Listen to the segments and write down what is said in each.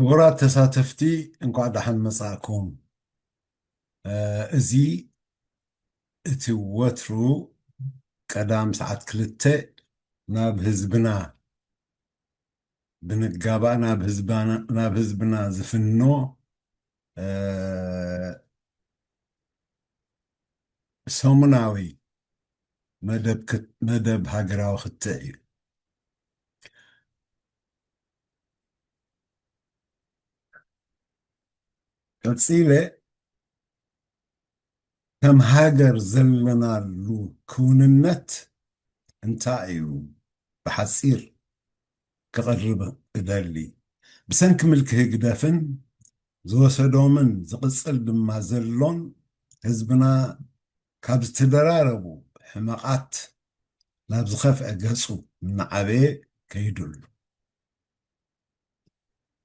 ክቡራት ተሳተፍቲ፣ እንኳዕ ደሓን መጻእኩም። እ፣ እዚ እቲ ወትሩ ቀዳም ሰዓት ክልተ ናብ ህዝብና ብንጋባእ ናብ ህዝባና፣ ናብ ህዝብና ዝፍኖ፣ እ፣ ሰሙናዊ መደብ ክት-፣ መደብ ሃገራዊ ክትዕ እዩ። ቀጺለ ከም ሃገር ዘለናሉ ክውንነት እንታይ እዩ ብሓጺር ክቕርብ እደሊ። ብሰንኪ ምልኪ ህግደፍን ዝወሰዶምን ዝቕጽል ድማ ዘሎን ህዝብና ካብ ዝተደራረቡ ሕመቓት ናብ ዝኸፍአ ገጹ እናዓበየ ከይዱ ኣሎ።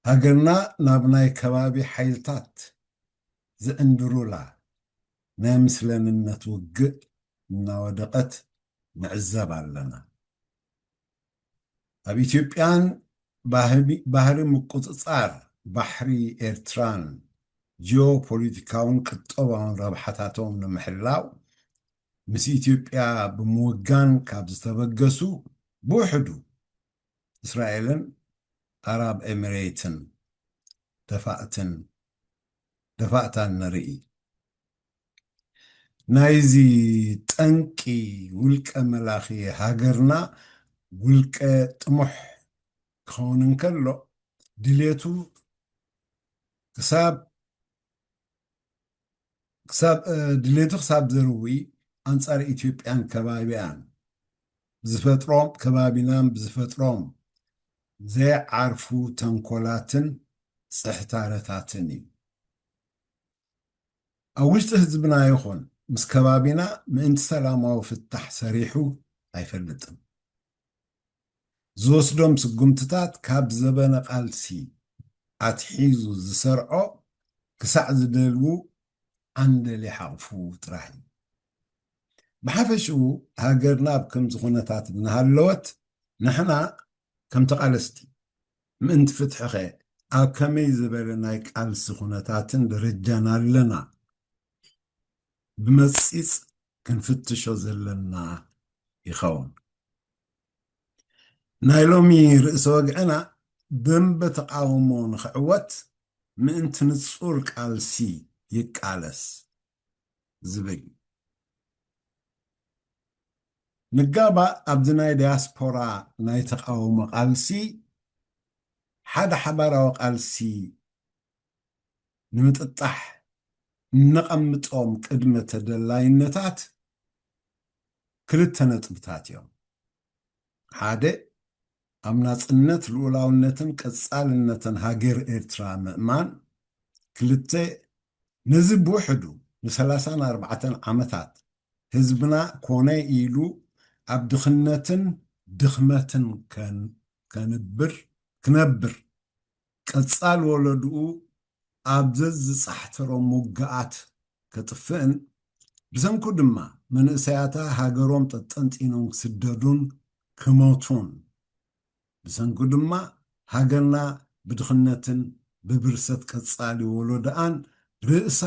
ሃገርና ናብ ናይ ከባቢ ሓይልታት ዝዕንድሩላ ናይ ምስለንነት ውግእ እናወደቐት ንዕዘብ ኣለና። ኣብ ኢትዮጵያን ባህሪ፣ ባህሪ ምቁጽጻር ባሕሪ ኤርትራን ጂኦፖለቲካውን ቁጠባውን ረብሓታቶም ንምሕላው ምስ ኢትዮጵያ ብምውጋን ካብ ዝተበገሱ ብውሕዱ እስራኤልን ኣራብ ኤሚሬትን ደፋእትን፣ ደፋእታን ንርኢ። ናይዚ ጠንቂ ውልቀ መላኺ ሃገርና ውልቀ ጥሙሕ ክኸውን እንከሎ ድሌቱ ክሳብ ክሳብ፣ እ፣ ድሌቱ ክሳብ ዘርዊ ኣንጻር ኢትዮጵያን ከባቢኣን ብዝፈጥሮም፣ ከባቢናን ብዝፈጥሮም ዘይዓርፉ ተንኮላትን ጽሕታረታትን እዩ። ኣብ ውሽጢ ህዝብና ይኹን ምስ ከባቢና ምእንቲ ሰላማዊ ፍታሕ ሰሪሑ ኣይፈልጥን። ዝወስዶም ስጉምትታት ካብ ዘበነ ቃልሲ ኣትሒዙ ዝሰርዖ ክሳዕ ዝደልዉ ዓንደል ይሓቕፉ ጥራሕ እዩ። ብሓፈሽኡ ሃገርና ኣብ ከምዚ ኩነታት እናሃለወት ንሕና ከም ተቓለስቲ ምእንቲ ፍትሕኸ ኣብ ከመይ ዝበለ ናይ ቃልሲ ኩነታትን ደረጃን ኣለና ብመጺጽ ክንፍትሾ ዘለና ይኸውን። ናይ ሎሚ ርእሰ ወግዕና ደንበ ተቓውሞ ንኽዕወት ምእንቲ ንጹር ቃልሲ ይቃለስ ዝብል እዩ። ንጋባእ ኣብዚ ናይ ዲያስፖራ ናይ ተቓውሞ ቃልሲ ሓደ ሓባራዊ ቃልሲ ንምጥጣሕ እነቐምጦም ቅድመ ተደላይነታት ክልተ ነጥብታት እዮም። ሓደ፣ ኣብ ናጽነት ልኡላውነትን ቀጻልነትን ሃገር ኤርትራ ምእማን። ክልተ፣ ነዚ ብውሕዱ ንሰላሳን ኣርባዕተን ዓመታት ህዝብና ኮነ ኢሉ ኣብ ድኽነትን ድኽመትን ከን-፣ ከንብር፣ ክነብር፣ ቀጻል ወለድኡ ኣብ ዘዝጻሕተሮም ውግኣት ከጥፍእን፣ ብሰንኩ ድማ መንእሰያታ ሃገሮም ጠጠንጢኖም ክስደዱን ክሞቱን፣ ብሰንኩ ድማ ሃገርና ብድኽነትን ብብርሰት ቀጻሊ ወለዶኣን ርእሳ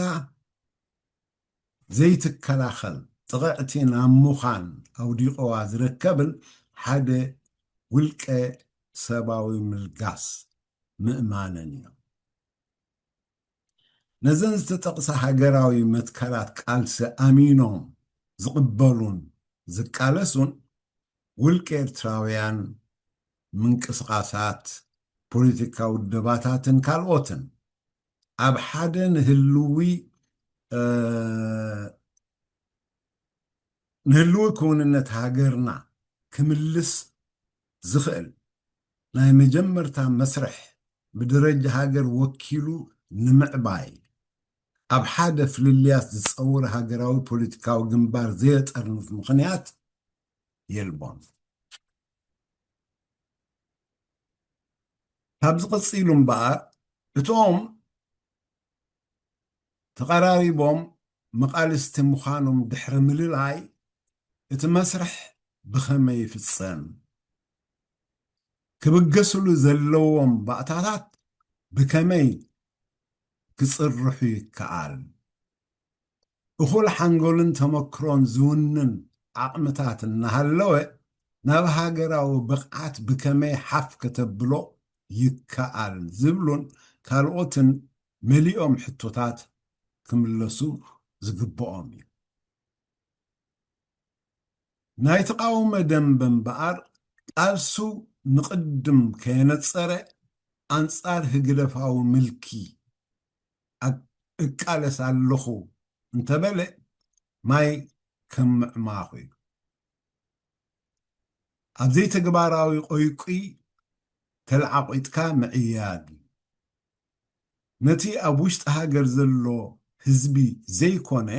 ዘይትከላኸል ጥቕዕቲ ናብ ምዃን ኣውዲቕዋ ዝርከብን ሓደ ውልቀ ሰባዊ ምልጋስ ምእማንን እዮም። ነዘን ዝተጠቕሳ ሃገራዊ መትከላት ቃልሲ ኣሚኖም ዝቕበሉን ዝቃለሱን ውልቀ ኤርትራውያን ምንቅስቓሳት፣ ፖለቲካዊ ውደባታትን ካልኦትን ኣብ ሓደ ንህልዊ፣ እ፣ ንህልዊ ክውንነት ሃገርና ክምልስ ዝኽእል ናይ መጀመርታ መስርሕ ብደረጃ ሃገር ወኪሉ ንምዕባይ ኣብ ሓደ ፍልልያት ዝጸውር ሃገራዊ ፖለቲካዊ ግንባር ዘየጠርንፍ ምኽንያት የልቦን። ካብዚ ቀጺሉ እምበኣር፣ እቶም ተቐራሪቦም መቓልስቲ ምዃኖም ድሕሪ ምልላይ፣ እቲ መስርሕ ብኸመይ ይፍጸም? ክብገስሉ ዘለዎም ባእታታት ብከመይ ክጽርሑ ይከኣል? እኹል ሓንጎልን ተመክሮን ዝውንን ዓቕምታት እናሃለወ፣ ናብ ሃገራዊ ብቕዓት ብከመይ ሓፍ ከተብሎ ይከኣል ዝብሉን ካልኦትን መሊኦም ሕቶታት ክምለሱ ዝግብኦም እዩ። ናይ ተቓውሞ ደንበ እምበኣር፣ ቃልሱ ንቕድም ከየነጸረ፣ ኣንጻር ህግደፋዊ ምልኪ ኣ-፣ እቃለስ ኣለኹ እንተበለ፣ ማይ ከም ምዕማኹ እዩ። ኣብ ዘይተግባራዊ ቆይቁይ ተለዓቂጥካ ምዕያግ እዩ። ነቲ ኣብ ውሽጢ ሃገር ዘሎ ህዝቢ ዘይኮነ፣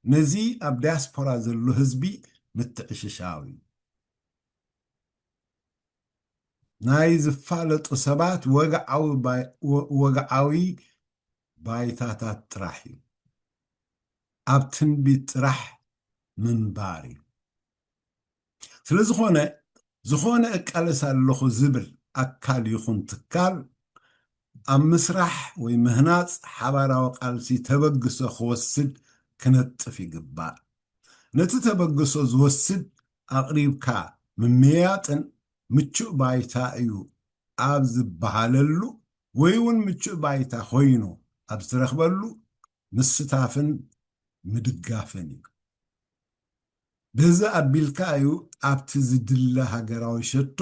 ነዚ ኣብ ዲያስፖራ ዘሎ ህዝቢ ምትዕሽሻው እዩ። ናይ ዝፋለጡ ሰባት ወግዓዊ ባይ-፣ ወ-፣ ወግዓዊ ባይታታት ጥራሕ እዩ። ኣብ ትንቢት ጥራሕ ምንባር እዩ። ስለ ዝኾነ፣ ዝኾነ እቃለስ ኣለኹ ዝብል ኣካል ይኹን ትካል፣ ኣብ ምስራሕ ወይ ምህናጽ ሓባራዊ ቃልሲ ተበግሶ ክወስድ ክነጥፍ ይግባእ። ነቲ ተበግሶ ዝወስድ ኣቕሪብካ ምምያጥን ምቹእ ባይታ እዩ ኣብ ዝበሃለሉ፣ ወይ እውን ምቹእ ባይታ ኮይኑ ኣብ ዝተረኽበሉ ምስታፍን ምድጋፍን እዩ። በዚ ኣቢልካ እዩ ኣብቲ ዝድለ ሃገራዊ ሸቶ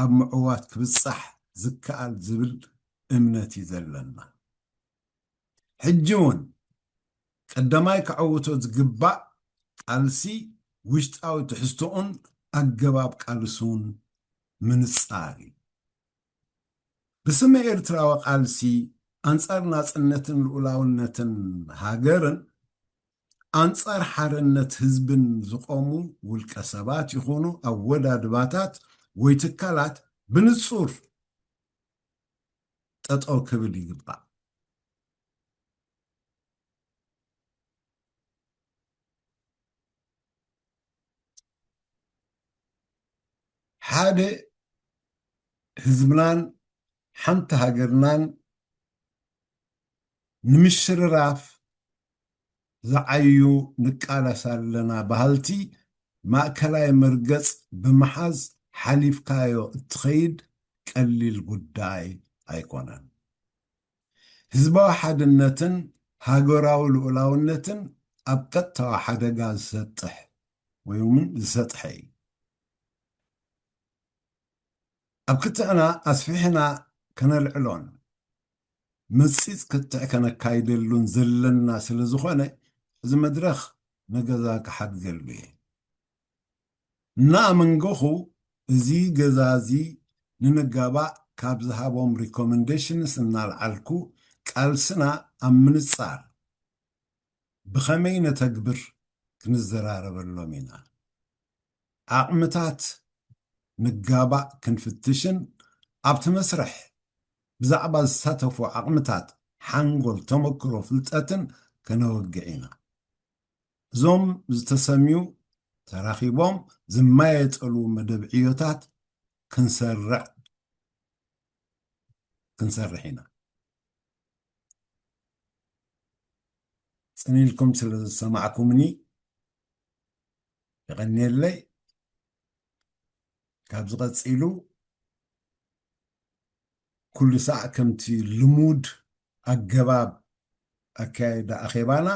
ኣብ ምዕዋት ክብጻሕ ዝከኣል ዝብል እምነት እዩ ዘለና። ሕጂ እውን ቀዳማይ ክዕውቶ ዝግባእ ቃልሲ ውሽጣዊ ትሕዝቶኡን ኣገባብ ቃልሱን ምንጻር እዩ። ብስም ኤርትራዊ ቃልሲ ኣንጻር ናጽነትን ልኡላውነትን ሃገርን ኣንጻር ሓርነት ህዝብን ዝቖሙ ውልቀ ሰባት ይኹኑ ኣወዳድባታት ወይ ትካላት ብንጹር ጠጠው ክብል ይግባእ። ሓደ ህዝብናን ሓንቲ ሃገርናን ንምሽርራፍ ዝዓዩ ንቃለስ ኣለና በሃልቲ ማእከላይ መርገጽ ብምሓዝ ሓሊፍካዮ እትኸይድ ቀሊል ጉዳይ ኣይኮነን። ህዝባዊ ሓድነትን ሃገራዊ ልኡላውነትን ኣብ ቀጥታዊ ሓደጋ ዝሰጥሕ ወይ እውን ዝሰጥሐ እዩ። ኣብ ክትዕና ኣስፊሕና ከነልዕሎን መጺጽ ክትዕ ከነካይደሉን ዘለና ስለ ዝኾነ፣ እዚ መድረኽ ንገዛ ክሓግዘሉ እየ። እናኣመንገኹ፣ እዚ ገዛ እዚ ንንጋባእ ካብ ዝሃቦም ሪኮመንዴሽንስ እናልዓልኩ፣ ቃልስና ኣብ ምንጻር ብኸመይ ነተግብር ክንዘራረበሎም ኢና። ዓቕምታት ንጋባእ ክንፍትሽን ኣብቲ መስርሕ ብዛዕባ ዝሳተፉ ዓቕምታት ሓንጎል፣ ተመክሮ፣ ፍልጠትን ከነወግዕ ኢና። እዞም ዝተሰምዩ ተራኺቦም ዝማየጠሉ መደብ ዕዮታት ክንሰርዕ፣ ክንሰርሕ ኢና። ጽን ኢልኩም ስለ ዝሰማዕኩምኒ የቐንየለይ። ካብዚ ቀጺሉ ኩሉ ሳዕ ከምቲ ልሙድ ኣገባብ ኣካያይዳ ኣኼባና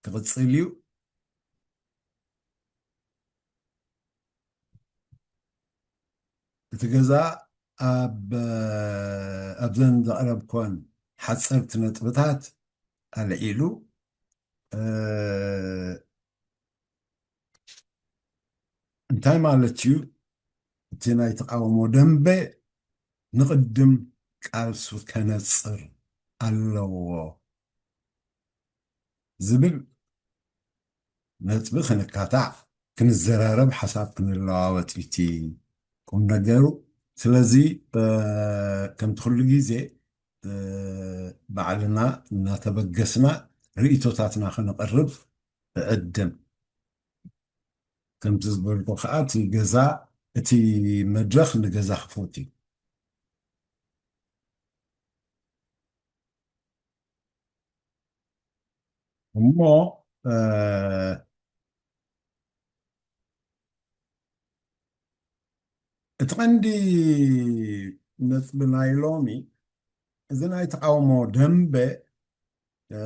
ክቕጽል እዩ። እቲ ገዛ ኣብ፣ ኣብዘን ዘቕረብኮን ሓጸርቲ ነጥብታት ኣልዒሉ፣ እ፣ እንታይ ማለት እዩ? እቲ ናይ ተቓውሞ ደንበ ንቕድም ቃልሱ ከነጽር ኣለዎ ዝብል ነጥቢ ክንካታዕ፣ ክንዘራረብ፣ ሓሳብ ክንለዋወጥ እዩ እቲ ቁም ነገሩ። ስለዚ፣ እ፣ ከምቲ ኩሉ ግዜ፣ እ፣ ባዕልና እናተበገስና ርእይቶታትና ከነቕርብ እዕድም። ከምቲ ዝበልኩ ከዓ እቲ ገዛ፣ እቲ መድረኽ ንገዛ ክፉት እዩ። እሞ፣ እ፣ እቲ ቀንዲ ነጥቢ ናይ ሎሚ፣ እዚ ናይ ተቃውሞ ደንበ፣ እ፣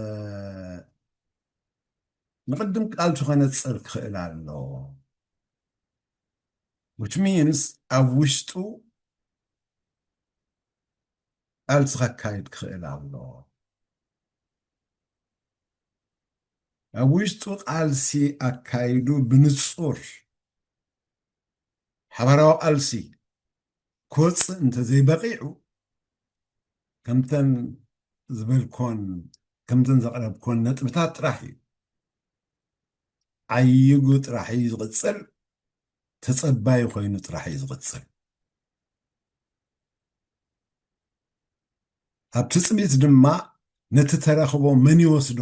ንቅድም ቃልሱ ከነጽር ክኽእል ኣለዎ። Which means ኣብ ውሽጡ ቃልሲ ከካይድ ክኽእል ኣለዎ። ኣብ ውሽጡ ቃልሲ ኣካይዱ ብንጹር ሓባራዊ ቃልሲ ክወጽእ እንተዘይበቒዑ፣ ከምተን ዝበልኮን ከምተን ዘቕረብኮን ነጥብታት ጥራሕ እዩ። ዓይይጉ ጥራሕ እዩ ዝቕጽል፣ ተጸባዪ ኮይኑ ጥራሕ እዩ ዝቕጽል። ኣብ ትጽቢት ድማ ነቲ ተረኽቦ መን ይወስዶ?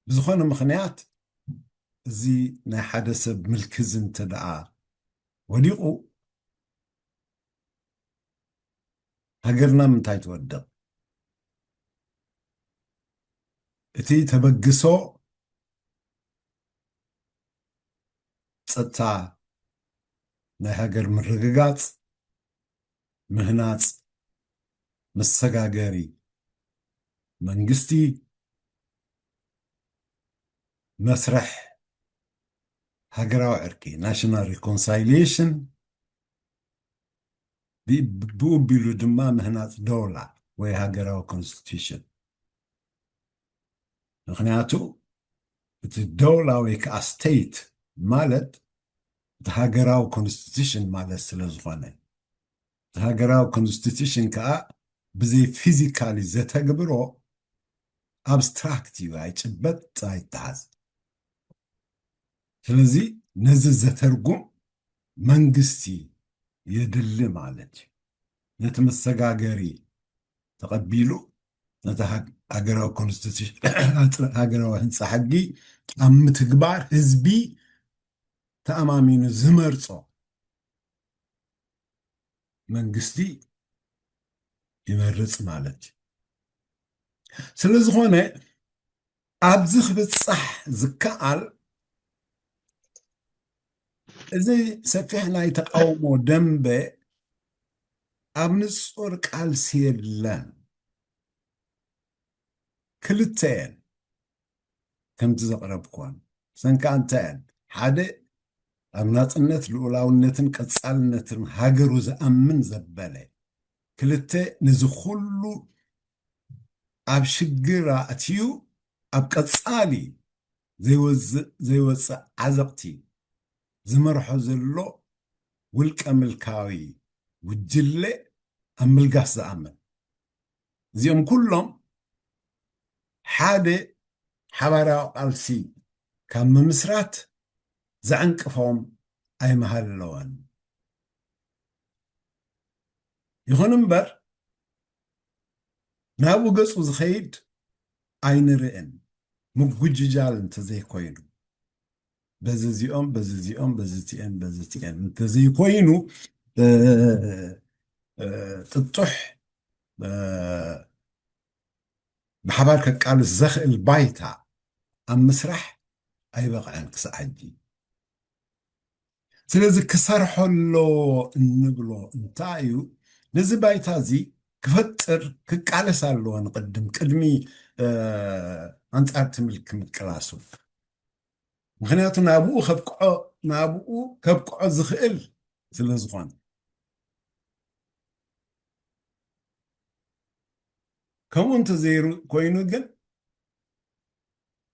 ብዝኾነ ምኽንያት፣ እዚ ናይ ሓደ ሰብ ምልኪ እዚ እንተ ደኣ ወዲቑ፣ ሃገርና ምንታይ ትወድቕ? እቲ ተበግሶ ጸጥታ ናይ ሃገር ምርግጋጽ፣ ምህናጽ፣ መሰጋገሪ መንግስቲ፣ መስርሕ ሃገራዊ ዕርቂ፣ ናሽናል ሪኮንሳይሊየሽን፣ ብ-፣ ብኡ ኣቢሉ ድማ ምህናጽ ደውላ ወይ ሃገራዊ ኮንስቲቱሽን። ምኽንያቱ እቲ ደውላ ወይ ከዓ ስቴት ማለት እቲ ሃገራዊ ኮንስቲቱሽን ማለት ስለ ዝኾነ፣ እቲ ሃገራዊ ኮንስቲቱሽን ከዓ ብዘይ ፊዚካሊ ዘተግብሮ ኣብስትራክት እዩ፣ ኣይጭበጥ፣ ኣይተሓዝ። ስለዚ ነዚ ዘተርጉም መንግስቲ የድሊ ማለት እዩ። ነቲ መሰጋገሪ ተቐቢሉ፣ ነቲ ሃግ-፣ ሃገራዊ ኮንስቲቱሽን፣ ሃገራዊ ህንፃ ሕጊ ኣብ ምትግባር ህዝቢ ተኣማሚኑ ዝመርጾ መንግስቲ ይመርጽ ማለት እዩ። ስለ ዝኾነ ኣብዚ ክብጻሕ ዝከኣል፣ እዚ ሰፊሕ ናይ ተቃውሞ ደንበ ኣብ ንጹር ቃልሲ የለን። ክልተ እየን፣ ከምቲ ዘቕረብኩወን። እዘን ከኣ እንታይ እየን? ሓደ፣ ኣብ ናጽነት፣ ልኡላውነትን ቀጻልነትን ሃገሩ ዝኣምን ዘበለ። ክልተ፣ ነዚ ኩሉ ኣብ ሽግር ኣእትዩ ኣብ ቀጻሊ ዘይወዝእ፣ ዘይወጽእ ዓዘቕቲ ዝመርሖ ዘሎ ውልቀ ምልካዊ ጉጅለ ኣብ ምልጋስ ዝኣምን። እዚኦም ኩሎም ሓደ ሓባራዊ ቃልሲ ካብ ምምስራት ዘዕንቅፎም ኣይምሃለወን። ይኹን እምበር፣ ናብኡ ገጹ ዝኸይድ ኣይንርእን፣ ምጉጅጃል እንተዘይኮይኑ። በዚ እዚኦም፣ በዚ እዚኦም፣ በዚ እቲኤን፣ በዚ እቲኤን እንተዘይኮይኑ፣ እ፣ እ፣ ጥጡሕ፣ እ፣ ብሓባር ከቃልስ ዘኽእል ባይታ ኣብ ምስራሕ ኣይበቕዐን ክሳዕ ሕጂ። ስለዚ ክሰርሖ ኣለዎ እንብሎ እንታይ እዩ? ነዚ ባይታ እዚ ክፈጥር፣ ክቃለስ ኣለዎ ንቅድም፣ ቅድሚ፣ እ፣ ኣንጻር ትምል ክምቅላሱ። ምኽንያቱ ናብኡ ከብቅዖ፣ ናብኡ ከብቅዖ ዝኽእል ስለ ዝኾነ። ከምኡ እንተዘይሩ-፣ ኮይኑ ግን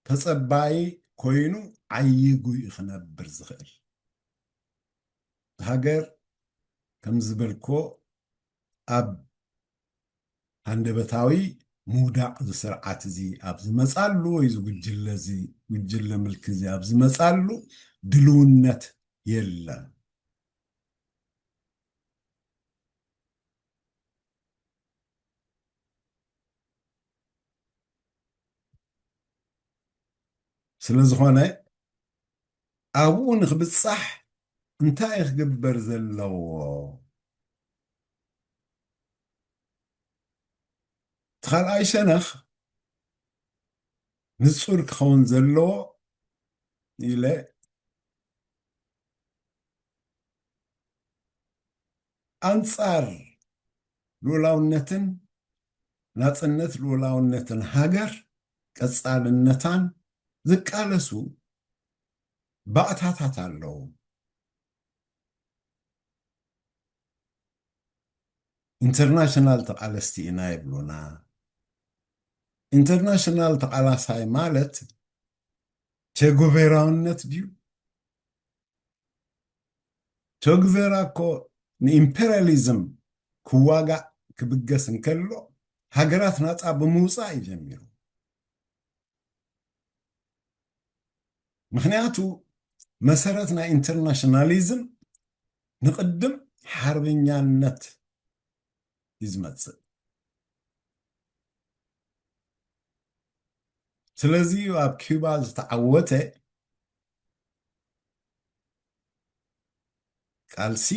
ተጸባዪ ኮይኑ ዓይጉ እዩ ክነብር ዝኽእል። ሃገር ከም ዝበልኮ ኣብ ሃንደበታዊ ምውዳቕ እዚ ስርዓት እዚ ኣብ ዝመጻሉ ወይ እዚ ጉጅለ እዚ፣ ጉጅለ ምልኪ እዚ ኣብ ዝመጻሉ ድልውነት የለን። ስለ ዝኾነ ኣብኡ ንኽብጻሕ እንታይ እዩ ክግበር ዘለዎ? እቲ ካልኣይ ሸነኽ ንጹር ክኸውን ዘለዎ ኢለ ኣንጻር ልኡላውነትን ናጽነት ልኡላውነትን ሃገር ቀጻልነታን ዝቃለሱ ባእታታት ኣለዉ። ኢንተርናሽናል ተቓለስቲ ኢና ይብሉና። ኢንተርናሽናል ተቓላሳይ ማለት ቸጎቬራውነት ድዩ? ቸጉቬራ እኮ ንኢምፔሪያሊዝም ክዋጋእ ክብገስ እንከሎ ሃገራት ናፃ ብምውፃእ እዩ ጀሚሩ። ምኽንያቱ መሰረት ናይ ኢንተርናሽናሊዝም ንቕድም ሓርበኛነት እዩ ዝመፅእ። ስለዚ ኣብ ኪዩባ ዝተዓወተ ቃልሲ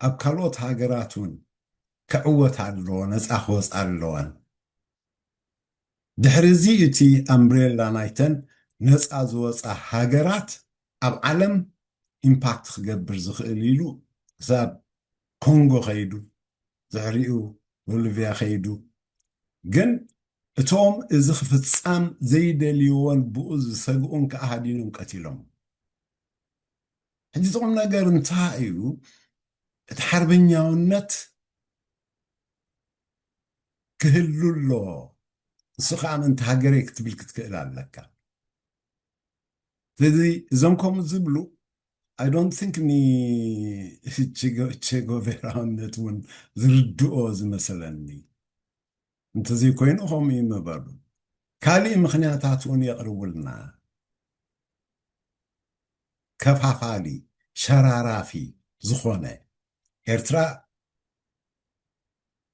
ኣብ ካልኦት ሃገራት እውን ክዕወት ኣለዎ፣ ነፃ ክወፃ ኣለወን። ድሕሪ እዚ እቲ ኣምብሬላ ናይተን ነፃ ዝወፃ ሃገራት ኣብ ዓለም ኢምፓክት ክገብር ዝኽእል ኢሉ ክሳብ ኮንጎ ከይዱ፣ ድሕሪኡ ቦሊቪያ ከይዱ። ግን እቶም እዚ ክፍፃም ዘይደልይዎን ብኡ ዝሰግኡን ከዓ ሃዲኖም ቀቲሎም። ሕጂ እቲ ቁም ነገር እንታይ እዩ? እቲ ሓርበኛውነት ክህሉ ኣሎ። ንሱ ከዓ ምእንቲ ሃገረይ ክትብል ክትክእል ኣለካ። ስለዚ እዞም ከምኡ ዝብሉ I don't think ንቼጎቬራውነት እውን ዝርድኦ ዝመሰለኒ። እንተዘይኮይኑ ከምኡ ይምበሉ። ካሊእ ምኽንያታት እውን የቕርቡልና። ከፋፋሊ፣ ሸራራፊ ዝኾነ ኤርትራ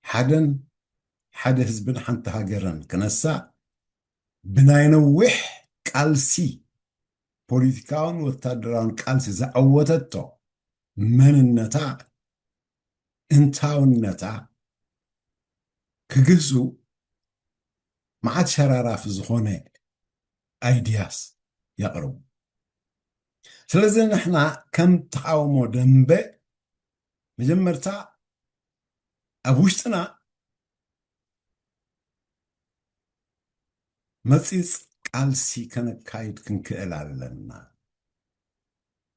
ሓደን ሓደ ህዝብን ሓንቲ ሃገርን ክነሳ ብናይ ነዊሕ ቃልሲ፣ ፖለቲካውን ወታደራውን ቃልሲ ዘዐወተቶ መንነታ፣ እንታውነታ ክግህሱ መዓት ሸራራፊ ዝኾነ ኣይድያስ የቕርቡ። ስለዚ ንሕና ከም ተቃውሞ ደንበ መጀመርታ ኣብ ውሽጥና መጺጽ ቃልሲ ከነካይድ ክንክእል ኣለና።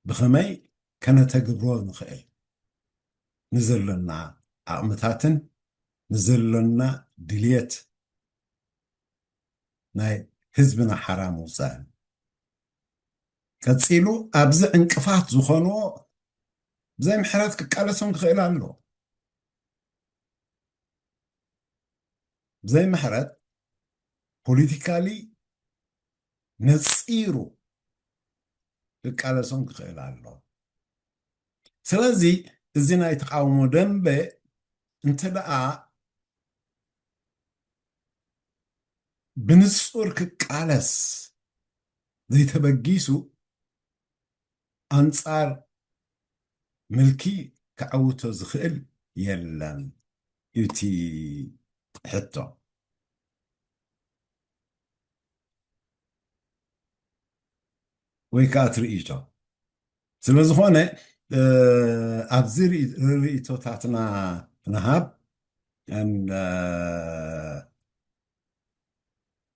ብኸመይ ከነተግብሮ ንኽእል? ንዘሎና ዓቕምታትን ንዘሎና ድልየት ናይ ህዝብና ሓራ ምውጻእን። ቀጺሉ ኣብዚ ዕንቅፋት ዝኾንዎ ብዘይ ምሕረት ክቃለሶም ክኽእል ኣለዎ። ብዘይ ምሕረት ፖለቲካሊ ነጺሩ ክቃለሶም ክኽእል ኣሎ። ስለዚ እዚ ናይ ተቃውሞ ደንበ እንተ ደኣ ብንጹር ክቃለስ ዘይተበጊሱ ኣንጻር ምልኪ ከዐውቶ ዝኽእል የለን እዩ እቲ ሕቶ። ወይ ከዓ እቲ ርእይቶ። ስለ ዝኾነ ኣብዚ ርእይቶታትና ንሃብ፣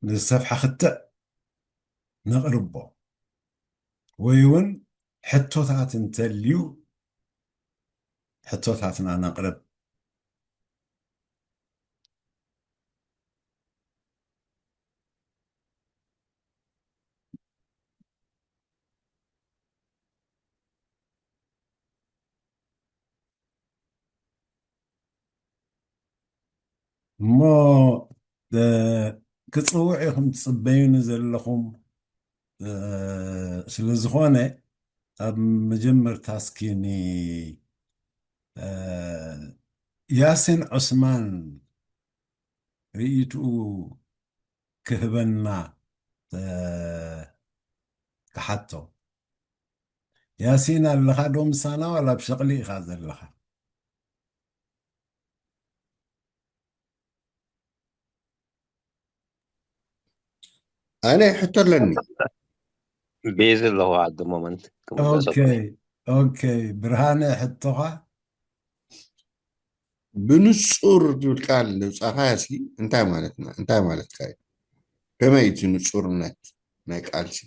ንዝሰፍሐ ክትዕ ነቕርቦ ወይ እውን ሕቶታት እንተልዩ ሕቶታትና ነቕርብ። እሞ ክፅውዕ ኢኹም ትፅበዩኒ ዘለኹም። ስለዝኾነ ኣብ መጀመርታ እስኪ ንያሲን ዑስማን ርእይትኡ ክህበና ክሓቶ። ያሲን ኣለኻ ዶ ምሳና ዋላ ኣብ ሸቕሊ ኢኻ ዘለኻ? ኣነ ሕቶ ኣለኒ። ቤዚ ኣለኹ ኣደ ሞመንት ኦኬ ኦኬ። ብርሃነ ሕቶኻ ብንጹር ዝብል ቃል ዘውጻእካዮ እስኪ እንታይ ማለት ማ- እንታይ ማለትካ እዩ? ከመይ እቲ ንጹርነት ናይ ቃልሲ?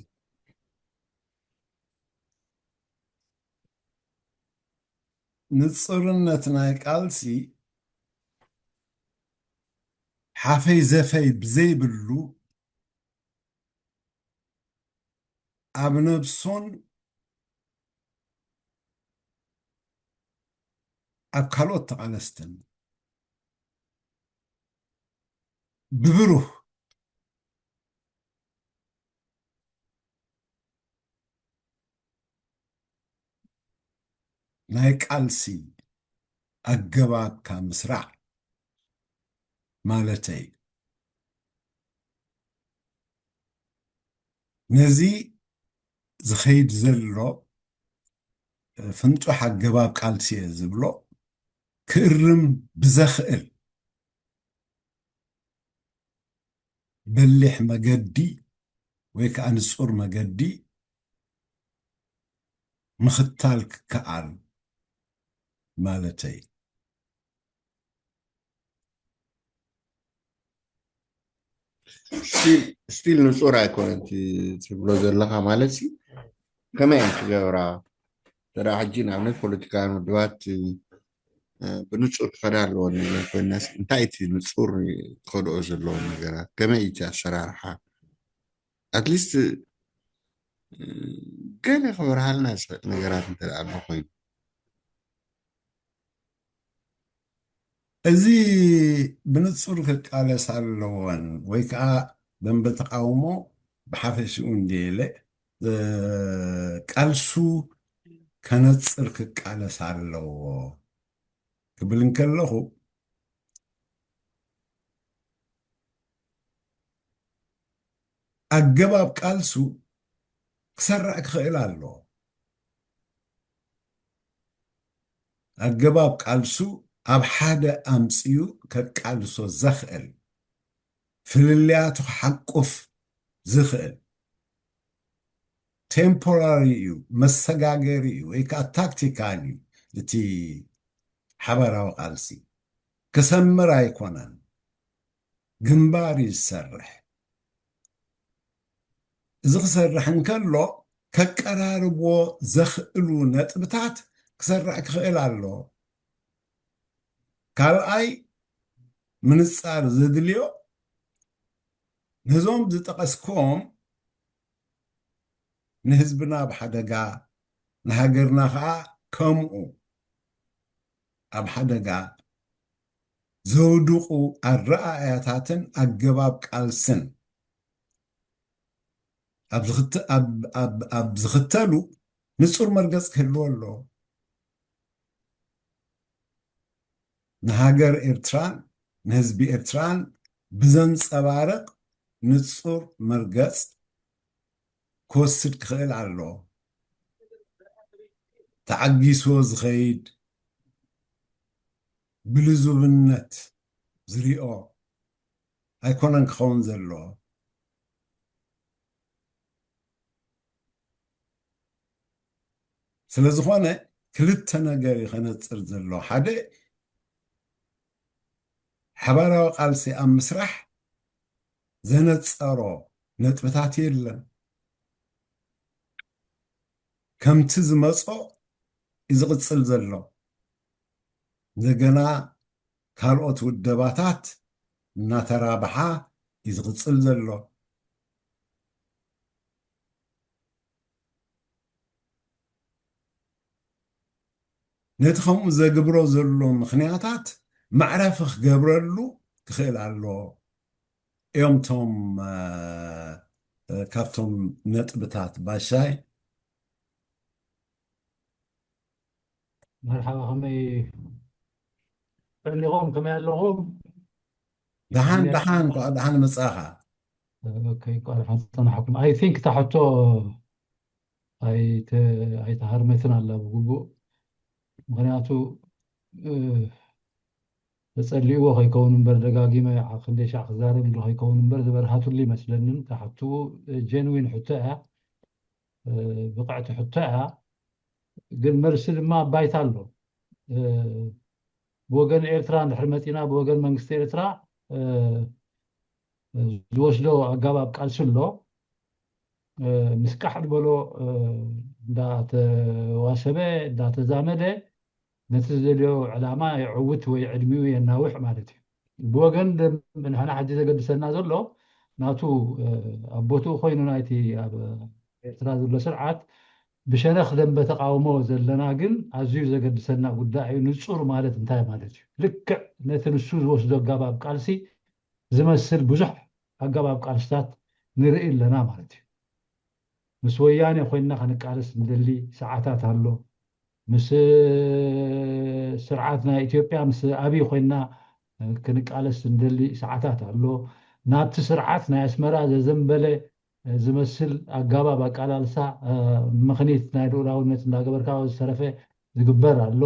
ንጹርነት ናይ ቃልሲ ሓፈይ ዘፈይ ብዘይብሉ ኣብ ነብሱን ኣብ ካልኦት ተቓለስትን ብብሩህ ናይ ቃልሲ ኣገባብካ ምስራዕ ማለተይ። ነዚ ዝኸይድ ዘሎ ፍንጡሕ ኣገባብ ቃልሲ እየ ዝብሎ ክእርም ብዘኽእል በሊሕ መገዲ ወይ ከዓ ንጹር መገዲ ምኽታል ክከኣል ማለተይ። ስቲል ንጹር ኣይኮነን እቲ ትብሎ ዘለኻ ማለት ሲ ከመይ እየን ክገብራ ተራ ሕጂ ንኣብነት ፖለቲካውያን ውድባት ብንጹር ክኸዳ ኣለዎ ነገር ኮይናስ እንታይ እቲ ንጹር ክኸድኦ ዘለዎ ነገራት ከመይ እቲ ኣሰራርሓ ኣትሊስት ገለ ክበርሃልና ዝኽእል ነገራት እንተ ኣሎ ኮይኑ እዚ ብንጹር ክቃለስ ኣለዎን ወይ ከዓ ደንበ ተቃውሞ ብሓፈሽኡ እንዲለ ቃልሱ ከነጽር ክቃለስ ኣለዎ ክብል እንከለኹ ኣገባብ ቃልሱ ክሰርዕ ክኽእል ኣለዎ። ኣገባብ ቃልሱ ኣብ ሓደ ኣምፅኡ ከቃልሶ ዘኽእል ፍልልያቱ ክሓቁፍ ዝኽእል ቴምፖራሪ እዩ፣ መሰጋገሪ እዩ ወይ ከዓ ታክቲካል እዩ። እቲ ሓባራዊ ቃልሲ ክሰምር ኣይኮነን፣ ግንባር እዩ ዝሰርሕ። እዚ ክሰርሕ እንከሎ ከቀራርብዎ ዘኽእሉ ነጥብታት ክሰርዕ ክኽእል ኣለዎ። ካልኣይ ምንጻር ዘድልዮ ነዞም ዝጠቐስኮም ንህዝብና ኣብ ሓደጋ ንሃገርና ከዓ ከምኡ ኣብ ሓደጋ ዘውድቑ ኣረኣእያታትን ኣገባብ ቃልስን ኣብ ዝኽተሉ ንጹር መርገጽ ክህልዎ ኣለዎ። ንሃገር ኤርትራን ንህዝቢ ኤርትራን ብዘንጸባርቕ ንጹር መርገጽ ክወስድ ክኽእል ኣለዎ። ተዓጊስዎ ዝኸይድ ብልዙብነት ዝሪኦ ኣይኮነን ክኸውን ዘለዎ። ስለ ዝኾነ ክልተ ነገር እዩ ከነጽር ዘሎ። ሓደ ሓባራዊ ቃልሲ ኣብ ምስራሕ ዘነጸሮ ነጥብታት የለን። ከምቲ ዝመጾ እዩ ዝቕጽል ዘሎ። እንደገና ካልኦት ውደባታት እናተራብሓ እዩ ዝቕጽል ዘሎ። ነቲ ከምኡ ዘግብሮ ዘሎ ምኽንያታት መዕረፊ ክገብረሉ ክኽእል ኣለዎ እዮም እቶም ካብቶም ነጥብታት ባሻይ። መርሓባ ከመይ ቀኒኹም ከመይ ኣለኹም? ደሓን ደሓን እንኳዕ ደሓን መጻኻ። ኦኬ እንኳዕ ደሓን ጸናሕኩም። I think እታ ሕቶ ኣይተሃርመትን ኣላ ብግቡእ። ምኽንያቱ ተጸሊእዎ ከይከውን እምበር፣ ደጋጊመ ክንደይ ሻዕ ክዛረብ ኢሉ ከይከውን እምበር፣ ዝበርሃትሉ ይመስለንን። እታ ሕትኡ ጀንዊን ሕቶ እያ፣ ብቕዕቲ ሕቶ እያ። ግን መልሲ ድማ ኣብ ባይታ ኣሎ። ብወገን ኤርትራ እንድሕር መጺና፣ ብወገን መንግስቲ ኤርትራ ዝወስዶ ኣጋባብ ቃልሲ ኣሎ። ምስ ቃሕ ዝበሎ እንዳተዋሰበ፣ እንዳተዛመደ፣ ነቲ ዝደልዮ ዕላማ የዕውት ወይ ዕድሚኡ የናውሕ ማለት እዩ። ብወገን ንሕና ሕጂ ዘገድሰና ዘሎ ናቱ ኣብ ቦትኡ ኮይኑ ናይቲ ኣብ ኤርትራ ዘሎ ስርዓት ብሸነኽ ደንበ ተቃውሞ ዘለና ግን ኣዝዩ ዘገድሰና ጉዳይ እዩ። ንጹር ማለት እንታይ ማለት እዩ? ልክዕ ነቲ ንሱ ዝወስዶ ኣጋባብ ቃልሲ ዝመስል ብዙሕ ኣጋባብ ቃልስታት ንርኢ ኣለና ማለት እዩ። ምስ ወያኔ ኮይንና ክንቃለስ እንደሊ ሰዓታት ኣሎ። ምስ ስርዓት ናይ ኢትዮጵያ ምስ ኣብይ ኮይንና ክንቃለስ እንደሊ ሰዓታት ኣሎ። ናብቲ ስርዓት ናይ ኣስመራ ዘዘንበለ ዝመስል ኣጋባብ ኣቃላልሳ ምኽኒት ናይ ልኡላውነት እንዳገበርካ ዝተረፈ ዝግበር ኣሎ።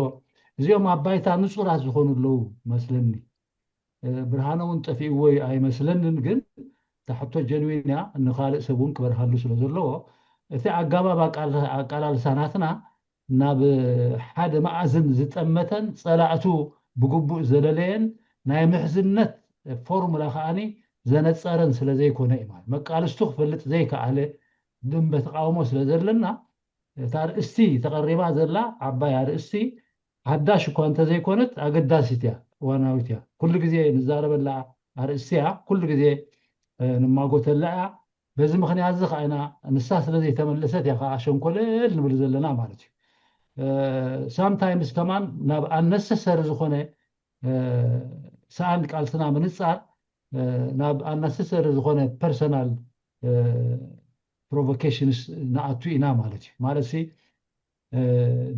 እዚኦም ኣብ ባይታ ንጹራት ዝኾኑ ኣለዉ መስለኒ። ብርሃነ እውን ጠፊእዎ እዩ ኣይመስለንን፣ ግን እታ ሕቶ ጀንዊን እያ። ንኻልእ ሰብ እውን ክበርሃሉ ስለ ዘለዎ እቲ ኣጋባብ ኣቃላልሳ ናትና ናብ ሓደ መኣዝን ዝጠመተን ጸላእቱ ብግቡእ ዘለለየን ናይ ምሕዝነት ፎርሙላ ከዓኒ ዘነጸረን ስለ ዘይኮነ እዩ። ማለት መቃልስቱ ክፈልጥ ዘይከኣለ ደንበ ተቃውሞ ስለ ዘለና እታ ኣርእስቲ ተቐሪባ ዘላ ዓባይ ኣርእስቲ ሓዳሽ እኳ እንተዘይኮነት ኣገዳሲት እያ፣ እዋናዊት እያ። ኩሉ ግዜ ንዛረበላ ኣርእስቲ እያ፣ ኩሉ ግዜ ንማጎተላ እያ። በዚ ምኽንያት እዚ ከዓ ኢና ንሳ ስለ ዘይተመለሰት እያ ከዓ ሸንኮለል ንብል ዘለና ማለት እዩ። ሳምታይምስ ከማን ናብ ኣነሰሰሪ ዝኾነ ሰኣን ቃልስና ምንፃር ናብ ኣነሰሰሪ ዝኾነ ፐርሰናል ፕሮቮኬሽንስ ንኣቱ ኢና ማለት እዩ። ማለት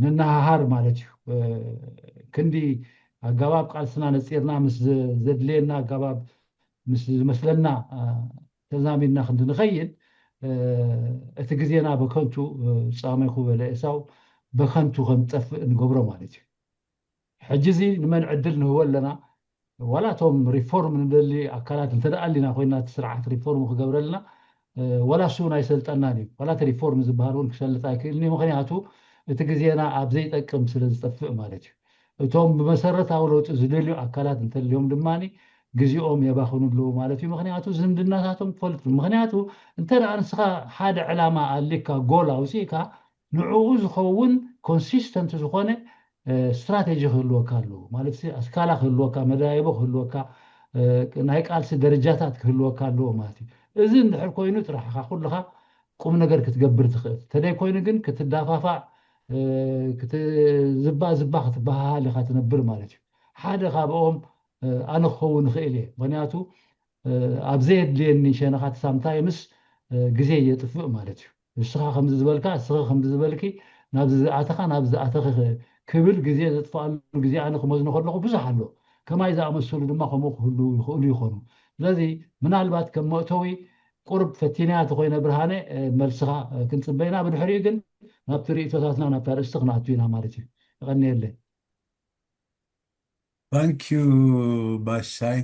ንነሃሃር ማለት እዩ። ክንዲ ኣጋባብ ቃልስና ነፂርና ምስ ዘድልየና ኣጋባብ ምስ ዝመስለና ተዛሚድና ክንዲ ንኸይድ እቲ ግዜና በከንቱ ፃመይኩ በለ ኤሳው በከንቱ ከም ጠፍእ ንገብሮ ማለት እዩ። ሕጂ እዚ ንመን ዕድል ንህቦ ኣለና? ዋላ እቶም ሪፎርም ንደሊ ኣካላት እንተ ደኣ ኣሊና ኮይና እቲ ስርዓት ሪፎርም ክገብረልና ዋላ እሱ እውን ኣይሰልጠናን እዩ። ዋላ እቲ ሪፎርም ዝበሃል እውን ክሰልጥ ኣይክእልን እዩ። ምክንያቱ እቲ ግዜና ኣብ ዘይጠቅም ስለ ዝጠፍእ ማለት እዩ። እቶም ብመሰረታዊ ለውጢ ዝደልዩ ኣካላት እንተልዮም ድማ ግዜኦም የባኽኑ ኣለዉ ማለት እዩ። ምክንያቱ ዝምድናታቶም ክፈልጡ፣ ምክንያቱ እንተ ደኣ ንስኻ ሓደ ዕላማ ኣሊካ ጎል ኣውፂእካ ንዕኡ ዝኸውን ኮንሲስተንት ዝኾነ ስትራቴጂ ክህልወካ ኣለዎ ማለት ኣስካላ ክህልወካ፣ መዳየቦ ክህልወካ፣ ናይ ቃልሲ ደረጃታት ክህልወካ ኣለዎ ማለት እዩ። እዚ እንድሕር ኮይኑ ጥራሕ ኢኻ ኩልኻ ቁም ነገር ክትገብር ትኽእል። ተደይ ኮይኑ ግን ክትዳፋፋዕ ዝባ ዝባ ክትበሃሃል ኢኻ ትነብር ማለት እዩ። ሓደ ካብኦም ኣነ ክኸውን ይኽእል እየ፣ ምክንያቱ ኣብ ዘየድልየኒ ሸነኻት ሳምታይምስ ግዜ የጥፍእ ማለት እዩ። ንስኻ ከምዚ ዝበልካ፣ እስኺ ከምዚ ዝበልኪ፣ ናብዚ ዝኣተኻ፣ ናብዚ ዝኣተኺ ክብል ግዜ ዘጥፍኣሉ ግዜ ኣነ ክመዝኖ ከለኹ ብዙሕ ኣሎ። ከማይ ዝኣመሰሉ ድማ ከምኡ ክህሉ ይኽእሉ ይኾኑ። ስለዚ ምናልባት ከም መእተዊ ቁርብ ፈቲንያ ተኾይነ ብርሃነ፣ መልስኻ ክንጽበይና፣ ብድሕሪኡ ግን ናብቲ ርእይቶታትና ናብታ ርእስቲ ክንኣቱ ኢና ማለት እዩ። ይቐንየለይ። Thank you ባሻይ።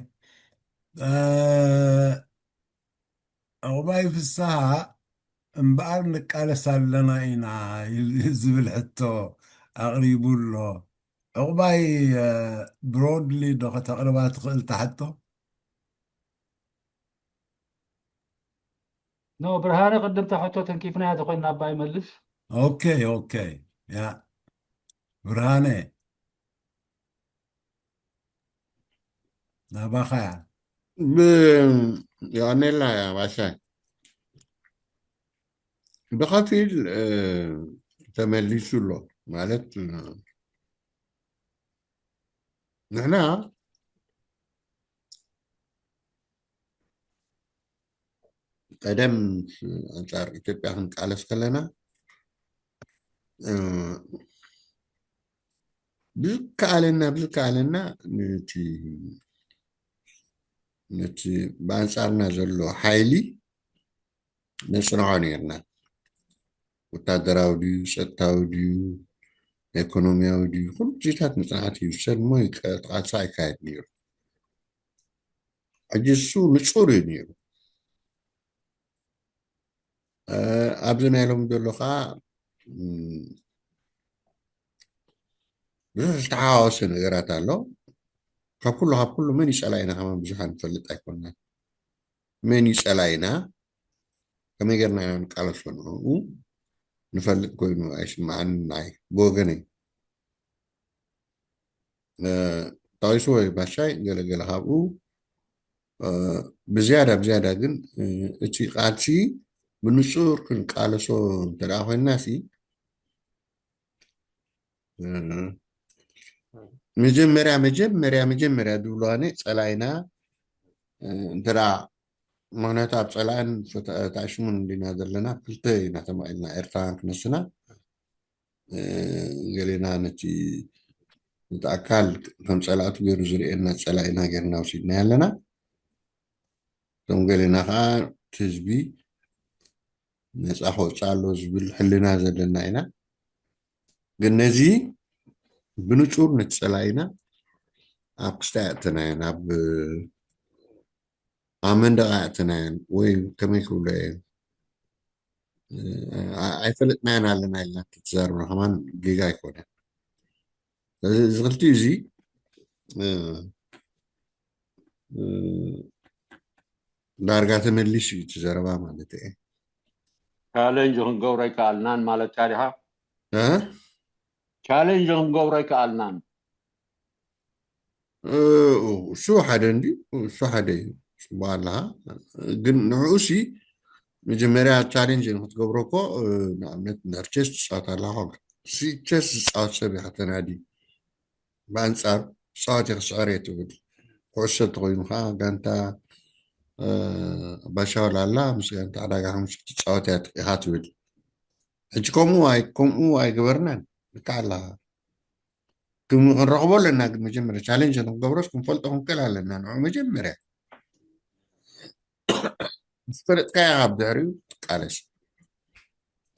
ዕቑባይ ፍስሃ እምበኣር ንቃለስ ኣለና ኢና ዝብል ሕቶ ኣቕሪቡ ኣሎ። ዕቑባይ ብሮድሊ ዶ ከተቕርባ ትኽእል እታ ሕቶ? ኖ ብርሃነ ቅድም እታ ሕቶ ተንኪፍናያ ተኮይና ኣባይ መልስ። Okay okay ያ ብርሃነ ናባኻ እያ። ብ- የቐኔልና እያ ባሻይ። ብኸፊል ተመሊሱ ኣሎ ማለት ንሕና ቀደም ኣንፃር ኢትዮጵያ ክንቃለስ ከለና ብዝከኣለና ብዝከኣለና ነቲ ነቲ ብኣንፃርና ዘሎ ሓይሊ ነፅንዖ ነርና። ወታደራዊ ድዩ፣ ፀጥታዊ ድዩ፣ ኢኮኖሚያዊ ድዩ፣ ኩሉ ግዜታት መፅናዕቲ ይውሰድ እሞ ይቀ- ቃልሲ ኣይካየድ ነይሩ። ሕጂ እሱ ንጹር እዩ ነይሩ። ኣብዚ ናይ ሎም ዘሎ ከዓ ብዙሕ ዝተሓዋወሰ ነገራት ኣሎ። ካብ ኩሉ ካብ ኩሉ መን ይፀላኢና ከማን ብዙሕ ንፈልጥ ኣይኮንና። መን ይፀላኢና፣ ከመይ ገርና ኢና ንቃለሶ ንኡ ንፈልጥ ኮይኑ ኣይስማዓን ናይ ብወገነይ። ጠቂስዎ ባሻይ ገለገለ ካብኡ ብዝያዳ ብዝያዳ ግን እቲ ቃልሲ ብንጹር ክንቃለሶ እንተደኣ ኮይንና ሲ መጀመርያ መጀመርያ መጀመርያ ድብሉ ኣነ ጸላይና እንተዳ ምክንያቱ ኣብ ጸላእን ተኣሽሙን እንዲና ዘለና ክልተ ኢና ተማኢልና ኤርትራውያን ክነስና ገሌና ነቲ ነቲ ኣካል ከም ጸላእቱ ገይሩ ዝርእየና ጸላኢና ገይርና ወሲድና ኣለና። እቶም ገሌና ከዓ ህዝቢ ነፃ ክወፅእ ኣሎ ዝብል ሕልና ዘለና ኢና። ግን ነዚ ብንፁር ነቲ ፀላኢና ኣብ ክስታይ ኣእተናዮ ናብ ኣብ መንደቕ ኣእተናዮን ወይ ከመይ ክብሎ እየ ኣይፈለጥናዮን ኣለና ኢልና ተዛርብና ከማን ጌጋ ኣይኮነን። እዚ ክልቲኡ እዚ ዳርጋ ተመሊሱ እዩ እቲ ዘረባ ማለት እየ። ቻለንጅ ክንገብሮ ኣይከኣልናን ማለትካ ዲኻ? ቻለንጅ ክንገብሮ ኣይከኣልናን። እሱ ሓደ እንዲ እሱ ሓደ እዩ። ፅቡቅ ኣለካ ግን ንዕኡ ሲ መጀመርያ ቻሌንጅ ንክትገብሮ እኮ ንኣብነት እንድሕር ቸስ ትፃወት ኣለካ ቸስ ዝፃወት ሰብ ኢካ ተናዲ ብኣንፃር ፃወት ክስዕር እየ ትብል ኩዕሶ እንተኮይኑ ከዓ ጋንታ ባሻውል ኣላ ምስ ጋንታ ዕዳጋ ሓሙሽ ክትፃወት እያ ኢካ ትብል ሕጂ ከምኡ ከምኡ ኣይገበርናን ልካ ኣለካ ክንረኽቦ ኣለና ግን መጀመርያ ቻሌንጅ ንክገብሮስ ክንፈልጦ ክንክእል ኣለና ንዑ መጀመርያ ዝፈለጥካያ ካብ ድሕሪኡ ትቃለስ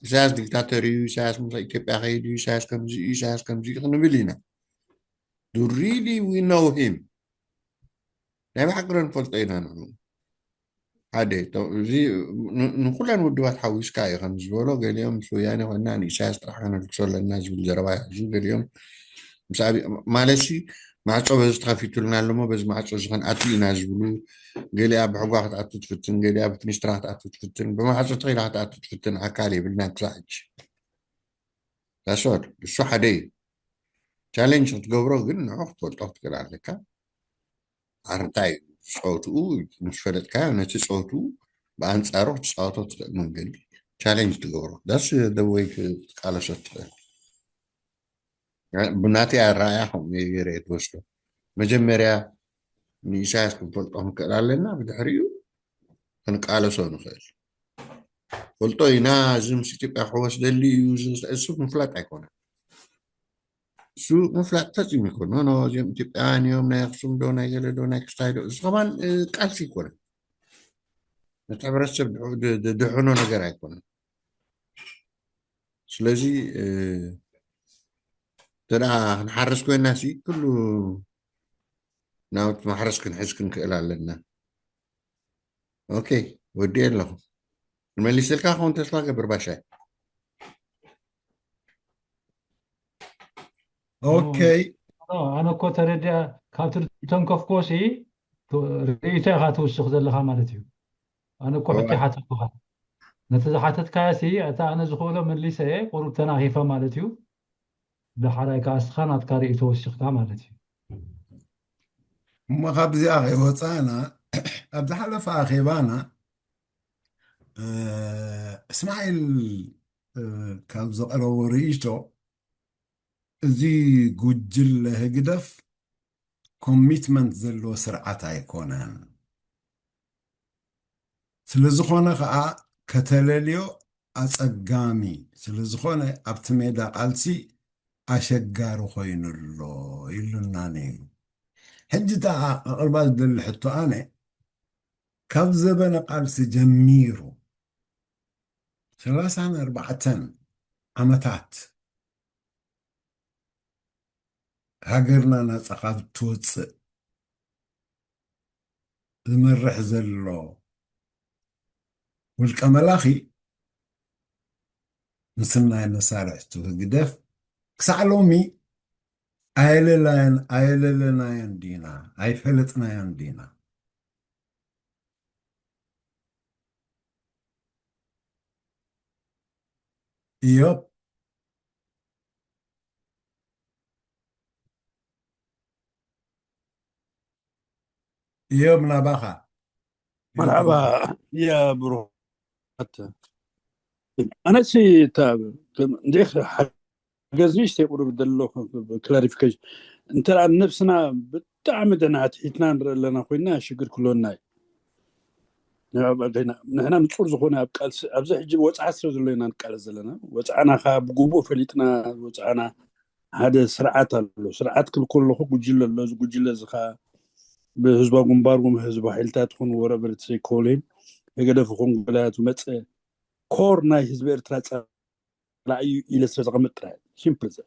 ኢሳያስ ዲክታተር እዩ ኢሳያስ ምስ ኢትዮጵያ ከይድ እዩ ኢሳያስ ከምዚ እዩ ኢሳያስ ከምዚ እዩ ክንብል ኢና ዱ ሪሊ ዊ ኖው ሂም ናይ ብሓቂ ዶ ንፈልጦ ኢና ንዑ ሓደ እዚ ንኩለን ውድባት ሓዊስካ እዩ ከም ዝበሎ ገሊኦም ምስ ወያነ ኮይና ንኢሳያስ ጥራሕ ከነልግሶ ኣለና ዝብል ዘረባ ይሕዙ ገሊኦም ምስ ኣብ ማለሲ ማዕፆ በዚ ተኸፊቱልና ኣለሞ በዚ ማዕፆ እዚ ክንኣቱ ኢና ዝብሉ ገሊኣ ብሕጓ ክትኣቱ ትፍትን ገሊኣ ብትኒስትራ ክትኣቱ ትፍትን ብማዕፆ ተኺላ ክትኣቱ ትፍትን ኣካል የብልናን ክሳዕ ሕጂ ዳሶድ እሱ ሓደ እዩ ቻሌንጅ ክትገብሮ ግን ንዑ ክትፈልጦ ክትክእል ኣለካ ኣርንታይ ጸወትኡ ምስ ፈለጥካዮ ነቲ ጸወትኡ ብኣንጻሩ ክትጻወቶ ትኽእል መንገዲ ቻሌንጅ ትገብሮ ዳስ ደወይ ክትቃለሶ ትኽእል ብናተይ ኣረኣያ ከምኡ ገይረ እየ ትወስዶ መጀመርያ ንኢሳያስ ክንፈልጦ ክንክእል ኣለና ብድሕሪኡ ክንቃለሶ ንኽእል ፈልጦ ኢና እዚ ምስ ኢትዮጵያ ክሕወስ ደሊ እዩ እሱ ምፍላጥ ኣይኮነን እሱ ምፍላጥ ፈፂሙ ይኮን ኖ እዚኦም ኢትዮጵያውያን እዮም ናይ ኣክሱም ዶ ናይ ገለ ዶ ናይ ክስታይ ዶ እዚ ከማን ቃልሲ ይኮነ ነቲ ሕብረተሰብ ድሕኖ ነገር ኣይኮነን ስለዚ እንተ ክንሓርስ ኮይና ሲ ኩሉ ናብቲ ማሕረስ ክንሕዝ ክንክእል ኣለና ኦኬ ወዲ ኣለኹ መሊስልካ ከውን ተስፋ ገብር ባሻይ ኦኬ ኣነ እኮ ተረዲኣ ካብቲ ዝተንከፍኮ ሲ ርእይቶ ኢካ ትውስኽ ዘለካ ማለት እዩ ኣነ እኮ ሕቶ ሓተትኩካ ነቲ ዝሓተትካዮ ሲ እቲ ኣነ ዝኽእሎ መሊሰ ቁሩብ ተናኺፈ ማለት እዩ ዳሕራይ ከዓ እስኻ ናትካ ርእይቶ ወሲኽካ ማለት እዩ እሞ ካብዚኣ ከይወፃእና ኣብ ዝሓለፈ ኣኼባና እስማዒል ካብ ዘቕረቦ ርእይቶ እዚ ጉጅለ ህግደፍ ኮሚትመንት ዘለዎ ስርዓት ኣይኮነን ስለዝኾነ ከዓ ከተለልዮ ኣፀጋሚ ስለዝኾነ ኣብቲ ሜዳ ቃልሲ ኣሸጋሪ ኮይኑ ኣሎ ኢሉና ነይሩ ሕጂ ታ ኣቕርባ ዝደሊ ሕቶ ኣነ ካብ ዘበነ ቃልሲ ጀሚሩ ሰላሳን ኣርባዕተን ዓመታት ሃገርና ናፃ ካብ ትወፅእ ዝመርሕ ዘሎ ውልቀ መላኺ ምስናይ መሳርሕቱ ህግደፍ ክሳዕ ሎሚ ኣየለላዮን ኣየለለናዮን ዲና ኣይፈለጥናዮን ዲና? እዮብ እዮብ ናባኻ። መርሓባ። ያ ብሩኻት። ኣነሲ እታ እንዴ ሓገዝ ንእሽተይ ቁሩብ ደሎ ክላሪፊኬሽን። እንተ ነብስና ብጣዕሚ ደና ትሒትና ንርኢ ኣለና ኮይና ሽግር ክሎና እዩ። ንሕና ንጹር ዝኾነ ኣብ ቃልሲ ኣብዚ ሕጂ ወፅዓ ስለ ዘሎ ኢና ንቃለስ ዘለና። ወፅዓና ከዓ ብግቡእ ፈሊጥና ወፅዓና ሓደ ስርዓት ኣሎ። ስርዓት ክብል ከለኹ ጉጅለ ኣሎ። እዚ ጉጅለ እዚ ከዓ ብህዝባዊ ግንባር ወይ ህዝባዊ ሓይልታት ይኹን ወረበር ዘይኮነ ህገደፍ ይኹን ገላያት ዝመፀ ኮር ናይ ህዝቢ ኤርትራ ፀላኢ እዩ ኢለ ስለ ዘቐምጥ ጥራይ። ሲምፕል ዘ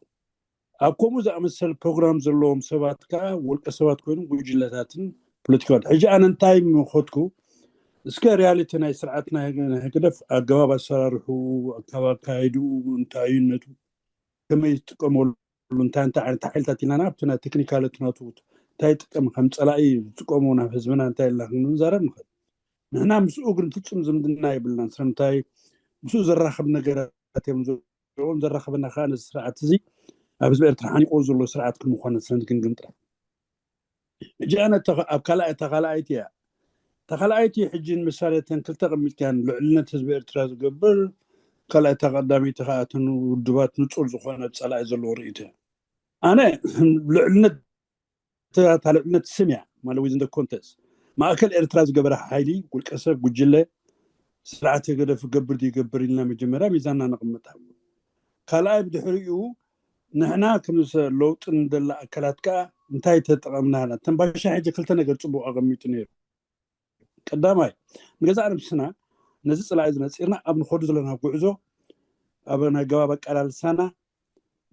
ኣብ ከምኡ ዝኣመሰል ፕሮግራም ዘለዎም ሰባት ከዓ ውልቀ ሰባት ኮይኖም ጉጅለታትን ፖለቲካን። ሕጂ ኣነ እንታይ ምኸድኩ እስከ ሪያሊቲ ናይ ስርዓት ናይ ህገደፍ ኣገባብ ኣሰራርሑ ኣካባቢ ኣካይድኡ እንታይ እዩነቱ ከመይ ዝጥቀመሉ እንታይ እንታይ ዓይነት ሓይልታት ኢልና ናብቲ ናይ ቴክኒካል እቲ ናቱ እንታይ ይጥቀም ከም ፀላኢ ዝጥቀሙ ናብ ህዝብና እንታይ ኢልና ክንዛረብ ንኽእል። ንሕና ምስኡ ግን ፍፁም ዝምድና የብልናን። ስለምንታይ ምስኡ ዘራኽብ ነገራት እዮም ዘለዎም። ዘራኽበና ከዓ ነዚ ስርዓት እዚ ኣብ ህዝቢ ኤርትራ ሓኒቆ ዘሎ ስርዓት ከምኾነ ስለንግምግም ጥራሕ። ሕጂ ኣነ ኣብ ካልኣይ እታ ካልኣይቲ እያ እታ ካልኣይቲ ሕጂ ንምሳሌ እተን ክልተ ቀሚጥካያን ልዕልነት ህዝቢ ኤርትራ ዝገብር ካልኣይ እታ ቀዳመይቲ ከዓ እተን ውድባት ንፁር ዝኾነ ፀላኢ ዘለዎ ርእይቶ እያ። ኣነ ልዕልነት እታ ልዕልነት ስም እያ ማለት ዊዝን ኮንተስ ማእከል ኤርትራ ዝገበረ ሓይሊ ውልቀሰብ ጉጅለ ስርዓት ህገደፍ ገብር ይገብር ኢልና መጀመርያ ሚዛንና ነቕምጣ። ካልኣይ ብድሕሪኡ ንሕና ክምሰ ለውጢ ንደላ ኣካላት ከዓ እንታይ ተጠቐምና ኢና? ተንባሻ ሕጂ ክልተ ነገር ፅቡቅ ኣቐሚጡ ነይሩ። ቀዳማይ ንገዛእ ነብስና ነዚ ፀላኢ ዝነፂርና ኣብ ንኸዱ ዘለና ጉዕዞ ኣብ ናይ ገባብ ኣቀላልሳና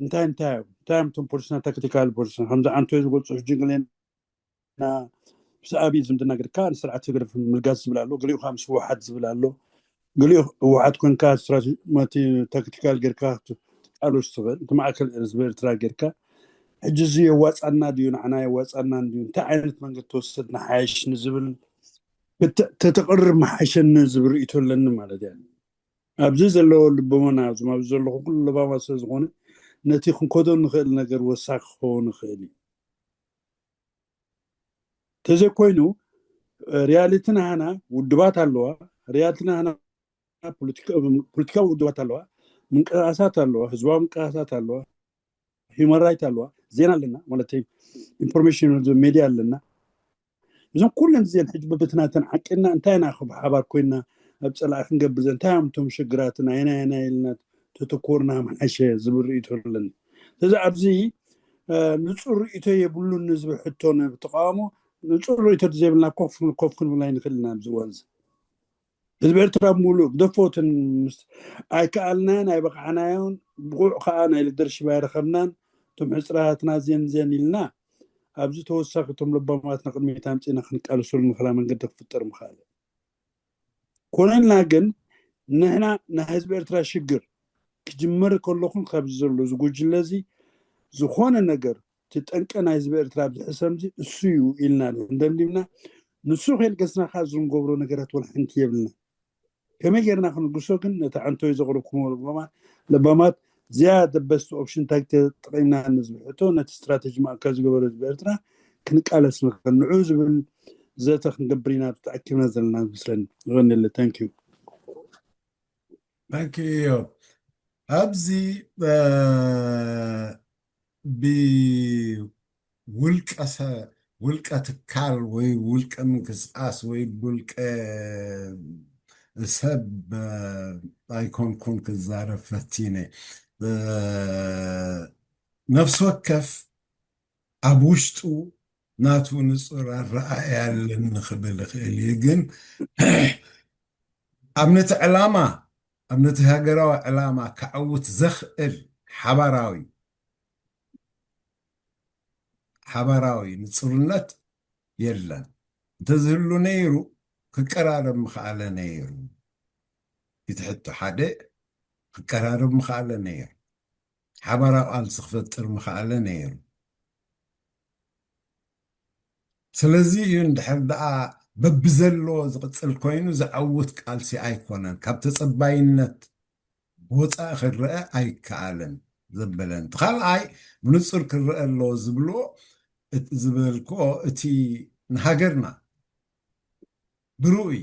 እንታይ እንታይ እዮም እንታይ እዮም እቶም ፖሊስና ታክቲካል ፖሊስና ከምዚ ዓንቶ ዝገልፁ ሕጂ ገሌና ምስ ኣብይ ዝምድና ጌርካ ንስርዓት ህግደፍ ምልጋስ ዝብል ኣሎ፣ ገሊኡ ከዓ ምስ ህወሓት ዝብል ኣሎ። ገሊኡ ህወሓት ኮንካ ስትራቴጂ ታክቲካል ጌርካ ትቃለስ ትኽእል፣ እቲ ማእከል ህዝቢ ኤርትራ ጌርካ። ሕጂ እዚ የዋፃና ድዩ ንዓና የዋፃና ድዩ እንታይ ዓይነት መንገዲ ተወሰድና ሓይሽ ንዝብል ተተቕርብ መሓሸኒ ዝብል ርእይቶ ኣለኒ ማለት እያ። ኣብዚ ዘለዎ ልቦና እዞም ኣብዚ ዘለኹ ኩሉ ለባማ ስለ ዝኾነ ነቲ ክንከዶ ንኽእል ነገር ወሳኺ ክኸውን ይኽእል እዩ። ተዘይኮይኑ ሪያሊቲ ናህና ውድባት ኣለዋ፣ ሪያሊቲ ናህና ፖለቲካዊ ውድባት ኣለዋ፣ ምንቅስቃሳት ኣለዋ፣ ህዝባዊ ምንቅስቃሳት ኣለዋ፣ ሂማን ራይት ኣለዋ፣ ዜና ኣለና ማለት ኢንፎርሜሽን ሜድያ ኣለና። እዞም ኩለን እዚአን ሕጂ በብትናተን ዓቂና እንታይ ኢና ክብ ሓባር ኮይና ኣብ ፀላኢ ክንገብር ዘ እንታይ እዮም እቶም ሽግራትን ኣየናይ ኣየናይ ኢልና ተተኮርና ምሓሸ ዝብል ርእይቶ ኣለኒ። ስለዚ ኣብዚ ንፁር ርእይቶ የብሉን ንዝብል ሕቶ ንተቃውሞ ንፁር ርእይቶ ዘይብልና ኮፍ ኮፍ ክንብል ኣይንኽእል ኢና ኣብዚ እዋን እዚ። ህዝቢ ኤርትራ ሙሉእ ግደፎትን ምስ ኣይከኣልናዮን ኣይበቕዓናዮን ብቑዕ ከዓ ናይ ሊደርሽፕ ኣይረኸብናን እቶም ሕፅራትና ዜን ዜን ኢልና ኣብዚ ተወሳኺ እቶም ለባማትና ቅድሚት ኣምፂእና ክንቃለሰሉ ንኽላ መንገዲ ክፍጠር ምኽኣለ። ኮነልና ግን ንሕና ናይ ህዝቢ ኤርትራ ሽግር ክጅመር ከለኹን ካብዚ ዘሎ ዝጉጅለ እዚ ዝኾነ ነገር እቲ ጠንቂ ናይ ህዝቢ ኤርትራ ኣብዚ ሕሰም እዚ እሱ እዩ ኢልና እንደምዲምና ንሱ ከየልገስና ከዓ ዝንገብሮ ነገራት ወላ ሓንቲ የብልና። ከመይ ጌርና ክንግሶ ግን ነቲ ዓንቶይ ዘቕረብኩሞ ለባማት ዝያደ በስት ኦፕሽን እንታይ ተጠቒምና ንዝብል ሕቶ ነቲ ስትራቴጂ ማእከል ዝገበረ ህዝቢ ኤርትራ ክንቃለስ ንኽእል ንዑ ዝብል ዘተ ክንገብር ኢና ተኣኪብና ዘለና ዝመስለኒ። ይቐንለ። ታንክ ዩ። ታንክ ዩ። ኣብዚ ብውልቀ ውልቀ ትካል ወይ ውልቀ ምንቅስቃስ ወይ ብውልቀ ሰብ ኣይኮንኩን ክዛረብ ፈቲነ። ነፍሲ ወከፍ ኣብ ውሽጡ ናቱ ንፁር ኣረኣእያ ኣለኒ ክብል ይኽእል እዩ። ግን ኣብ ነቲ ዕላማ ኣብ ነቲ ሃገራዊ ዕላማ ከዕውት ዘኽእል ሓባራዊ ሓባራዊ ንፁርነት የለን። እንተዝህሉ ነይሩ ክቀራረብ ምኽኣለ ነይሩ። እቲ ሕቶ ሓደ ክቀራረብ ምኽኣለ ነይሩ። ሓባራዊ ቃልሲ ክፈጥር ምኽኣለ ነይሩ። ስለዚ እዩ እንድሕር ደኣ በብዘለዎ ዝቕጽል ኮይኑ ዘዐውት ቃልሲ ኣይኮነን። ካብ ተጸባይነት ወፃኢ ክረአ ኣይከኣልን ዘበለን። እቲ ካልኣይ ብንጹር ክረአ ኣለዎ ዝብሎ ዝበልኮ እቲ ንሃገርና ብርኡይ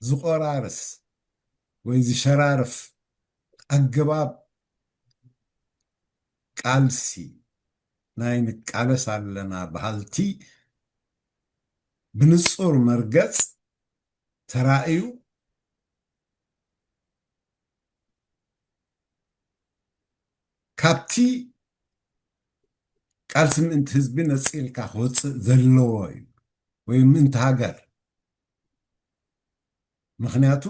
ዝቆራርስ ወይ ዝሸራርፍ ኣገባብ ቃልሲ ናይ ንቃለስ ኣለና በሃልቲ ብንጹር መርገጽ ተራእዩ ካብቲ ቃልሲ ምእንቲ ህዝቢ ነጺልካ ክወፅእ ዘለዎ እዩ ወይ ምእንቲ ሃገር። ምክንያቱ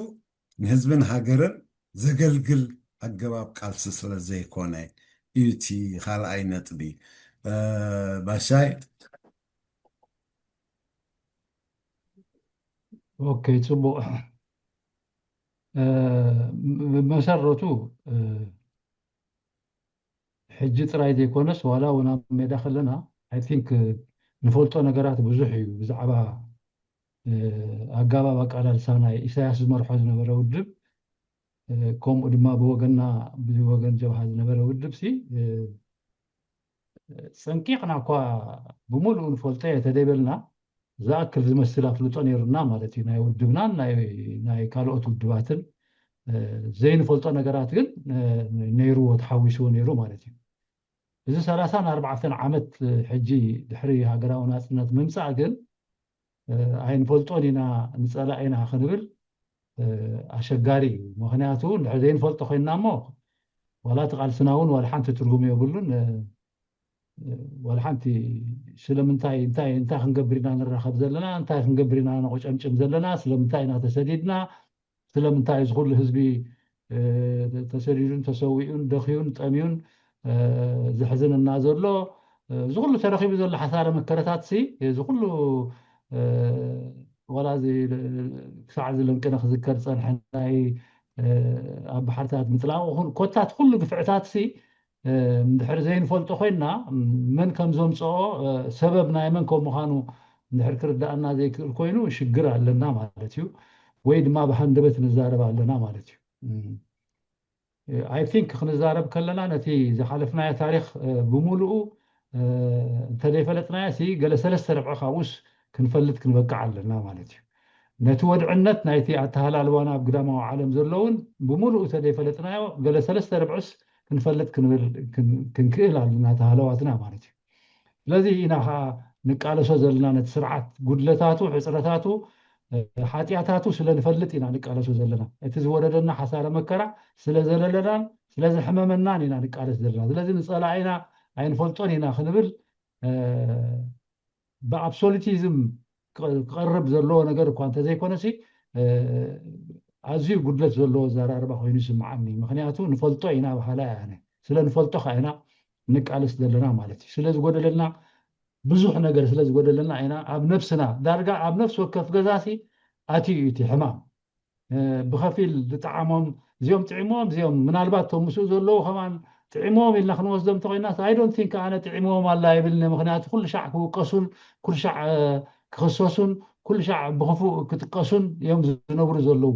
ንህዝብን ሃገርን ዘገልግል ኣገባብ ቃልሲ ስለ ዘይኮነ እዩ እቲ ካልኣይ ነጥቢ። ባሻይ። ኦኬ፣ ፅቡቅ። ብመሰረቱ ሕጂ ጥራይ ዘይኮነስ ዋላ እውን ኣብ ሜዳ ከለና፣ I think፣ ንፈልጦ ነገራት ብዙሕ እዩ ብዛዕባ ኣጋባብ ኣቃላልሳ ናይ ኢሳያስ ዝመርሖ ዝነበረ ውድብ፣ ከምኡ ድማ ብወገንና ብወገን ጀብሃ ዝነበረ ውድብ ሲ ፀንቂቕና እኳ ብምሉኡ ንፈልጦ እየ ተደይበልና ዝኣክል ዝመስል ኣፍልጦ ነይሩና ማለት እዩ። ናይ ውድብናን ናይ ካልኦት ውድባትን ዘይንፈልጦ ነገራት ግን ነይርዎ፣ ተሓዊስዎ ነይሩ ማለት እዩ። እዚ ሰላሳን ኣርባዕተን ዓመት ሕጂ ድሕሪ ሃገራዊ ናፅነት ምምፃእ ግን ኣይንፈልጦን ኢና ንፀላኢና ክንብል ኣሸጋሪ እዩ። ምክንያቱ እንድሕር ዘይንፈልጦ ኮይንና እሞ ዋላ እቲ ቃልስና እውን ዋላ ሓንቲ ትርጉም የብሉን። ዋላ ሓንቲ ስለምንታይ እንታይ እንታይ ክንገብር ኢና ንራኸብ ዘለና፣ እንታይ ክንገብር ኢና ነቆጨምጭም ዘለና፣ ስለምንታይ ኢና ተሰዲድና፣ ስለምንታይ እዚ ኩሉ ህዝቢ ተሰዲዱን ተሰዊኡን ደኽዩን ጠምዩን ዘሕዝንና ዘሎ፣ እዚ ኩሉ ተረኺቡ ዘሎ ሓሳረ መከረታት ሲ እዚ ኩሉ ዋላ እዚ ክሳዕ እዚ ለንቅነ ክዝከር ዝፀንሐ ናይ ኣብ ባሕርታት ምጥላቕ ኮታት ኩሉ ግፍዕታት ሲ እንድሕር ዘይንፈልጦ ኮይንና መን ከም ዘምፅኦ ሰበብ ናይ መን ከም ምዃኑ እንድሕር ክርዳእና ዘይክእል ኮይኑ ሽግር ኣለና ማለት እዩ። ወይ ድማ ብሃንደበት ንዛረብ ኣለና ማለት እዩ። I think ክንዛረብ ከለና ነቲ ዝሓለፍናዮ ታሪክ ብምሉኡ እንተዘይፈለጥናዮ ሲ ገለ ሰለስተ ርብዒ ካብኡስ ክንፈልጥ ክንበቅዕ ኣለና ማለት እዩ። ነቲ ወድዕነት ናይቲ ኣተሃላልዋና ኣብ ግዳማዊ ዓለም ዘለውን ብምሉኡ ተዘይፈለጥናዮ ገለ ሰለስተ ርብዕስ ክንፈልጥ ክንክእል ኣለና ተሃለዋትና ማለት እዩ። ስለዚ ኢና ከዓ ንቃለሶ ዘለና ነቲ ስርዓት ጉድለታቱ፣ ሕፅረታቱ፣ ሓጢኣታቱ ስለ ንፈልጥ ኢና ንቃለሶ ዘለና። እቲ ዝወረደና ሓሳረ መከራ ስለ ዘለለናን ስለ ዘሕመመናን ኢና ንቃለስ ዘለና። ስለዚ ንፀላኢና ኣይንፈልጦን ኢና ክንብል ብኣብሶሉቲዝም ክቐርብ ዘለዎ ነገር እኳ እንተዘይኮነሲ ኣዝዩ ጉድለት ዘለዎ ኣዘራርባ ኮይኑ ይስምዓኒ። ምክንያቱ ንፈልጦ ኢና በሃላይ ኣነ። ስለ ንፈልጦ ከዓ ኢና ንቃለስ ዘለና ማለት እዩ። ስለ ዝጎደለልና ብዙሕ ነገር ስለ ዝጎደለልና ኢና ኣብ ነብስና ዳርጋ ኣብ ነፍሲ ወከፍ ገዛሲ ኣትዩ እዩ እቲ ሕማም። ብኸፊል ዝጠዓሞም እዚኦም ጥዒሞም እዚኦም ምናልባት እቶም ምስኡ ዘለዉ ከማን ጥዒሞም ኢልና ክንወስዶም እንተኮይና I don't think ኣነ ጥዒሞም ኣላ ይብልኒ። ምክንያቱ ኩሉ ሻዕ ክውቀሱን ኩሉ ሻዕ ክኽሰሱን ኩሉ ሻዕ ብክፉእ ክጥቀሱን እዮም ዝነብሩ ዘለዉ።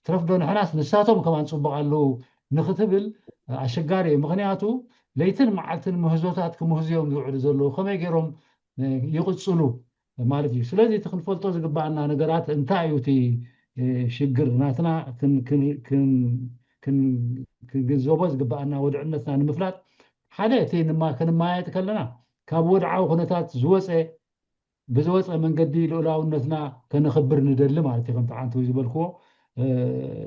ትረፍ ዶ ንሕናስ ንሳቶም ከማን ፅቡቅ ኣለዉ ንክትብል ኣሸጋሪ እዩ። ምክንያቱ ለይትን መዓልትን ምህዞታት ክምህዙ እዮም ዝውዕሉ ዘለዉ። ከመይ ገይሮም ይቕፅሉ ማለት እዩ። ስለዚ እቲ ክንፈልጦ ዝግባኣና ነገራት እንታይ እዩ እቲ ሽግር ናትና ክንግንዘቦ ዝግባኣና ወድዕነትና ንምፍላጥ ሓደ እቲ ክንማየጥ ከለና ካብ ወድዓዊ ኩነታት ዝወፀ ብዝወፀ መንገዲ ልኡላውነትና ከነኽብር ንደሊ ማለት እዩ። ከምቲ ዓንቱ ዝበልክዎ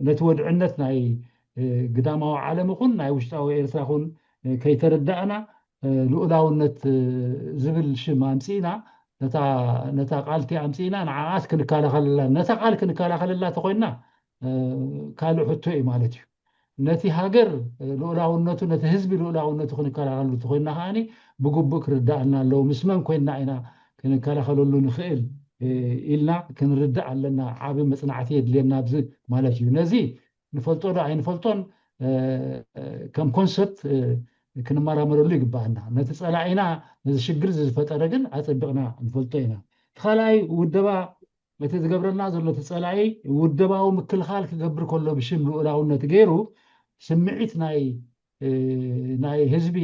ነቲ ወድዕነት ናይ ግዳማዊ ዓለም ይኹን ናይ ውሽጣዊ ኤርትራ ይኹን ከይተረዳእና ልኡላውነት ዝብል ሽም ኣምፂእና ነታ ቃልቲ ኣምፂእና ንዓኣስ ክንከላኸለላ ነታ ቃል ክንከላኸለላ ተኮይንና ካልእ ሕቶ እዩ ማለት እዩ። ነቲ ሃገር ልኡላውነቱ ነቲ ህዝቢ ልኡላውነቱ ክንከላኸሉ ተኮይንና ከዓኒ ብግቡእ ክርዳእና ኣለዎ ምስ መን ኮይንና ኢና ክንከላኸለሉ ንኽእል ኢልና ክንርዳእ ኣለና። ዓቢ መጽናዕቲ የድልየና ኣብዚ ማለት እዩ። ነዚ ንፈልጦ ዶ ኣይንፈልጦን ከም ኮንሰፕት ክንመራመረሉ ይግባኣና። ነቲ ጸላኢና፣ ነዚ ሽግር ዝፈጠረ ግን ኣጸቢቕና ንፈልጦ ኢና። እቲ ካልኣይ ውደባ፣ እቲ ዝገብረልና ዘሎ እቲ ጸላኢ ውደባዊ ምክልኻል ክገብር ከሎ ብሽም ልኡላውነት ገይሩ ስምዒት ናይ ናይ ህዝቢ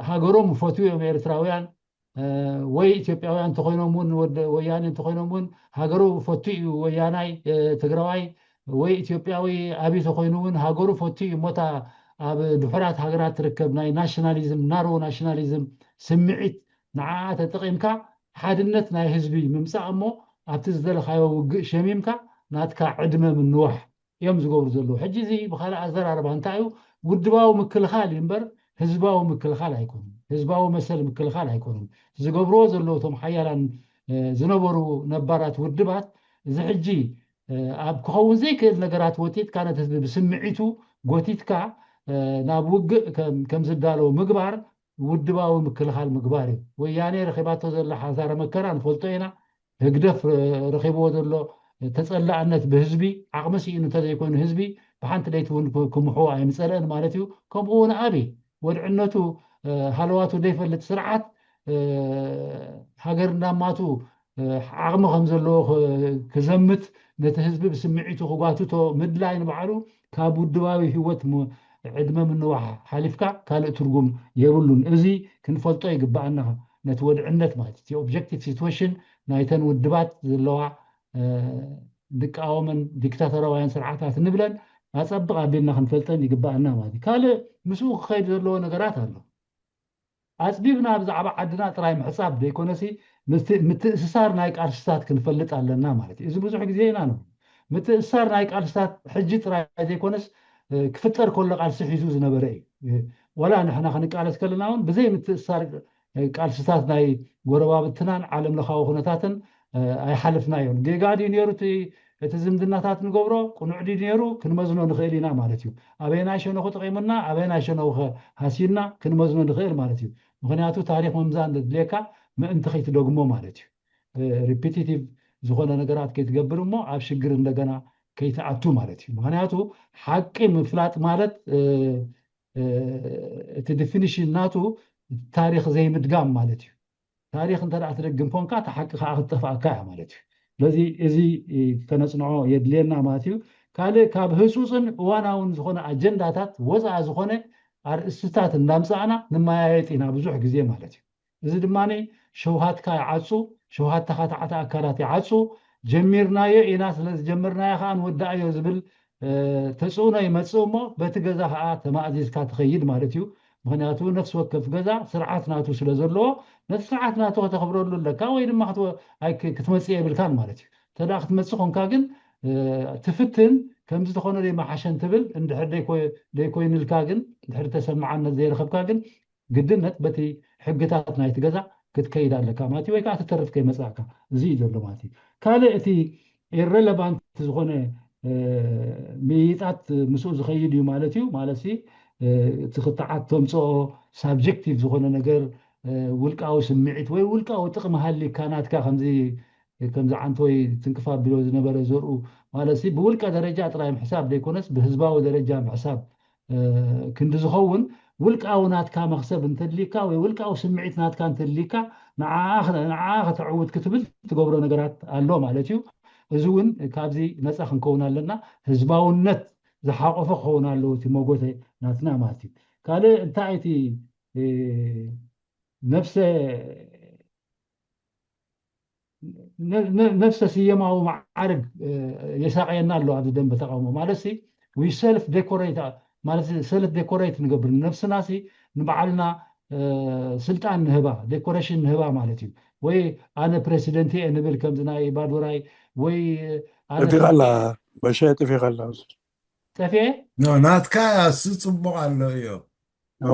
ሃገሮም ይፈትዉ እዮም ኤርትራውያን ወይ ኢትዮጵያውያን እንተኾይኖም እውን ወያኔ እንተኾይኖም እውን ሃገሩ ፈቱ እዩ። ወያናይ ትግራዋይ ወይ ኢትዮጵያዊ ኣብይ ተኾይኑ እውን ሃገሩ ፈቱ እዩ። እሞታ ኣብ ድሑራት ሃገራት ትርከብ ናይ ናሽናሊዝም ናሮ ናሽናሊዝም ስምዒት ንዓኣ ተጠቒምካ ሓድነት ናይ ህዝቢ ምምፃእ እሞ ኣብቲ ዝደለኻዮ ውግእ ሸሚምካ ናትካ ዕድመ ምንዋሕ እዮም ዝገብሩ ዘለዉ። ሕጂ እዚ ብካልእ ኣዘራርባ እንታይ እዩ ውድባዊ ምክልኻል እዩ እምበር ህዝባዊ ምክልኻል ኣይኮኑን። ህዝባዊ መሰል ምክልኻል ኣይኮኑን። ዝገብርዎ ዘለዉ እቶም ሓያላን ዝነበሩ ነባራት ውድባት እዚ ሕጂ ኣብ ክኸውን ዘይክእል ነገራት ወጢጥካ ነቲ ህዝቢ ብስምዒቱ ጎቲትካ ናብ ውግእ ከም ዝዳለው ምግባር ውድባዊ ምክልኻል ምግባር እዩ። ወያኔ ረኺባቶ ዘላ ሓሳረ መከራ ንፈልጦ ኢና። ህግደፍ ረኺብዎ ዘሎ ተጸላእነት ብህዝቢ ዓቕሚ ስኢኑ እንተዘይኮይኑ ህዝቢ ብሓንቲ ለይቲ እውን ክምሕዎ ኣይምጸለእን ማለት እዩ። ከምኡ እውን ኣበይ ወድዕነቱ ሃለዋቱ ዘይፈልጥ ስርዓት ሃገር እንዳማቱ ዓቕሚ ከም ዘለዎ ክዘምት ነቲ ህዝቢ ብስምዒቱ ክጓትቶ ምድላይ ንባዕሉ ካብ ውድባዊ ህይወት ዕድመ ምንዋሕ ሓሊፍካ ካልእ ትርጉም የብሉን። እዚ ክንፈልጦ ይግባኣና። ነቲ ወድዕነት ማለት እቲ ኦብጀክቲቭ ሲትዌሽን ናይተን ውድባት ዘለዋ ንቃወመን ዲክታተራውያን ስርዓታት ንብለን ኣጸብቕ ኣቢልና ክንፈልጠን ይግባኣና ማለት እዩ። ካልእ ምስኡ ክኸይድ ዘለዎ ነገራት ኣሎ። ኣጽቢብና ብዛዕባ ዓድና ጥራይ ምሕጻብ ዘይኮነሲ ምትእስሳር ናይ ቃልስታት ክንፈልጥ ኣለና ማለት እዩ። እዚ ብዙሕ ግዜ ኢና ን ምትእስሳር ናይ ቃልስታት ሕጂ ጥራይ ዘይኮነስ ክፍጠር ከሎ ቃልሲ ሒዙ ዝነበረ እዩ። ወላ ንሕና ክንቃለስ ከለና እውን ብዘይ ምትእስሳር ቃልስታት ናይ ጎረባብትናን ዓለም ለኻዊ ኩነታትን ኣይሓለፍናዮን። ጌጋ ድዩ ነይሩ እቲ ዝምድናታት ንገብሮ ቅኑዕ ድዩ ነይሩ ክንመዝኖ ንኽእል ኢና ማለት እዩ። ኣበየናይ ሸነኹ ጠቒሙና ኣበየናይ ሸነኹ ሃሲና ክንመዝኖ ንኽእል ማለት እዩ። ምኽንያቱ ታሪኽ ምምዛን ዘድልየካ ምእንቲ ከይትደግሞ ማለት እዩ። ሪፒቲቲቭ ዝኾነ ነገራት ከይትገብር እሞ ኣብ ሽግር እንደገና ከይትኣቱ ማለት እዩ። ምኽንያቱ ሓቂ ምፍላጥ ማለት እቲ ዲፊኒሽን ናቱ ታሪኽ ዘይምድጋም ማለት እዩ። ታሪኽ እንተ ትደግም ኮንካ እቲ ሓቂ ከዓ ክትጠፍኣካ እያ ማለት እዩ። ስለዚ እዚ ከነፅንዖ የድልየና ማለት እዩ። ካልእ ካብ ህፁፅን እዋናውን ዝኾነ ኣጀንዳታት ወፃኢ ዝኾነ ኣርእስትታት እንዳምፃእና ንመያየጥ ኢና ብዙሕ ግዜ ማለት እዩ። እዚ ድማ ሸውሃትካ ይዓፁ፣ ሸውሃት ተኻታዕቲ ኣካላት ይዓፁ። ጀሚርናዮ ኢና፣ ስለዚ ጀመርናዮ ከዓ ንወዳእዮ ዝብል ተፅዕኖ ይመፅእ እሞ በቲ ገዛ ከዓ ተማእዚዝካ ትኸይድ ማለት እዩ። ምክንያቱ ነፍሲ ወከፍ ገዛ ስርዓት ናቱ ስለ ዘለዎ ነቲ ስርዓት ናቱ ከተኽብረሉ ኣለካ ወይ ድማ ክትመፅእ የብልካን ማለት እዩ። ተዳ ክትመፅእ ኮንካ ግን ትፍትን ከምዚ ዝኾነ ደይመሓሸን ትብል እንድሕር ደይኮይንልካ ግን ድሕሪ ተሰማዓነት ዘይረኸብካ ግን ግድነት በቲ ሕግታት ናይቲ ገዛ ክትከይድ ኣለካ ማለት እዩ፣ ወይ ከዓ ትተርፍ ከይመፅእካ። እዚ እዩ ዘሎ ማለት እዩ። ካልእ እቲ ኢረለቫንት ዝኾነ ምይይጣት ምስኡ ዝኸይድ እዩ ማለት እዩ። ማለት እቲ ክትዓት ተምፅኦ ሳብጀክቲቭ ዝኾነ ነገር ውልቃዊ ስምዒት ወይ ውልቃዊ ጥቕሚ ሃሊካ ናትካ ከምዚ ከምዚ ዓንቶ ወይ ትንክፍ ኣቢሎ ዝነበረ ዘርኡ ማለት ብውልቀ ደረጃ ጥራይ ምሕሳብ ዘይኮነስ ብህዝባዊ ደረጃ ምሕሳብ ክንዲ ዝኸውን ውልቃዊ ናትካ መክሰብ እንተድሊካ ወይ ውልቃዊ ስምዒት ናትካ እንተድሊካ ንዓ ከተዕውት ክትብል ትገብሮ ነገራት ኣሎ ማለት እዩ። እዚ እውን ካብዚ ነፃ ክንከውን ኣለና። ህዝባውነት ዝሓቆፈ ክኸውን ኣለዎ እቲ መጎተ ናትና ማለት እዩ። ካልእ እንታይ እቲ ነፍሰ ነፍሰ ስየማዊ ማዓርግ የሳቀየና ኣሎ ኣብዚ ደንበ ተቃውሞ ማለት ሲ we self decorate ማለት self decorate ንገብር ነብስና ሲ ንባዕልና ስልጣን ንህባ ዴኮሬሽን ንህባ ማለት እዩ። ወይ ኣነ ፕሬሲደንት እየ ንብል ከምዚ ናይ ባዶራይ ወይ ጠፊኻላ በሻ ጠፊኻላ ጠፍኤ ናትካ እሱ ፅቡቅ ኣሎ እዮ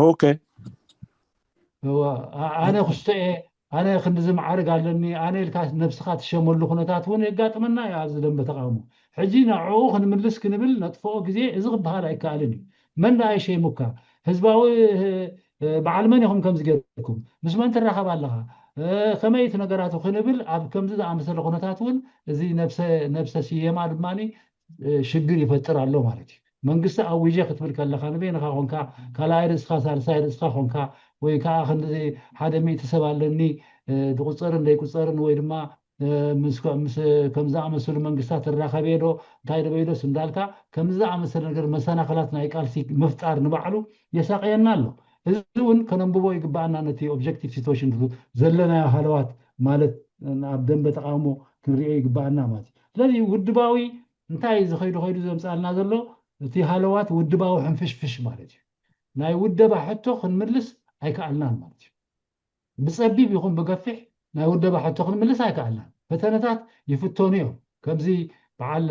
ኦኬ ኣነ ክስቶ እየ ኣነ ክንድዚ ማዓርግ ኣለኒ ኣነ ኢልካ ነብስኻ ትሸመሉ ኩነታት እውን የጋጥመና እዩ ኣብዚ ደንበ ተቃውሞ። ሕጂ ንዕኡ ክንምልስ ክንብል ነጥፍኦ ግዜ እዚ ክበሃል ኣይከኣልን እዩ። መን ደኣ ይሸይሙካ? ህዝባዊ በዓል መን ኢኹም ከምዚ ገይርኩም? ምስ መን ትራኸብ ኣለኻ? ከመይ እቲ ነገራቱ ክንብል ኣብ ከምዚ ዝኣመሰለ ኩነታት እውን እዚ ነብሰ ስየማ ድማ ሽግር ይፈጥር ኣሎ ማለት እዩ። መንግስቲ ኣዊጀ ክትብል ከለኻ ንበይንኻ ኮንካ፣ ካልኣይ ርእስኻ ሳልሳይ ርእስኻ ኮንካ፣ ወይ ከዓ ክንዲ ሓደ ሚእቲ ሰብ ኣለኒ ዝቁፀርን ዘይቁፀርን ወይ ድማ ከም ዝኣመሰሉ መንግስታት ትራኸበ ዶ እንታይ ደበይዶስ እንዳልካ ከምዚ ዝኣመሰለ ነገር መሰናኸላት ናይ ቃልሲ ምፍጣር ንባዕሉ የሳቀየና ኣሎ። እዚ እውን ከነንብቦ ይግባኣና፣ ነቲ ኦብጀክቲቭ ሲትዌሽን ዘለናዮ ሃለዋት ማለት ኣብ ደንበ ተቃውሞ ክንሪኦ ይግባኣና ማለት እዩ። ስለዚ ውድባዊ እንታይ ዝኸይዱ ከይዱ ዘምፃልና ዘሎ እቲ ሃለዋት ውድባዊ ሕንፍሽፍሽ ማለት እዩ። ናይ ውደባ ሕቶ ክንምልስ ኣይከኣልናን ማለት እዩ። ብፀቢብ ይኹን ብገፊሕ ናይ ውደባ ሕቶ ክንምልስ ኣይከኣልናን። ፈተነታት ይፍተኑ እዮም። ከምዚ በዓል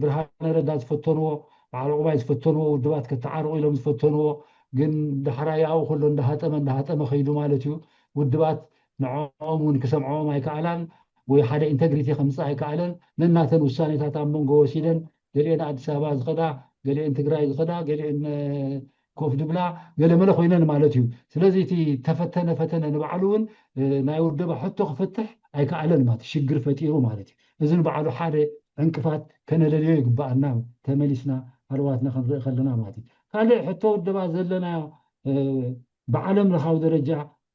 ብርሃነ ረዳ ዝፈተንዎ፣ በዓል ዕቁባይ ዝፈተንዎ፣ ውድባት ከተዓርቑ ኢሎም ዝፈተንዎ፣ ግን ዳሕራይ ኣብኡ ከሎ እንዳሃጠመ እንዳሃጠመ ከይዱ ማለት እዩ። ውድባት ንዕኦም እውን ክሰምዕኦም ኣይከኣላን ወይ ሓደ ኢንተግሪቲ ከምፅእ ኣይከኣለን። ነናተን ውሳኔታት ኣብ መንጎ ወሲደን ገሊአን ኣዲስ ኣበባ ዝኸዳ፣ ገሊአን ትግራይ ዝኸዳ፣ ገሊአን ኮፍ ድብላ ገለመለ ኮይነን ማለት እዩ። ስለዚ እቲ ተፈተነ ፈተነ ንባዕሉ እውን ናይ ውደባ ሕቶ ክፈትሕ ኣይከኣለን ማለት ሽግር ፈጢሩ ማለት እዩ። እዚ ንባዕሉ ሓደ ዕንቅፋት ከነለልዮ ይግባኣና፣ ተመሊስና ሃለዋትና ክንርኢ ከለና ማለት እዩ። ካልእ ሕቶ ውደባ ዘለናዮ ብዓለም ለኻዊ ደረጃ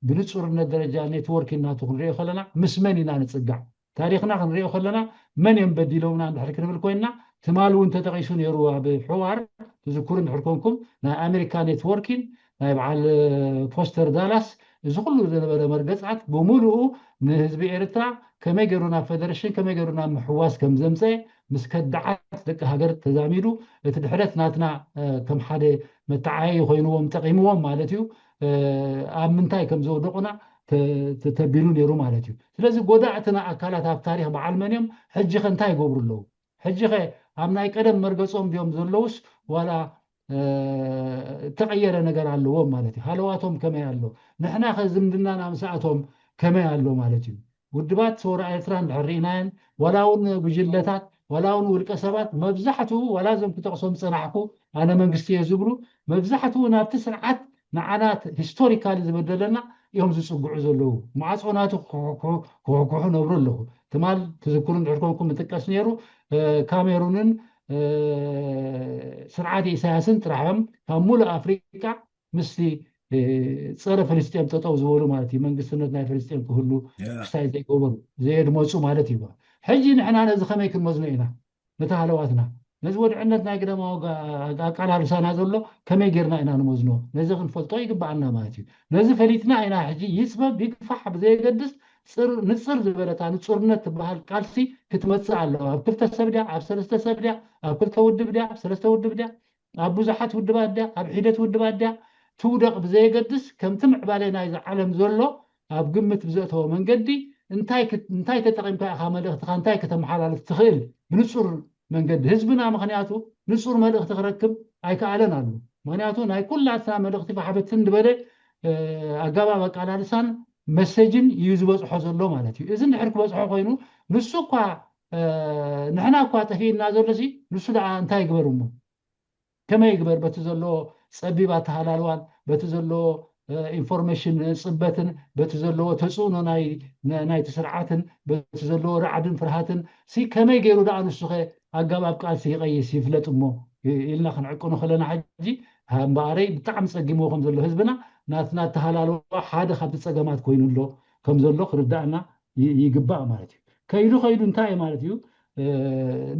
ብንፁርነት ደረጃ ኔትወርክ እናቱ ክንሪኦ ከለና ምስ መን ኢና ንፅጋዕ? ታሪኽና ክንሪኦ ከለና መን እዮም በዲሎምና እንድሕር ክንብል ኮይንና፣ ትማል እውን ተጠቂሱ ነይሩ ኣብ ሕዋር ትዝክሩ እንድሕር ኮንኩም ናይ ኣሜሪካ ኔትወርኪን ናይ በዓል ፎስተር ዳላስ እዚ ኩሉ ዝነበረ መርገፃት ብምሉኡ ንህዝቢ ኤርትራ ከመይ ገይሩ ናብ ፌደሬሽን ከመይ ገይሩ ናብ ምሕዋስ ከም ዘምፀ ምስ ከዳዓት ደቂ ሃገር ተዛሚዱ እቲ ድሕረት ናትና ከም ሓደ መተዓያይ ኮይንዎም ጠቂምዎም ማለት እዩ። ኣብ ምንታይ ከም ዘወደቁና ተቢሉ ነይሩ ማለት እዩ። ስለዚ ጎዳእትና ኣካላት ኣብ ታሪክ በዓል መን እዮም? ሕጂ ከ እንታይ ይገብሩ ኣለዉ? ሕጂ ከ ኣብ ናይ ቀደም መርገፆም ድዮም ዘለውስ ዋላ እተቐየረ ነገር ኣለዎም ማለት እዩ? ሃለዋቶም ከመይ ኣሎ? ንሕና ከ ዝምድናና ምስኣቶም ከመይ ኣሎ ማለት እዩ? ውድባት ሰውራ ኤርትራ እንድሕር ርኢናየን ዋላ እውን ጉጅለታት ዋላ እውን ውልቀ ሰባት መብዛሕትኡ ዋላ እዞም ክጠቕሶም ዝፀናሕኩ ኣነ መንግስቲ እየ ዝብሉ መብዛሕትኡ ናብቲ ስርዓት ንዓና ሂስቶሪካሊ ዝበደለና እዮም ዝፅግዑ ዘለዉ። ማዕፆ ናቱ ክሕኩሑ ነብሩ ኣለዉ። ትማል ትዝክሩ እንድሕር ኮንኩም ምጥቀስ ነይሩ ካሜሩንን ስርዓት ኢሳያስን ጥራሕም ካብ ሙሉእ ኣፍሪቃ ምስቲ ፀረ ፍልስጤም ጠጠው ዝበሉ ማለት እዩ። መንግስትነት ናይ ፍልስጤም ክህሉ ክስታይ ዘይገበሩ ዘየድመፁ ማለት እዩ። ሕጂ ንሕና ነዚ ከመይ ክንመዝኖ ኢና? ነቲ ሃለዋትና ነዚ ወድዕነት ናይ ግደማዊ ኣቃላልሳና ዘሎ ከመይ ጌርና ኢና ንመዝኖ? ነዚ ክንፈልጦ ይግባኣና ማለት እዩ። ነዚ ፈሊጥና ኢና ሕጂ ይፅበብ ይግፋሕ ብዘየገድስ ንፅር ዝበለታ ንፁርነት ትበሃል ቃልሲ ክትመፅእ ኣለዋ። ኣብ ክልተ ሰብ ድያ፣ ኣብ ሰለስተ ሰብ ድያ፣ ኣብ ክልተ ውድብ ድያ፣ ኣብ ሰለስተ ውድብ ድያ፣ ኣብ ብዙሓት ውድባት ድያ፣ ኣብ ሒደት ውድባት ድያ ትውደቕ ብዘየገድስ ከምቲ ምዕባለ ናይዚ ዓለም ዘሎ ኣብ ግምት ብዘእተወ መንገዲ እንታይ ተጠቒምካ ኢኻ መልእኽትኻ እንታይ ከተመሓላልፍ ትኽእል ብንፁር መንገዲ ህዝብና ምክንያቱ ንፁር መልእኽቲ ክረክብ ኣይከኣለን ኣሎ። ምክንያቱ ናይ ኩላትና መልእኽቲ ፋሕብትን ዝበለ ኣገባብ ኣቃላልሳን መሰጅን እዩ ዝበፅሖ ዘሎ ማለት እዩ። እዚ እንድሕር ክበፅሖ ኮይኑ ንሱ እኳ ንሕና እኳ ጠፊእና ዘሎ ሲ ንሱ ደኣ እንታይ ይግበር እሞ ከመይ ይግበር በቲ ዘሎ ፀቢብ ኣተሃላልዋን በቲ ዘሎ ኢንፎርሜሽን ፅበትን በቲ ዘለዎ ተፅዕኖ ናይቲ ስርዓትን በቲ ዘለዎ ራዕድን ፍርሃትን ሲ ከመይ ገይሩ ደኣ ንሱኸ ኣገባብ ቃልሲ ይቐይስ ይፍለጥ እሞ ኢልና ክንዕቅኖ ከለና ሕጂ እምበኣረይ ብጣዕሚ ፀጊምዎ ከም ዘሎ ህዝብና ናትና ኣተሃላልዋ ሓደ ካብቲ ፀገማት ኮይኑ ኣሎ ከም ዘሎ ክርዳእና ይግባእ ማለት እዩ። ከይዱ ከይዱ እንታይ ማለት እዩ?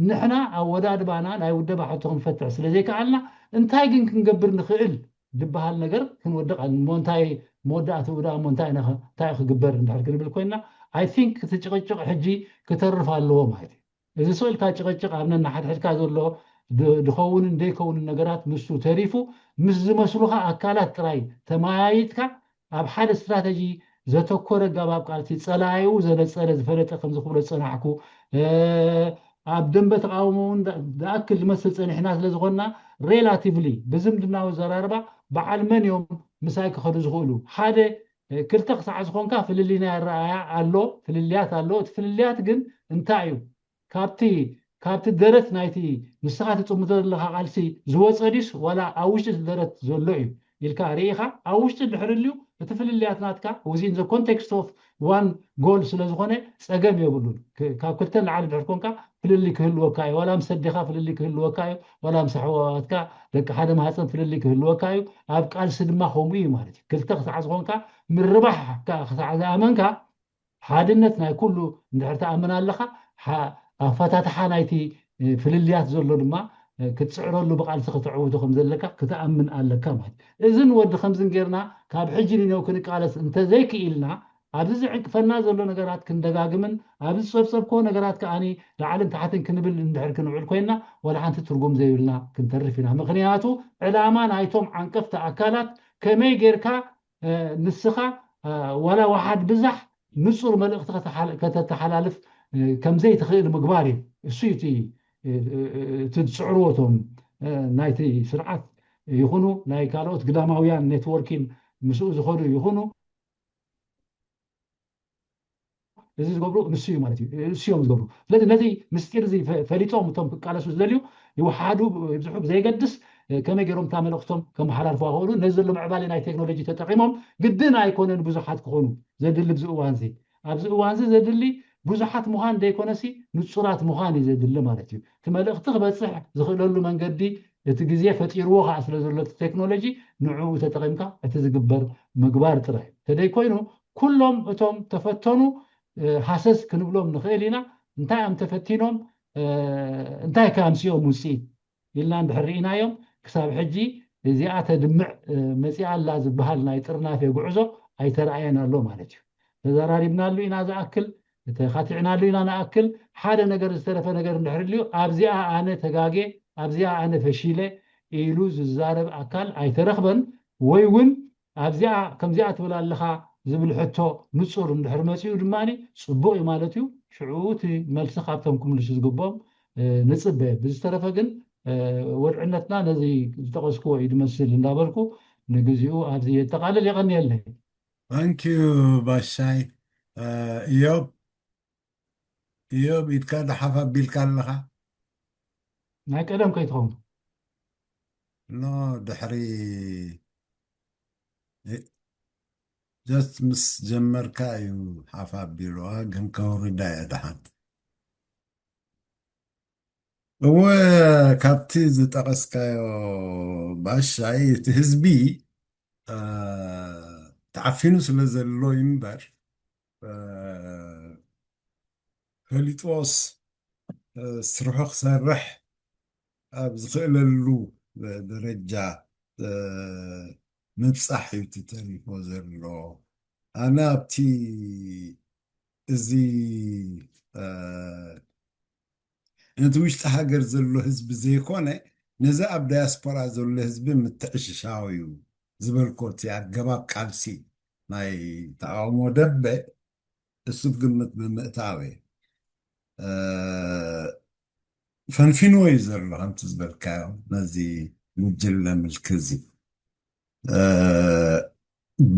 ንሕና ኣወዳድባና ናይ ውደባ ሕቶ ክንፈትሕ ስለ ዘይከኣልና እንታይ ግን ክንገብር ንኽእል ዝበሃል ነገር ክንወድቕ እሞ እንታይ መወዳእትኡ ደኣ እሞ እንታይ እንታይ ክግበር እንድሕር ክንብል ኮይንና I think እቲ ጭቕጭቕ ሕጂ ክተርፍ ኣለዎ ማለት እዩ። እዚ ስቕ ኢልካ ጭቕጭቕ ኣብ ነንሓድሕድካ ዘሎ ድኸውንን ደይከውንን ነገራት ንሱ ተሪፉ ምስ ዝመስሉኻ ኣካላት ጥራይ ተመያይጥካ ኣብ ሓደ ስትራተጂ ዘተኮረ ኣገባብ ቃልሲ ጸላኢኡ ዘነጸረ ዝፈለጠ ከምዚ ክብሎ ዝጸናሕኩ ኣብ ደንበ ተቃውሞ እውን ዝኣክል ዝመስል ጸኒሕና ስለ ዝኾንና ሬላቲቭሊ ብዝምድናዊ ዘራርባ በዓል መን እዮም ምሳይ ክኸዱ ዝኽእሉ ሓደ ክልተ ክሳዕ ዝኾንካ ፍልልይ ናይ ኣረኣያ ኣሎ ፍልልያት ኣሎ እቲ ፍልልያት ግን እንታይ እዩ ካብቲ ካብቲ ደረት ናይቲ ንስኻ ትፅምቶ ዘለኻ ቃልሲ ዝወፀ ድዩስ ዋላ ኣብ ውሽጢ እቲ ደረት ዘሎ እዩ? ኢልካ ርኢኻ ኣብ ውሽጢ ድሕሪ ልዩ እቲ ፍልልያት ናትካ within the context of one goal ስለ ዝኾነ ጸገም የብሉን። ካብ ክልተ ንላዕሊ ድሕር ኮንካ ፍልልይ ክህልወካ እዩ። ዋላ ምስ ኣዴኻ ፍልልይ ክህልወካ እዩ። ዋላ ምስ ኣሕዋትካ ደቂ ሓደ ማህፀን ፍልልይ ክህልወካ እዩ። ኣብ ቃልሲ ድማ ከምኡ እዩ ማለት እዩ። ክልተ ክሳዕ ዝኾንካ ምርባሕ ክሳዕ ዝኣመንካ ሓድነት ናይ ኩሉ እንድሕር ትኣምን ኣለኻ ኣፈታትሓ ናይቲ ፍልልያት ዘሎ ድማ ክትፅዕረሉ ብቃልሲ ክተዕውቶ ከም ዘለካ ክትኣምን ኣለካ ማለት እዩ። እዝን ወዲ ከምዝን ጌርና ካብ ሕጂ ንነው ክንቃለስ እንተዘይክኢልና ኣብዚ ዝዕንቅፈና ዘሎ ነገራት ክንደጋግምን ኣብዚ ዝፀብፀብኮ ነገራት ከዓኒ ላዕልን ታሕትን ክንብል እንድሕር ክንውዕል ኮይና ዋላ ሓንቲ ትርጉም ዘይብልና ክንተርፍ ኢና። ምክንያቱ ዕላማ ናይቶም ዓንቀፍቲ ኣካላት ከመይ ጌርካ ንስኻ ዋላ ዋሓድ ብዛሕ ንፁር መልእኽቲ ከተተሓላልፍ ከምዘይትኽእል ምግባር እዩ። እሱ እቲ እቲ ዝፅዕርዎ እቶም ናይቲ ስርዓት ይኹኑ ናይ ካልኦት ግዳማውያን ኔትወርኪን ምስኡ ዝኸዱ ይኹኑ እዚ ዝገብሩ ንሱ እዩ ማለት እዩ። ንሱ እዮም ዝገብሩ። ስለዚ ነዚ ምስጢር እዚ ፈሊጦም እቶም ክቃለሱ ዝደልዩ ይውሓዱ ይብዝሑ ብዘይገድስ ከመይ ገይሮም እታ መልእኽቶም ከመሓላልፉ ክኽእሉ ነዚ ዘሎ ምዕባለ ናይ ቴክኖሎጂ ተጠቂሞም ግድን ኣይኮነን ብዙሓት ክኾኑ ዘድሊ ኣብዚ እዋን እዚ ኣብዚ እዋን እዚ ዘድሊ ብዙሓት ምዃን ዘይኮነሲ ንጹራት ምዃን እዩ ዘድሊ ማለት እዩ። እቲ መልእኽቲ ክበፅሕ ዝኽእለሉ መንገዲ እቲ ግዜ ፈጢርዎ ከዓ ስለ ዘሎ እቲ ቴክኖሎጂ ንዕኡ ተጠቒምካ እቲ ዝግበር ምግባር ጥራሕ እዩ። ተደይ ኮይኑ ኩሎም እቶም ተፈተኑ ሃሰስ ክንብሎም ንኽእል ኢና። እንታይ እዮም ተፈቲኖም እንታይ ከ ኣምፅኦም ውፅኢት ኢልና እንድሕር ርኢናዮም ክሳብ ሕጂ እዚኣ ተድምዕ መፂኣ ኣላ ዝበሃል ናይ ጥርናፌ ጉዕዞ ኣይተረኣየን ኣሎ ማለት እዩ። ተዘራሪብናሉ ኢና ዝኣክል ተኻቲዕናሉ ኢና ንኣክል ሓደ ነገር ዝተረፈ ነገር እንድሕር ልዩ ኣብዚኣ ኣነ ተጋጌ ኣብዚኣ ኣነ ፈሺለ ኢሉ ዝዛረብ ኣካል ኣይተረኽበን ወይ እውን ኣብዚኣ ከምዚኣ ትብል ኣለኻ ዝብል ሕቶ ንፁር እንድሕር መፂኡ ድማ ፅቡቅ እዩ ማለት እዩ። ሽዑ እቲ መልሲ ካብቶም ክምልሱ ዝግብኦም ንፅበ። ብዝተረፈ ግን ወድዕነትና ነዚ ዝጠቀስክዎ እዩ ዝመስል እንዳበልኩ ንግዚኡ ኣብዚ የጠቃልል። የቀንየለይ። ታንኪዩ ባሻይ። እዮብ እዮብ ኢድካ ደሓፍ ኣቢልካ ኣለኻ። ናይ ቀደም ከይትኸውን ኖ ድሕሪ just ምስ ጀመርካ እዩ ሓፍ ኣቢሉዋ ግን ከውርዳ እየ ደሓን። እወ ካብቲ ዝጠቐስካዮ ባሻይ እቲ ህዝቢ ተዓፊኑ ስለ ዘሎ እዩ እምበር ፈሊጦስ ስርሑ ክሰርሕ ኣብ ዝኽእለሉ ደረጃ ምብፃሕ እዩ እቲ ተሪፎ ዘሎ። ኣነ ኣብቲ እዚ ነቲ ውሽጢ ሃገር ዘሎ ህዝቢ ዘይኮነ ነዚ ኣብ ዳያስፖራ ዘሎ ህዝቢ ምትዕሽሻው እዩ ዝበልኮ እቲ ኣገባብ ቃልሲ ናይ ተቃውሞ ደበ እሱ ግምት ብምእታው እየ። ፈንፊንዎ እዩ ዘሎ ከምቲ ዝበልካዮ ነዚ ጉጅለ ምልኪ እዚ።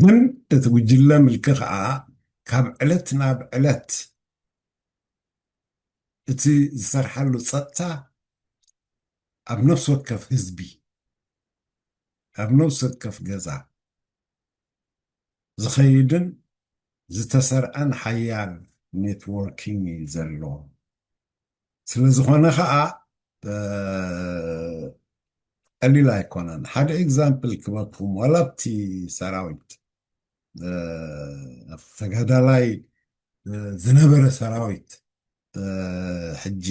ግን እቲ ጉጅለ ምልኪ ከዓ ካብ ዕለት ናብ ዕለት እቲ ዝሰርሓሉ ፀጥታ ኣብ ነፍሲ ወከፍ ህዝቢ ኣብ ነፍሲ ወከፍ ገዛ ዝኸይድን ዝተሰርዐን ሓያል ኔትወርኪንግ እዩ ዘሎ። ስለ ዝኾነ ከዓ ቀሊል ኣይኮነን። ሓደ ኤግዛምፕል ክበኩም ዋላ ኣብቲ ሰራዊት ተጋዳላይ ዝነበረ ሰራዊት ሕጂ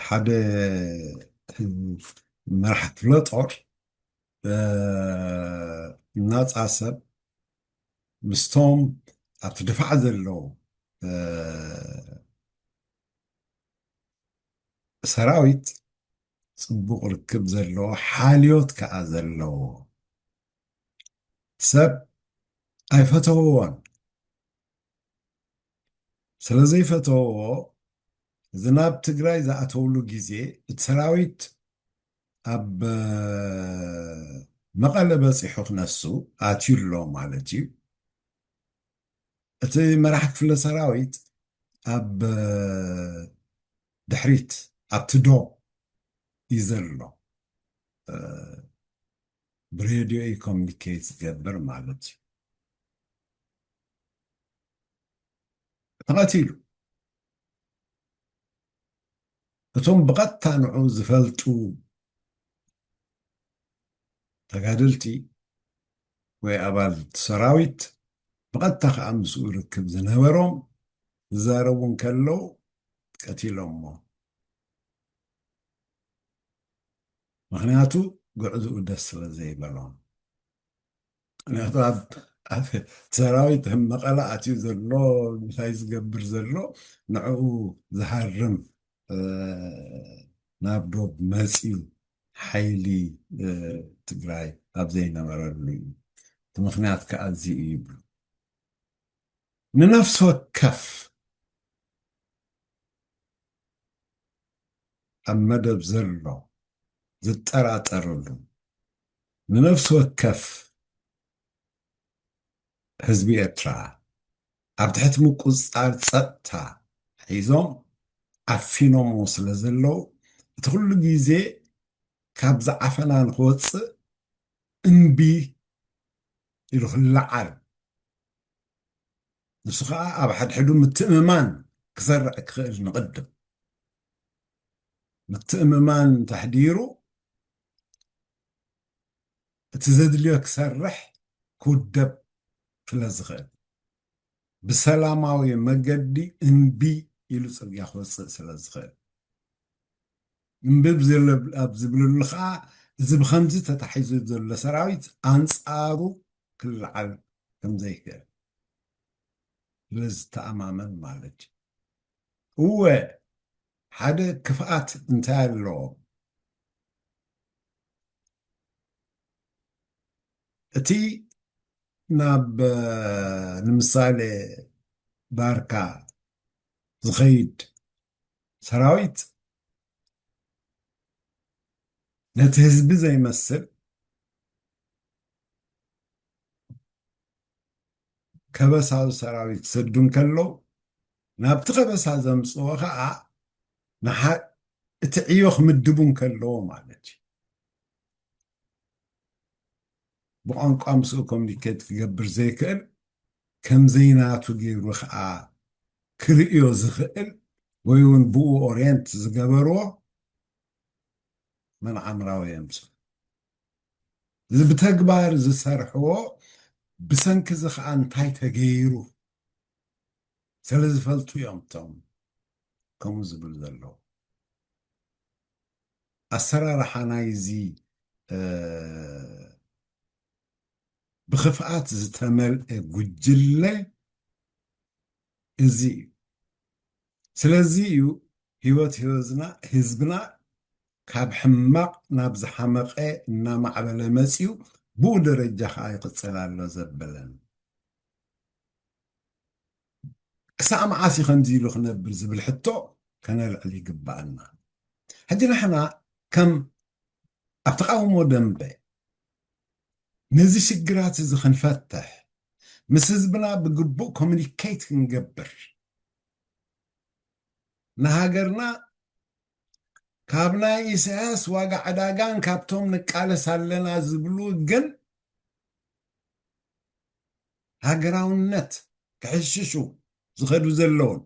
ሓደ መራሕ ክፍለ ጦር ናፃ ሰብ ምስቶም ኣብቲ ድፋዕ ዘለዉ ሰራዊት ፅቡቕ ርክብ ዘለዎ ሓልዮት ከዓ ዘለዎ ሰብ ኣይፈተውዎን። ስለ ዘይፈተውዎ እዚ ናብ ትግራይ ዝኣተውሉ ግዜ እቲ ሰራዊት ኣብ መቐለ በፂሑ ክነሱ ኣትዩ ኣሎ ማለት እዩ። እቲ መራሕ ክፍለ ሰራዊት ኣብ ድሕሪት ኣብቲ ዶ እዩ ዘሎ። ብሬድዮ እዩ ኮሚኒኬት ዝገብር ማለት እዩ። ተቐቲሉ። እቶም ብቐጥታ ንዑ ዝፈልጡ ተጋደልቲ ወይ ኣባል ሰራዊት ብቐጥታ ከዓ ምስኡ ርክብ ዝነበሮም ዝዛረቡ እንከለዉ ቀቲሎሞ። ምኽንያቱ ግዕዝኡ ደስ ስለ ዘይበሎም። ምኽንያቱ ኣብ ኣብ ሰራዊት መቐለ ኣትዩ ዘሎ እንታይ ዝገብር ዘሎ ንዕኡ ዝሃርም ናብ ዶብ መፅዩ ሓይሊ ትግራይ ኣብ ዘይነበረሉ እዩ። እቲ ምኽንያት ከዓ እዚ እዩ ይብሉ። ንነፍሲ ወከፍ ኣብ መደብ ዘሎ ዝጠራጠርሉ ንነፍሲ ወከፍ ህዝቢ ኤርትራ ኣብ ትሕቲ ምቁፅፃር ፀጥታ ሒዞም ዓፊኖሞ ስለ ዘለዉ እቲ ኩሉ ግዜ ካብ ዝዓፈና ንክወፅእ እምቢ ኢሉ ክለዓል ንሱ ከዓ ኣብ ሓድሕዱ ምትእምማን ክሰርዕ ክኽእል ንቕድም ምትእምማን ተሕዲሩ እቲ ዘድልዮ ክሰርሕ ክውደብ ስለ ዝኽእል ብሰላማዊ መገዲ እንቢ ኢሉ ፅርግያ ክወፅእ ስለ ዝኽእል እንቢ ኣብ ዝብልሉ ከዓ እዚ ብከምዚ ተታሒዙ ዘሎ ሰራዊት ኣንፃሩ ክለዓል ከምዘይክእል ስለዝተኣማመን ማለት እዩ። እወ ሓደ ክፍኣት እንታይ ኣለዎ? እቲ ናብ ንምሳሌ ባርካ ዝኸይድ ሰራዊት ነቲ ህዝቢ ዘይመስል ከበሳዊ ሰራዊት ክሰዱ እንከለዉ ናብቲ ከበሳ ዘምፅዎ ከዓ እቲ ዕዮ ክምድቡ እንከለዎ ማለት እዩ። ብቋንቋ ምስኡ ኮሚኒኬት ክገብር ዘይክእል ከምዘይናቱ ገይሩ ከዓ ክርእዮ ዝኽእል ወይ እውን ብኡ ኦርየንት ዝገበርዎ መንዓምራዊ የምፅእ። እዚ ብተግባር ዝሰርሕዎ ብሰንኪ እዚ ከዓ እንታይ ተገይሩ ስለ ዝፈልጡ እዮም እቶም ከምኡ ዝብል ዘለዉ። ኣሰራርሓ ናይዚ ብኽፍኣት ዝተመልአ ጉጅለ እዚ እዩ። ስለዚ እዩ ህይወት ህዝብና ካብ ሕማቕ ናብ ዝሓመቐ እናማዕበለ መፅዩ ብኡ ደረጃ ከዓ ይቕፅል ኣሎ ዘበለን። ክሳዕ መዓስ እዩ ከምዚ ኢሉ ክነብር ዝብል ሕቶ ከነልዕል ይግባኣና። ሕጂ ንሕና ከም ኣብ ተቃውሞ ደንበ ነዚ ሽግራት እዚ ክንፈትሕ ምስ ህዝብና ብግቡእ ኮሚኒኬት ክንገብር ንሃገርና ካብ ናይ ኢሳያስ ዋጋ ዕዳጋን ካብቶም ንቃለስ ኣለና ዝብሉ ግን ሃገራውነት ክሕሽሹ ዝኸዱ ዘለውን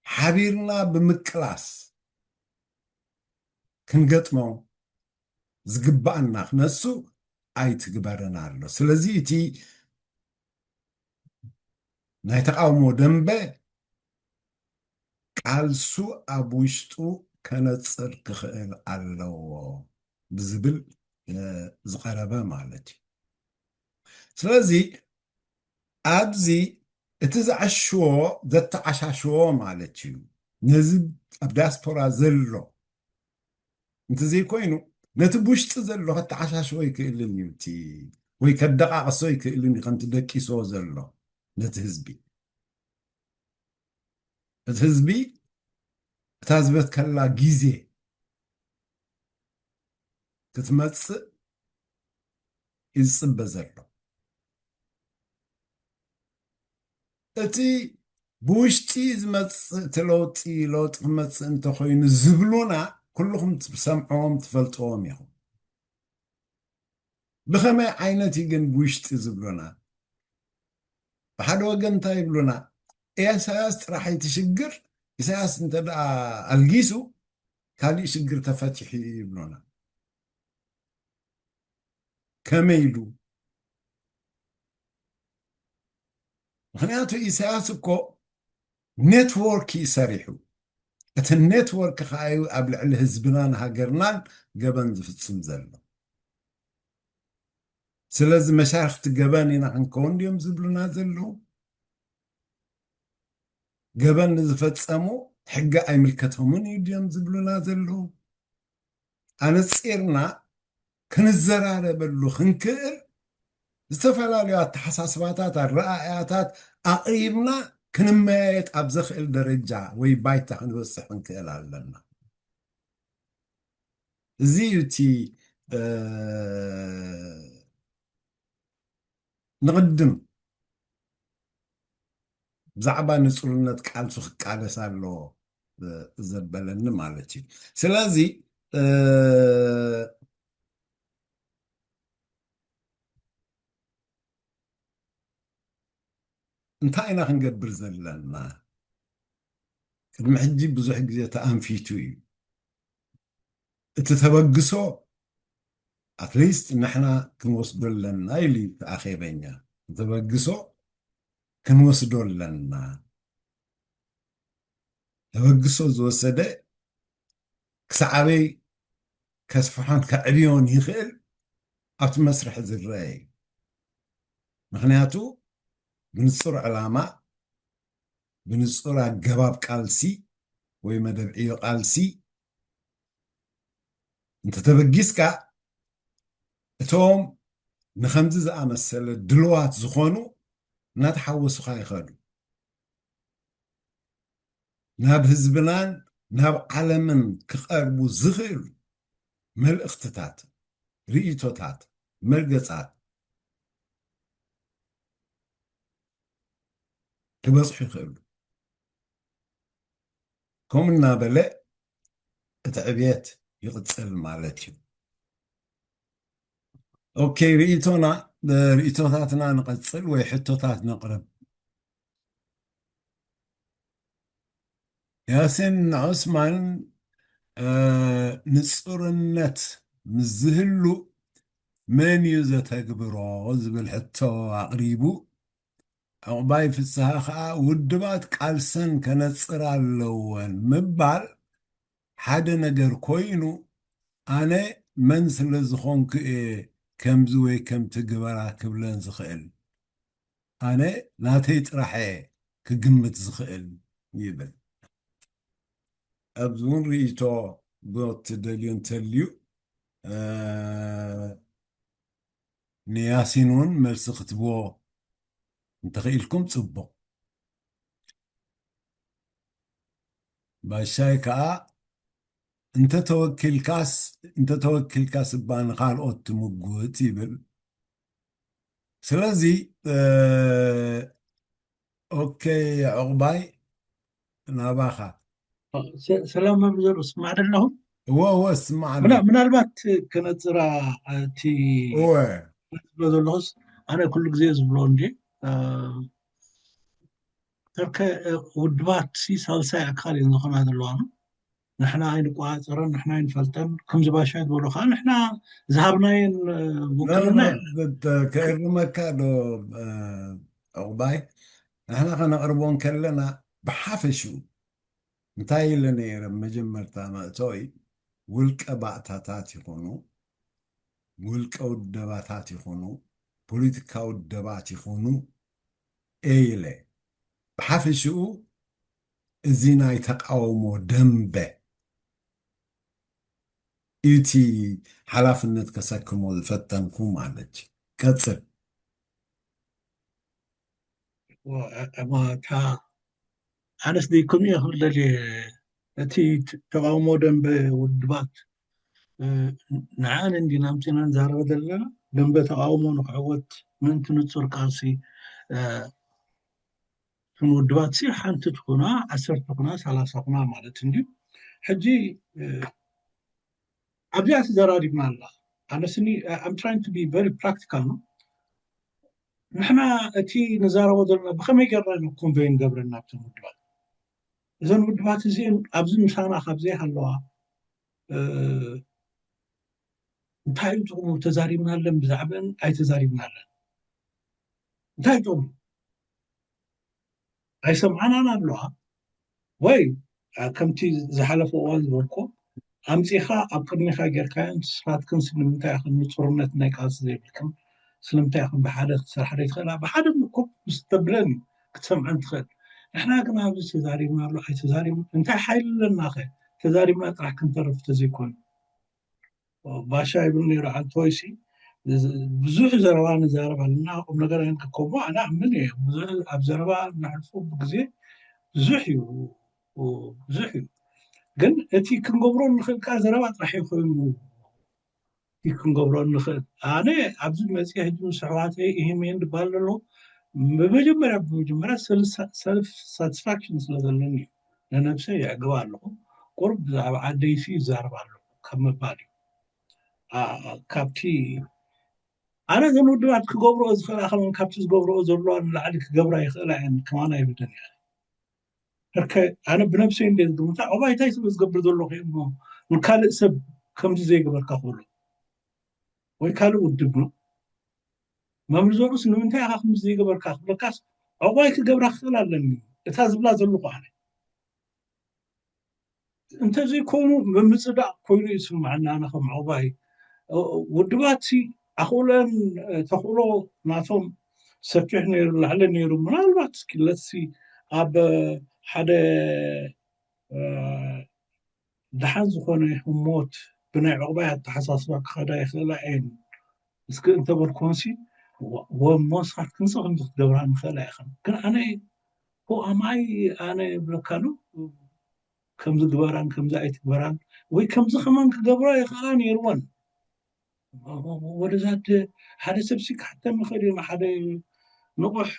ሓቢርና ብምቅላስ ክንገጥሞ ዝግባኣና ክነሱ ኣይትግበርን ኣሎ። ስለዚ እቲ ናይ ተቃውሞ ደንበ ቃልሱ ኣብ ውሽጡ ከነፅር ክኽእል ኣለዎ ብዝብል ዝቀረበ ማለት እዩ። ስለዚ ኣብዚ እቲ ዝዓሽዎ ዘተዓሻሽዎ ማለት እዩ። ነዚ ኣብ ዲያስፖራ ዘሎ እንተዘይኮይኑ ነቲ ብውሽጢ ዘሎ ከተዓሻሽዎ ይክእልን እዩ እቲ ወይ ከደቃቅሶ ይክእልን እዩ ከምቲ ደቂስዎ ዘሎ ነቲ ህዝቢ እቲ ህዝቢ እታ ዝበትከላ ግዜ ክትመፅእ እዩ ዝፅበ ዘሎ። እቲ ብውሽጢ ዝመፅእ እቲ ለውጢ ለውጢ ክመፅእ እንተኮይኑ ዝብሉና ኩልኹም ትሰምዕዎም ትፈልጥዎም ኢኹም። ብኸመይ ዓይነት እዩ ግን ብውሽጢ ዝብሉና? ብሓደ ወገን እንታይ ይብሉና? ኢሳያስ ጥራሕ እቲ ሽግር፣ ኢሳያስ እንተ ደኣ ኣልጊሱ ካሊእ ሽግር ተፈቲሑ እዩ ይብሉና። ከመይ ኢሉ? ምኽንያቱ ኢሳያስ እኮ ኔትወርክ እዩ ሰሪሑ። እቲ ኔትወርክ ከዓ እዩ ኣብ ልዕሊ ህዝብናን ሃገርናን ገበን ዝፍጽም ዘሎ። ስለዚ መሻርክቲ ገበን ኢና ክንከውን ድዮም ዝብሉና ዘለዉ? ገበን ንዝፈጸሙ ሕጊ ኣይምልከቶምን እዩ ድዮም ዝብሉና ዘለዉ? ኣነጺርና ክንዘራረበሉ ክንክእል ዝተፈላለዩ ኣተሓሳስባታት፣ ኣረኣእያታት ኣቕሪብና ክንመያየጥ ኣብ ዘኽእል ደረጃ ወይ ባይታ ክንበጽሕ ክንክእል ኣለና። እዚ እዩ እቲ፣ እ፣ ንቕድም ብዛዕባ ንጹርነት ቃልሱ ክቃለስ ኣለዎ፣ እ፣ ዘበለኒ ማለት እዩ። ስለዚ፣ እ፣ እንታይ ኢና ክንገብር ዘለና? ቅድሚ ሕጂ ብዙሕ ግዜ ተኣንፊቱ እዩ። እቲ ተበግሶ ኣትሊስት ንሕና ክንወስዶ ኣለና ኢሉ እዩ እቲ ኣኼበኛ። ተበግሶ ክንወስዶ ኣለና። ተበግሶ ዝወሰደ ክሳዕ ኣበይ ከስፍሖን ከዕብዮን ይኽእል ኣብቲ መስርሕ ዝረአ እዩ። ምኽንያቱ ብንጹር ዕላማ፣ ብንጹር ኣገባብ ቃልሲ ወይ መደብ ዕዮ ቃልሲ እንተተበጊስካ፣ እቶም ንኸምዚ ዝኣመሰለ ድልዋት ዝኾኑ እናተሓወሱኻ ይኸዱ። ናብ ህዝብናን ናብ ዓለምን ክቐርቡ ዝኽእሉ መልእኽትታት፣ ርእይቶታት፣ መርገጻት ክበጽሑ ይኽእሉ። ከምኡ እናበለ እቲ ዕብየት ይቕጽል ማለት እዩ። ኦኬ፣ ርእይቶና፣ ርእይቶታትና ንቐጽል ወይ ሕቶታት ነቕርብ። ያሲን ዑስማን፣ እ፣ ንጹርነት ምስ ዝህሉ መን እዩ ዘተግብሮ ዝብል ሕቶ ኣቕሪቡ። ዕቑባይ ፍስሃ ኸኣ ውድባት ቃልሰን ከነጽራ ኣለወን ምባል ሓደ ነገር ኮይኑ፣ ኣነ መን ስለ ዝኾንኩ እየ ከምዚ ወይ ከምቲ ግበራ ክብለን ዝኽእል? ኣነ ናተይ ጥራሕ እየ ክግምት ዝኽእል ይብል። ኣብዚ እውን ርእይቶ ዶ ትደልዩ እንተልዩ፣ እ፣ ንያሲን እውን መልሲ ክትብዎ እንተኽኢልኩም ጽቡቕ። ባሻይ ከኣ እንተተወኪልካስ፣ እንተተወኪልካስ እባ ንኻልኦት ትምጉት ይብል። ስለዚ፣ እ፣ ኦኬ፣ ዕቑባይ ናባኻ። ሰ-፣ ሰላም መምህር፣ እስማዕ ዶ ኣለኹ? እወ፣ እወ፣ እስማዕ ኣሎ። ምና-፣ ምናልባት ከነጽራ፣ እቲ እወ። ዝብሎ ዘለኹስ፣ ኣነ ኩሉ ግዜ ዝብሎ እንጂ፣ እ፣ ተርከ፣ እ፣ ውድባት ሲ ሳልሳይ ኣካል እየን ዝኾና ዘለዋ። ንሕና ኣይንቆጻጸረን፣ ንሕና ኣይንፈልጠን። ከምዚ ባሻይ ዝበሎ ከዓ ንሕና ዝሃብናየን፣ እ፣ ውክልና ኖ፣ ኖ፣ የለን። ብ-፣ ብ-፣ ከእርመካ ዶ፣ እ፣ ዕቑባይ? ንሕና ከነቕርቦ እንከለና ብሓፈሽኡ እንታይ ኢለ ነይረ? መጀመርታ መእተዊ ውልቀ ባእታታት ይኹኑ፣ ውልቀ ውደባታት ይኹኑ፣ ፖለቲካ ውደባት ይኹኑ፣ እየ ኢለ። ብሓፈሽኡ እዚ ናይ ተቃውሞ ደንበ እዩ እቲ ሓላፍነት ከሰክሞ ዝፈተንኩ ማለት እዩ። ቀጽል። ወ-፣ እማ እታ ኣነስ ደይ ከምኡ እየ ክብል ደልየ። እቲ ት-፣ ተቃውሞ ደንበ ውድባት፣ እ፣ ንዓን እንዲና ኣምጺና ንዛረበ ዘለና። ደንበ ተቃውሞ ንክዕወት ምእንቲ ንጹር ቃልሲ፣ እ፣ እተን ውድባት ሲ ሓንቲ ትኹና፣ ዓሰርተ ኩና፣ ሰላሳ ኩና ማለት እንድዩ። ሕጂ፣ እ፣ ኣብዚኣ ተዘራሪብና ኣላ። ኣነስኒ I'm trying to be very practical ነው። ንሕና እቲ ንዛረቦ ዘለና ብኸመይ ገርና ኢና ኮንቬይ ንገብረን ናብተን ውድባት? እዘን ውድባት እዚአን ኣብዚ ምሳና ካብ ዘይሃለዋ እንታይ እዩ ጥቕሙ? ተዛሪብናለን ብዛዕባን ኣይተዛሪብናለን እንታይ እዩ ጥቕሙ? ኣይሰምዓናን ኣለዋ ወይ ከምቲ ዝሓለፈ እዋን ዝበልኮ ኣምፂኻ ኣብ ቅድሚኻ ጌርካዮን ስኻትክን ስለምንታይ ኢኽን ንፁርነት ናይ ቃልሲ ዘይብልክን? ስለምንታይ ኢኽን ብሓደ ክትሰርሓ ዘይትኽእላ? ብሓደ ምኩብ ምስ ተብለን እዩ ክትሰምዐን ትኽእል። ንሕና ግን ኣብዚ ተዛሪብና ኣሎ ኣይተዛሪብን እንታይ ሓይሊ ኣለናኸ? ተዛሪብና ጥራሕ ክንተርፍ ተዘይኮይኑ ባሻ ይብል ነይሩ። ኣንቶይሲ ብዙሕ ዘረባ ንዛረብ ኣለና ቁም ነገር ኣይንከከቦ ኣነ ኣምን እየ ብዙሕ ኣብ ዘረባ እናሕልፎ ብግዜ ብዙሕ እዩ ብዙሕ እዩ። ግን እቲ ክንገብሮ ንኽእል ከዓ ዘረባ ጥራሕ ይኮይኑ ክንገብሮ ንኽእል። ኣነ ኣብዚ መፅእ ሕጂ ምስ ኣሕዋተይ ይህሜን ድባል ዘሎ ብመጀመርያ ብመጀመርያ ሰልፍ ሳቲስፋክሽን ስለ ዘለኒ እዩ። ንነብሰይ የዕግባ ኣለኹ። ቁሩብ ብዛዕባ ዓደይሲ ይዛረብ ኣለኹ ካብ ምባል እዩ። ካብቲ ኣነ እዘን ውድባት ክገብርኦ ዝኽእላ ከመን ካብቲ ዝገብርኦ ዘለዋ ንላዕሊ ክገብራ ይኽእላ እየን ከማና ይብደን እየ። ሕርከ ኣነ ብነብሰይ እንደ ዝግምታ ኦባይ እንታይ ስለ ዝገብር ዘለኹ እሞ ንካልእ ሰብ ከምዚ ዘይገበርካ ክብሎ ወይ ካልእ ውድብ ነው መምህር ዘሩስ ንምንታይ ኢኻ ከምዚ ዘይገበርካ ክብለካስ ዕቑባይ ክገብራ ክኽእል ኣለኒ እታ ዝብላ ዘለኹ ኣነ እንተዘይኮይኑ ምምፅዳቕ ኮይኑ ይስማዓኒ ኣነ ከም ዕቑባይ ውድባት ኣኽእሎን ተኽእሎ ናቶም ሰፊሕ ነይሩ ላዕሊ ነይሩ ምናልባት እስኪ ለሲ ኣብ ሓደ ደሓን ዝኾነ ህሞት ብናይ ዕቑባይ ኣተሓሳስባ ክኸዳ ይኽእላ እየን እስኪ እንተበልኩንሲ ወሞስኻት ክንሰ ከምዚ ክትገብራ ንኽእላ ኢኽን ግን ኣነ ኣማይ ኣነ ይብለካ ዶ ከምዚ ግበራን ከምዚ ኣይትግበራን ወይ ከምዚ ከማን ክገብራ ይኽእላ ነይርወን ወደዛት ሓደ ሰብ ሲ ክሓተኒ ይኽእል እዩ ሓደ ንቑሕ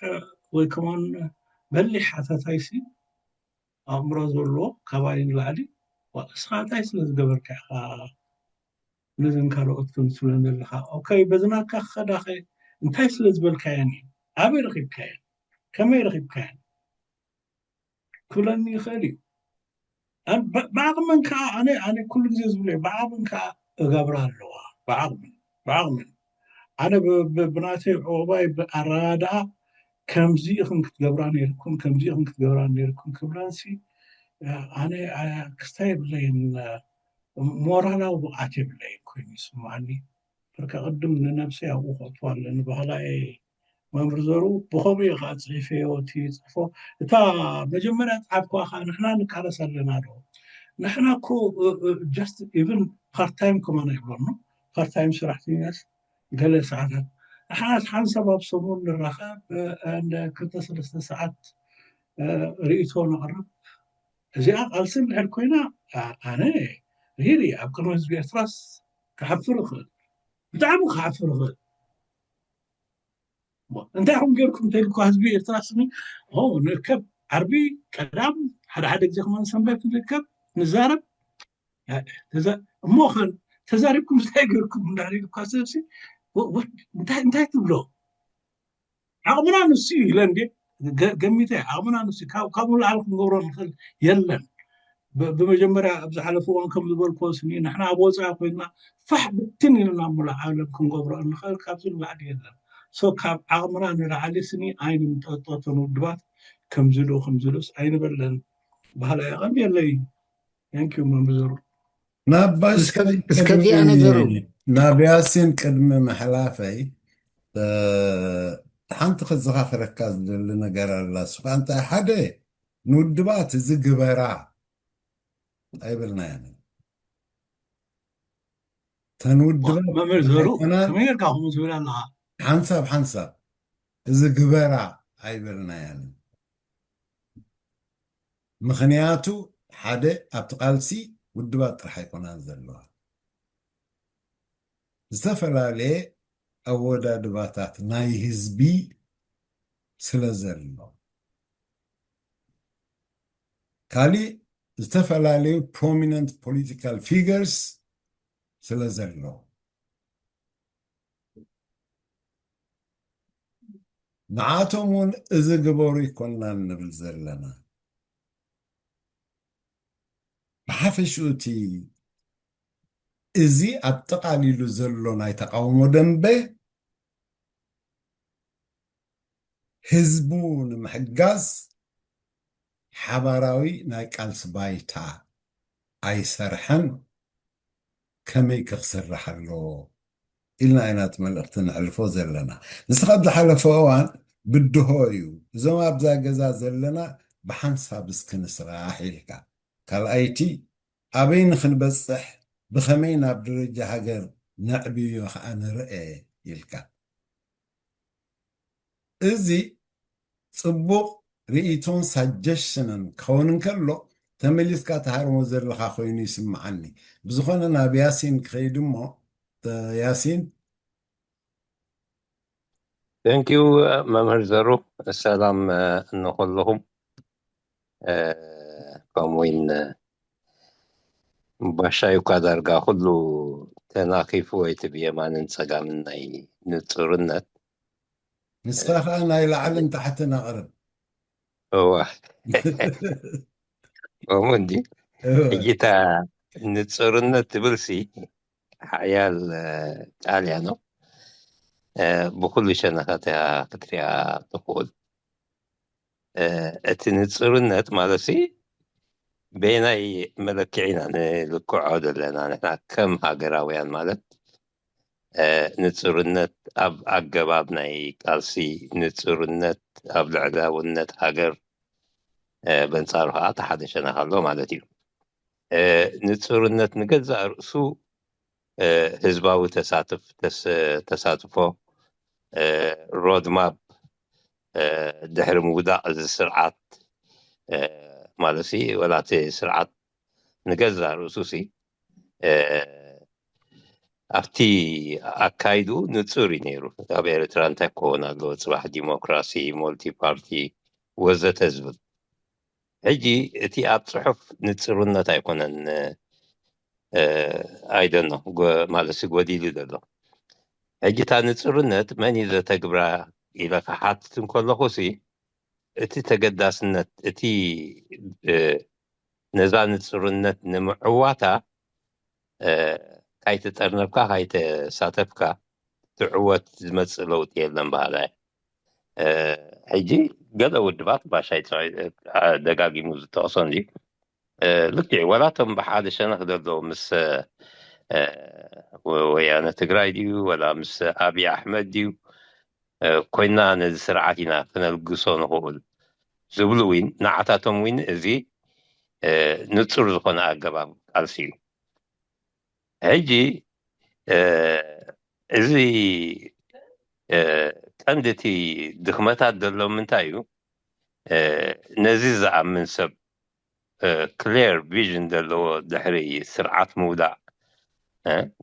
ወይ ከማን በሊሕ ሓታታይ ሲ ኣእምሮ ዘለዎ ካባይ ንላዕሊ እስኻ እንታይ ስለ ዝገበርካ ኢኻ ነዘን ካልኦት ከም ትብለን ዘለኻ ኦከይ በዝናካ ክኸዳኸ እንታይ ስለ ዝበልካየን እዩ ኣበይ ረኺብካየን ከመይ ረኺብካየን ክብለኒ ይኽእል እዩ ብዓቕመን ከዓ ኣነ ኣነ ኩሉ ግዜ ዝብለ ብዓቕመን ከዓ እገብራ ኣለዋ ብዓቕመን ብዓቕመን ኣነ ብናተይ ዕቑባይ ኣረዳድኣ ከምዚ ኢኽን ክትገብራ ነይርኩም ከምዚ ኢኽን ክትገብራ ነይርኩም ክብላንሲ ኣነ ክስታይ የብለይን ሞራላዊ ብቕዓት የብለይን ኮይኑ ይስምዓኒ በርካ ቅድም ንነብሰይ ኣብኡ ከእትዋ ኣለኒ ባህላ እየ መምህር ዘሩ ብኸምኡ እዩ ከዓ ፅሒፈዮ እቲ ፅሕፎ እታ መጀመርያ ፀሓፍኳ ከዓ ንሕና ንቃለስ ኣለና ዶ ንሕና እኮ just even part time ከማና ይብለኖ part time ሰራሕተኛስ ገለ ሰዓታት ንሓናት ሓንሳብ ኣብ ሰሙን ንራኸብ ክልተ ሰለስተ ሰዓት ርእይቶ ነቕርብ እዚኣ ቃልሲ እንድሕር ኮይና ኣነ ሪሊ ኣብ ቅድሚ ህዝቢ ኤርትራስ ክሓፍር ይኽእል ብጣዕሚ ክሓፍር ይኽእል እንታይ ኹም ገርኩም እንተልኳ ህዝቢ ኤርትራ ስኒ ንርከብ ዓርቢ ቀዳም ሓደ ሓደ ግዜ ከማን ሰንበት ንርከብ ንዛረብ እሞ ኸን ተዛሪብኩም እንታይ ገርኩም እንዳልኳ ሰብሲ እንታይ ትብሎ ዓቕምና ንሱ እዩ ኢለ እንዴ ገሚተ ዓቕምና ንሱ ካብኡ ላዕሊ ክንገብሮ ንኽእል የለን ብመጀመርያ ኣብ ዝሓለፈ እዋን ከም ዝበልኮ ስኒ ንሕና ኣብ ወፃኢ ኮይና ፋሕ ብትን ኢልና ሙሉእ ዓለም ክንገብሮ እንኽእል ካብዚ ንላዕሊ የለን ሶ ካብ ዓቕምና ንላዕሊ ስኒ ኣይንምጠጦ እተን ውድባት ከምዚ ዶ ከምዚ ዶስ ኣይንበለን ባህላ የቐንየለይ Thank you መምህር ዘሩ ናባሽ እስከዚኣ ነገሩ ናብ ያሲን ቅድሚ ምሕላፈይ ሓንቲ ከዘኻኽረካ ዝደሊ ነገር ኣላ እሱ ከዓ እንታይ ሓደ ንውድባት እዚ ግበራ ኣይበልናያን ተን ውድባት መምህር ዘሩ ከመይ ጌርካ ከምኡ ትብል ኣለኻ ሓንሳብ ሓንሳብ እዚ ግበራ ኣይበልናያን ምኽንያቱ ሓደ ኣብቲ ቃልሲ ውድባት ጥራሕ ኣይኮናን ዘለዋ ዝተፈላለየ ኣወዳድባታት ናይ ህዝቢ ስለ ዘሎ ካሊእ ዝተፈላለዩ prominent political figures ስለ ዘሎ ንዓቶም እውን እዚ ግበሩ ይኮናን ንብል ዘለና። ብሓፈሽኡ እቲ እዚ ኣጠቓሊሉ ዘሎ ናይ ተቓውሞ ደንበ ህዝቡ ንምሕጋዝ ሓባራዊ ናይ ቃልሲ ባይታ ኣይሰርሐን፣ ከመይ ክኽስራሕ ኣለዎ ኢልና ኢና እቲ መልእኽቲ ነሕልፎ ዘለና። ንስኻ ኣብ ዝሓለፈ እዋን ብድሆ እዩ፣ እዞም ኣብዛ ገዛ ዘለና ብሓንሳብ እስኪ ንስራሕ ኢልካ። ካልኣይቲ ኣበይ ንኽንበጽሕ፣ ብኸመይ ናብ ደረጃ ሃገር ነዕብዮ ኸኣ ንርአ ኢልካ። እዚ ጽቡቕ ርእይቶን ሳጀሽንን ክኸውን እንከሎ፣ ተመሊስካ ትሃርሞ ዘለኻ ኮይኑ ይስምዓኒ። ብዝኾነ ናብ ያሲን ክኸይድ እሞ፣ ተ-፣ ያሲን። Thank you መምህር ዘሩ። ሰላም ንኹልኹም። ከምኡውን ባሻይ እኳ ዳርጋ ኩሉ ተናኺፉ ወይ እቲ ብየማንን ጸጋምን ናይ ንጹርነት። ንስኻ ኸኣ ናይ ላዕልን ታሕትን ኣቕርብ። እዋ ከምኡ እንዲ። ሕጂ እታ ንጹርነት ትብልሲ ሓያል ቃል እያ። ብኩሉ ሸነኻት እያ ክትሪኣ ትኽእል። እቲ ንጹርነት ማለት ሲ በየናይ መለክዒ ኢና ንልክዖ ዘለና ንሕና ከም ሃገራውያን? ማለት ንጹርነት ኣብ ኣገባብ ናይ ቃልሲ፣ ንጹርነት ኣብ ልዕላውነት ሃገር፣ በንጻሩ ኸዓ እቲ ሓደ ሸነኽ ኣሎ ማለት እዩ። ንጹርነት ንገዛእ ርእሱ ህዝባዊ ተሳትፍ-፣ ተስ-፣ ተሳትፎ፣ ሮድማፕ፣ ድሕሪ ምውዳቕ እዚ ስርዓት ማለት ሲ ወላ እቲ ስርዓት ንገዛእ ርእሱ ሲ ኣብቲ ኣካይዱ ንጹር እዩ ነይሩ። ኣብ ኤርትራ እንታይ ክኸውን ኣለዎ፣ ጽባሕ ዲሞክራሲ፣ ሞልቲ ፓርቲ ወዘተ ዝብል። ሕጂ እቲ ኣብ ጽሑፍ ንጽርነት ኣይኮነን፣ ኣይደኖ ማለት ጎዲሉ ዘሎ። ሕጂ እታ ንጽርነት መን እዩ ዘተግብራ ኢለ ክሓትት እንከለኹ ሲ እቲ ተገዳስነት እቲ ነዛ ንጽርነት ንምዕዋታ ካይተጠርነፍካ ካይተሳተፍካ ትዕወት ዝመጽእ ለውጢ የለን በሃላይ። ሕጂ ገለ ውድባት ባሻይ ደጋጊሙ ዝጠቕሶ እንድዩ። ልክዕ ወላ እቶም ብሓደ ሸነኽ ዘለዉ ምስ ወያነ ትግራይ ድዩ ወላ ምስ ኣብይ ኣሕመድ ድዩ ኮይና ነዚ ስርዓት ኢና ክነልግሶ ንኽእል ዝብሉ እውን ንዓታቶም እውን እዚ ንጹር ዝኾነ ኣገባብ ቃልሲ እዩ። ሕጂ እዚ ቀንዲ እቲ ድኽመታት ዘሎ ምንታይ እዩ? ነዚ ዝኣምን ሰብ ክሌር ቪዥን ዘለዎ ድሕሪ ስርዓት ምውዳቕ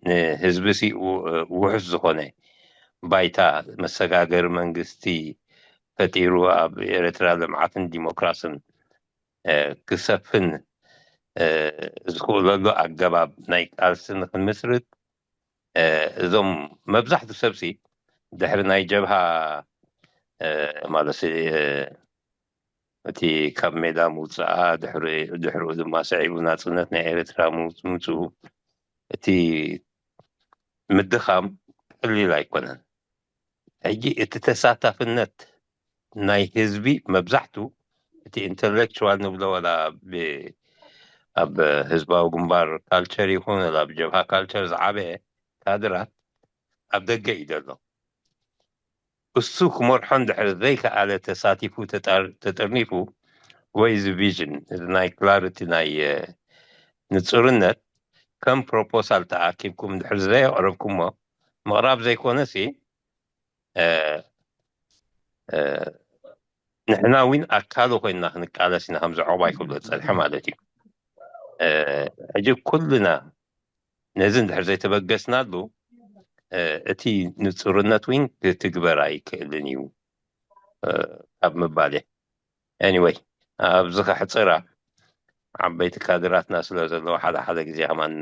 ንህዝቢ ሲ ውሑስ ዝኾነ ባይታ መሰጋገሪ መንግስቲ ፈጢሩ ኣብ ኤርትራ ልምዓትን ዲሞክራስን ክሰፍን ዝኽእለሉ ኣገባብ ናይ ቃልሲ ንክንምስርት እዞም መብዛሕቱ ሰብሲ ድሕሪ ናይ ጀብሃ ማለት እቲ ካብ ሜዳ ምውፅኣ ድሕሪኡ ድማ ስዒቡ ናፅነት ናይ ኤርትራ ምውፅኡ እቲ ምድኻም ቀሊል ኣይኮነን። ሕጂ እቲ ተሳታፍነት ናይ ህዝቢ መብዛሕቱ እቲ ኢንተሌክቹዋል ንብሎ ወላ ኣብ ህዝባዊ ግንባር ካልቸር ይኹን ወላ ኣብ ጀብሃ ካልቸር ዝዓበየ ካድራት ኣብ ደገ እዩ ዘሎ። እሱ ክመርሖ እንድሕር ዘይከኣለ ተሳቲፉ ተጠርኒፉ ወይ እዚ ቪዥን እዚ ናይ ክላሪቲ ናይ ንፁርነት ከም ፕሮፖሳል ተኣኪብኩም እንድሕር ዘየቕረብኩሞ ምቕራብ ዘይኮነሲ ንሕና እውን ኣካሉ ኮይንና ክንቃለስ ኢና ከምዚ ዕቑባ ይክብሎ ዝፀንሐ ማለት እዩ። ሕጂ ኩልና ነዚ እንድሕር ዘይተበገስናሉ እቲ ንፁርነት እውን ክትግበር ኣይክእልን እዩ ካብ ምባል እየ። ኤኒወይ ኣብዚ ከሕፅራ ዓበይቲ ካድራትና ስለ ዘለዉ ሓደ ሓደ ግዜ ከማን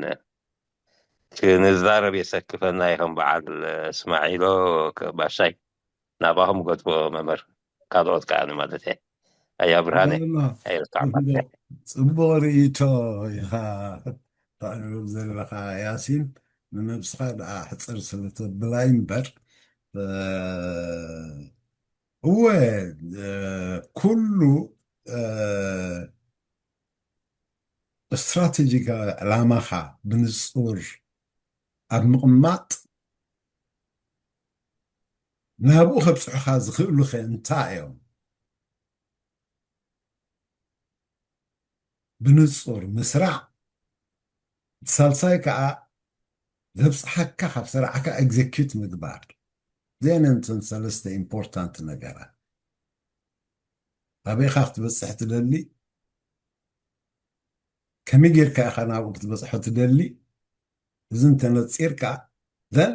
ክንዛረብ የሰክፈና እዩ ከም በዓል እስማዒሎ ባሻይ። ናባኹም ገድፎ መምህር፣ ካልኦት ከኣ ማለት እየ። ኣያ ብርሃነ፣ ይገርማ። ኣየልካዕ ማለት እየ። ጽቡቕ ርእይቶ ኢኻ ተቕርብ ዘለኻ ያሲን። ንነብስኻ ደኣ ሕጽር ስለ ተብላ እምበር፣ እ፣ እወ፣ እ፣ ኩሉ፣ እ፣ ስትራቴጂካዊ ዕላማኻ ብንጹር ኣብ ምቕማጥ ናብኡ ከብጽሑኻ ዝኽእሉኸ እንታይ እዮም? ብንጹር ምስራዕ፣ እቲ ሳልሳይ ከኣ ዘብጽሓካ ካብ ስራዕካ ኤግዜኪዩት ምግባር። እዚአን እተን ሰለስተ ኢምፖርታንት ነገራት። ኣበይ ኢኻ ክትበጽሕ ትደሊ? ከመይ ጌርካ ኢኻ ናብኡ ክትበጽሖ ትደሊ? እዚ እንተነጺርካ፣ ዘን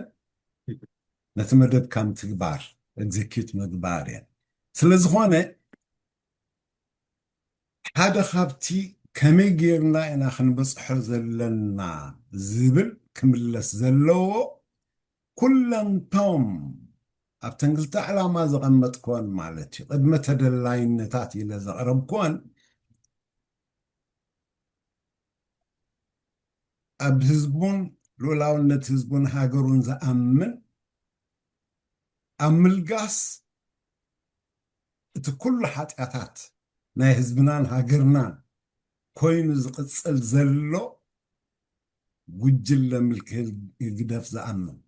ነቲ መደብካ ምትግባር፣ ኤግዜኪዩት ምግባር እየን። ስለ ዝኾነ ሓደ ካብቲ ከመይ ጌርና ኢና ክንበጽሖ ዘለና ዝብል ክምለስ ዘለዎ፣ ኩለንቶም ኣብተን ክልተ ዕላማ ዘቐመጥኮን ማለት እዩ፣ ቅድመ ተደላይነታት ኢለ ዘቕረብኮን ኣብ ህዝቡን ልኡላውነት ህዝቡን ሃገሩን ዝኣምን፣ ኣብ ምልጋስ እቲ ኩሉ ሓጢኣታት ናይ ህዝብናን ሃገርናን ኮይኑ ዝቕጽል ዘሎ ጉጅለ ምልኪ ህግደፍ ዝኣምን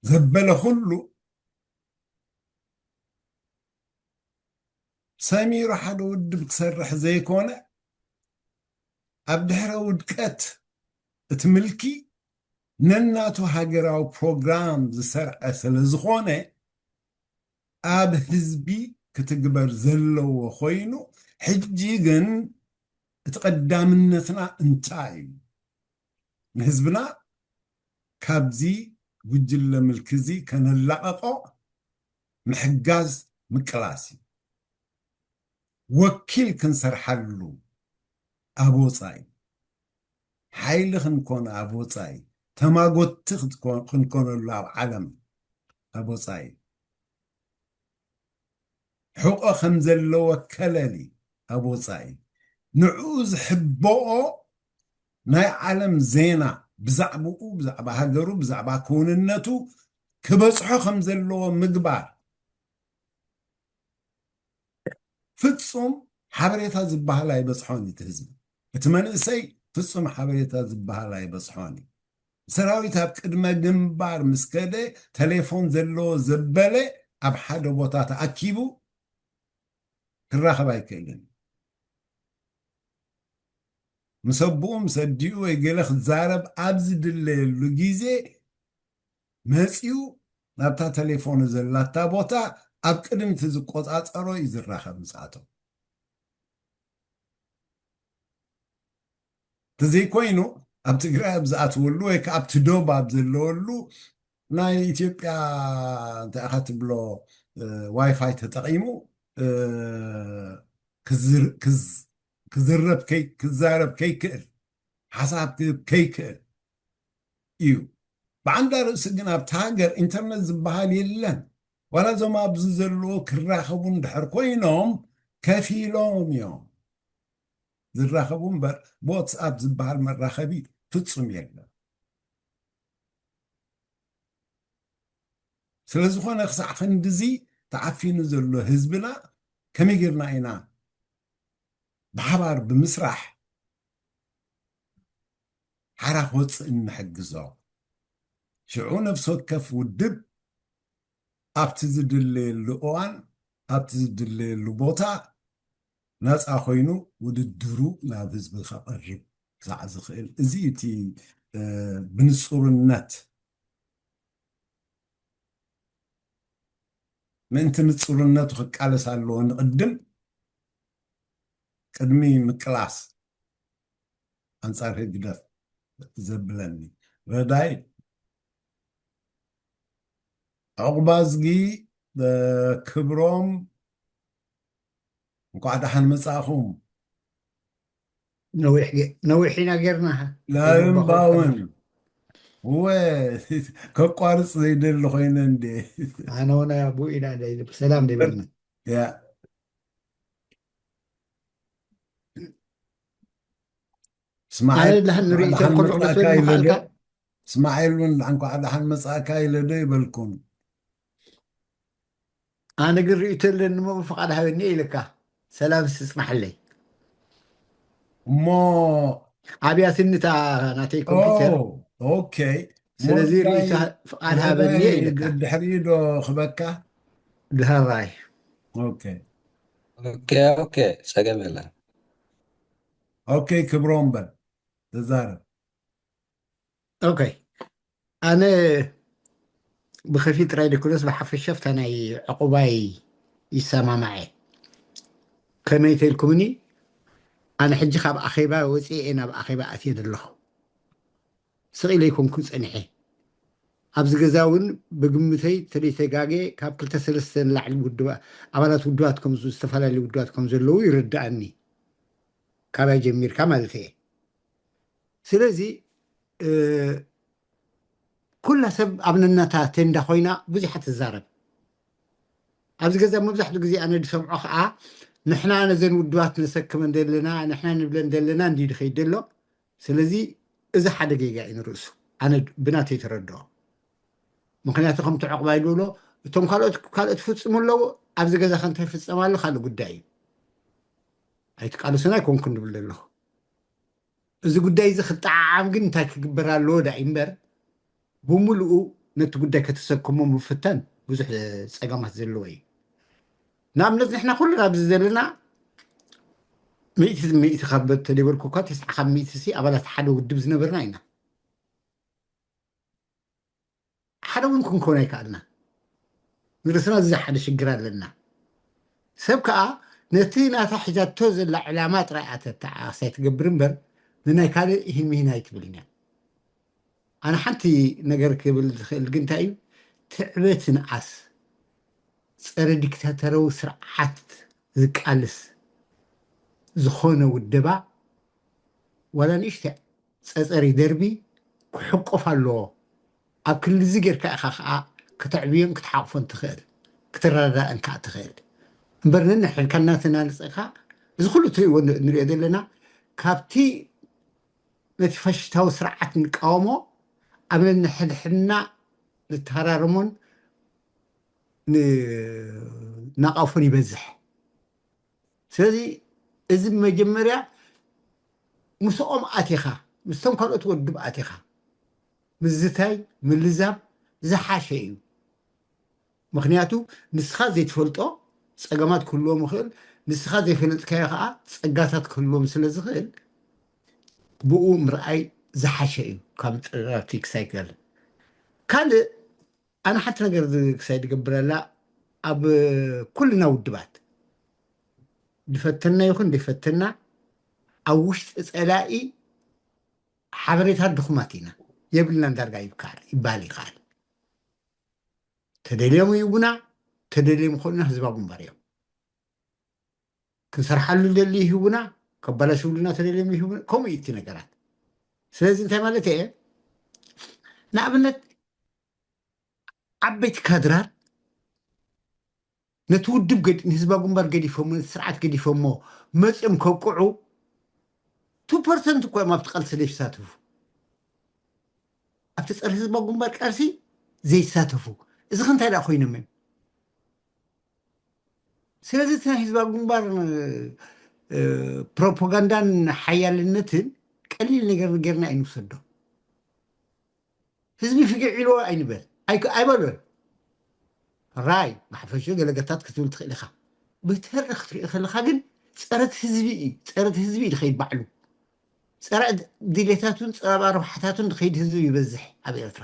ዘበለ ኩሉ ሰሚሩ ሓደ ውድብ ክሰርሕ ዘይኮነ፣ ኣብ ድሕረ ውድቀት እቲ ምልኪ ነናቱ ሃገራዊ ፕሮግራም ዝሰርዐ ስለ ዝኾነ፣ ኣብ ህዝቢ ክትግበር ዘለዎ ኮይኑ፣ ሕጂ ግን እቲ ቀዳምነትና እንታይ እዩ? ንህዝብና ካብዚ ጉጅለ ምልኪ እዚ ከነላቐቆ ምሕጋዝ ምቅላስ እዩ። ወኪል ክንሰርሓሉ ኣብ ወጻኢ፣ ሓይሊ ክንኮን ኣብ ወጻኢ፣ ተማጎትቲ ክትኮ-፣ ክንኮነሉ ኣብ ዓለም ኣብ ወጻኢ፣ ሕቆ ከም ዘለዎ ከለሊ ኣብ ወጻኢ፣ ንዕኡ ዝሕበኦ ናይ ዓለም ዜና ብዛዕባኡ፣ ብዛዕባ ሃገሩ፣ ብዛዕባ ክውንነቱ ክበጽሖ ከም ዘለዎ ምግባር። ፍጹም ሓበሬታ ዝበሃል ኣይበጽሖን እዩ እቲ ህዝቢ። እቲ መንእሰይ ፍጹም ሓበሬታ ዝበሃል ኣይበጽሖን እዩ። ሰራዊት ኣብ ቅድመ ግንባር ምስ ከደ፣ ተሌፎን ዘለዎ ዘበለ ኣብ ሓደ ቦታ ተኣኪቡ ክራኸብ ኣይክእልን። ምስ ኣቦኡ፣ ምስ ኣዲኡ ወይ ገለ ክዛረብ ኣብ ዝድለየሉ ግዜ መጺኡ ናብታ ተሌፎኑ ዘላታ ቦታ ኣብ ቅድሚ እቲ ዝቆጻጸሮ እዩ ዝራኸብ ምስኣቶም። እንተዘይኮይኑ ኣብ ትግራይ ኣብ ዝኣትወሉ ወይ ከዓ ኣብቲ ዶብ ኣብ ዘለወሉ ናይ ኢትዮጵያ እንታይ ኢኻ ትብሎ፣ እ፣ ዋይፋይ ተጠቒሙ፣ እ፣ ክዝር-፣ ክዝ-፣ ክዝረብ ከይ-፣ ክዛረብ ከይክእል፣ ሓሳብ ክህብ ከይክእል እዩ። ብዓንዳ ርእሲ ግን ኣብቲ ሃገር ኢንተርነት ዝበሃል የለን። ዋላ እዞም ኣብዚ ዘለዉ ክራኸቡ እንድሕር ኮይኖም ከፊሎም እዮም ዝራኸቡ እምበር ብዋትስኣፕ ዝበሃል መራኸቢ ፍጹም የለን። ስለ ዝኾነ ክሳዕ ክንድዚ ተዓፊኑ ዘሎ ህዝብና ከመይ ጌርና ኢና ብሓባር ብምስራሕ ሓራ ክወፅእ እንሕግዞ? ሽዑ ነፍሲ ወከፍ ውድብ ኣብቲ ዝድለየሉ እዋን፣ ኣብቲ ዝድለየሉ ቦታ ናፃ ኮይኑ ውድድሩ ናብ ህዝቢ ከቕርብ ክሳዕ ዝኽእል፣ እዚ እቲ፣ እ፣ ብንጹርነት፣ ምእንቲ ንጹርነቱ ክቃለስ ኣለዎ። ንቕድም፣ ቅድሚ ምቅላስ ኣንጻር ህግደፍ ዘብለኒ። ረዳይ ዑቕባዝጊ፣ እ፣ ክብሮም፣ እንኳዕ ደሓን መጻእኹም። ነዊሕ ጌ-፣ ነዊሕ ኢና ጌርና። ላብን ባውን። እወ፣ ከቋርፅ ዘይደሊ ኮይነ እንዴ? ኣነ ወና ብኡ ኢና ሰላም ደይበልና። ያ ኣነ ድሓን ንርኢ ተንኮል ክሕደት በል ምኻልካ። እስማኤል እውን እንኳዕ ደሓን መጻእካ ኢለ ዶ ይበልኩም? ኣነ ግን ርእይቶ ኣለኒ እሞ ብፍቓድ ሃበኒ ኢልካ። ሰላም ስጽናሕለይ። እሞ ኣብያትኒ እታ ናተይ ኮምፒውተር። ኦኬ። ስለዚ ርእይቶ ፍቓድ ሃበኒ ኢልካ። ድሕሪኡ ዶ ክበካ? ድሃራይ። ኦኬ። ኦኬ ኦኬ፣ ጸገም የለን። ኦኬ፣ ክብሮም በል ተዛረብ። ኦኬ፣ ኣነ ብኸፊል ጥራይ ደክሎስ ብሓፈሻ ፍታ ናይ ዕቑባይ ይሰማማዐ። ከመይ ተልኩምኒ? ኣነ ሕጂ ካብ ኣኼባ ወፂኤ ናብ ኣኼባ ኣትየ ዘለኹ። ስቕ ኢለ ኣይኮንኩን ጸኒሐ። ኣብዚ ገዛ እውን ብግምተይ ተደይተጋጌ ካብ ክልተ ሰለስተ ንላዕሊ ውድባ-፣ ኣባላት ውድባት ከም ዝ-፣ ዝተፈላለዩ ውድባት ከም ዘለዉ ይርድኣኒ። ካባይ ጀሚርካ ማለት እየ። ስለዚ፣ እ፣ ኩላ ሰብ ኣብ ነናታ ቴንዳ ኮይና ብዙሓት ትዛረብ። ኣብዚ ገዛ መብዛሕትኡ ግዜ ኣነ ዝሰምዖ ከዓ ንሕና ነዘን ውድባት ነሰክመን ዘለና፣ ንሕና ንብለን ዘለና እንዲ ድኸይድ ዘሎ። ስለዚ እዚ ሓደ ጌጋ እዩ ንርእሱ። ኣነ ብናተይ ተረድኦ። ምኽንያቱ ከምቲ ዕቑባይ ዝብሎ እቶም ካልኦት፣ ካልኦት ፍጽሙ ኣለዉ፣ ኣብዚ ገዛ ከ እንታይ ፍጸም ኣሎ ካልእ ጉዳይ እዩ። ኣይትቃለሱን ኣይኮንኩን ዝብል ዘለኹ። እዚ ጉዳይ እዚ ክጠዓዓም ግን እንታይ ክግበር ኣለዎ ዳ እምበር፣ ብምሉኡ ነቲ ጉዳይ ከተሰክሞ ምፍታን ብዙሕ ጸገማት ዘለዎ እዩ። ንኣብነት ንሕና ኩልና ኣብዚ ዘለና ሚእቲ ሚእቲ ካብ ተደይበልኩ እኳ ተስዓ ካብ ሚእቲ ሲ ኣባላት ሓደ ውድብ ዝነበርና ኢና። ሓደ እውን ክንኮን ኣይከኣልና። ንርእስና እዚ ሓደ ሽግር ኣለና። ሰብ ከኣ ነቲ ናታ ሒዛቶ ዘላ ዕላማ ጥራይ ኣተተዓሳይ ትገብር እምበር ንናይ ካልእ ይህን ምሂን ኣይትብልን እያ። ኣነ ሓንቲ ነገር ክብል ዝኽእል ግን እንታይ እዩ? ትዕበትንኣስ ጸረ ዲክታተራዊ ስርዓት ዝቃልስ ዝኾነ ውደባ ዋላ ንእሽተይ ጸጸሪ ደርቢ ክሕቆፍ ኣለዎ። ኣብ ክንድዚ ጌርካ ኢኻ ኸዓ ከተዕብዮን ክትሓቕፎን ትኽእል፣ ክትረዳዳእን ከዓ ትኽእል። እምበር ነንሕድካ እናተናነጽካ እዚ ኩሉ እትርእይዎ ን-፣ ንሪኦ ዘለና ካብቲ ነቲ ፋሽስታዊ ስርዓት ንቃወሞ ኣብ ነንሕድሕድና ንተሃራረሞን ንናቃፎን ይበዝሕ። ስለዚ እዚ መጀመርያ ምስኦም ኣቲኻ፣ ምስቶም ካልኦት ወድብ ኣቲኻ ምዝታይ፣ ምልዛብ ዝሓሸ እዩ። ምኽንያቱ ንስኻ ዘይትፈልጦ ጸገማት ክህልዎም ይኽእል፣ ንስኻ ዘይፈለጥካዮ ኸዓ ጸጋታት ክህልዎም ስለ ዝኽእል ብኡ ምርኣይ ዝሓሸ እዩ ካብ ጥራቲ ክሳይከል። ካልእ ኣነ ሓንቲ ነገር ዝ-፣ ክሳይ ዝገብረላ ኣብ ኩልና ውድባት ድፈተና ይኹን ድፈተና ኣብ ውሽጢ ጸላኢ ሓበሬታ ድኹማት ኢና፣ የብልናን ዳርጋ ይብካር፣ ይባል ይኸኣል። ተደልዮም ይህቡና፣ ተደልዮም ይኾኑና ህዝባዊ ግንባር እዮም። ክንሰርሓሉ ደሊ ይህቡና፣ ከበላሽውሉና ተደልዮም ይህቡና፣ ከምኡ እዩ እቲ ነገራት። ስለዚ እንታይ ማለት እየ? ንኣብነት ዓበይቲ ካድራት ነቲ ውድብ ገድ-፣ ንህዝባዊ ግንባር ገዲፎሞ፣ ነቲ ስርዓት ገዲፎሞ መፂኦም ከብቅዑ ቱ ፐርሰንት እኮ እዮም ኣብቲ ቃልሲ ዘይሳተፉ። ኣብቲ ፀረ ህዝባዊ ግንባር ቃልሲ ዘይሳተፉ። እዚ ከ እንታይ ደኣ ኮይኖም እዮም? ስለዚ እቲ ናይ ህዝባዊ ግንባር፣ እ፣ ፕሮፓጋንዳን ሓያልነትን ቀሊል ነገር ጌርና ኣይንውሰዶ። ህዝቢ ፍግዕ ኢልዎ ኣይንበል። ኣይክ-፣ ኣይበሎን። ራይ፣ ብሓፈሽኡ ገለ ገታት ክትብል ትኽእል ኢኻ። ብተሪ ክትሪኦ ከለኻ ግን ጸረት ህዝቢ እዩ። ጸረት ህዝቢ እዩ ዝኸይድ ባዕሉ። ጸረ ድሌታቱን ጸረ ረብሓታቱን ዝኸይድ ህዝቢ ይበዝሕ ኣብ ኤርትራ።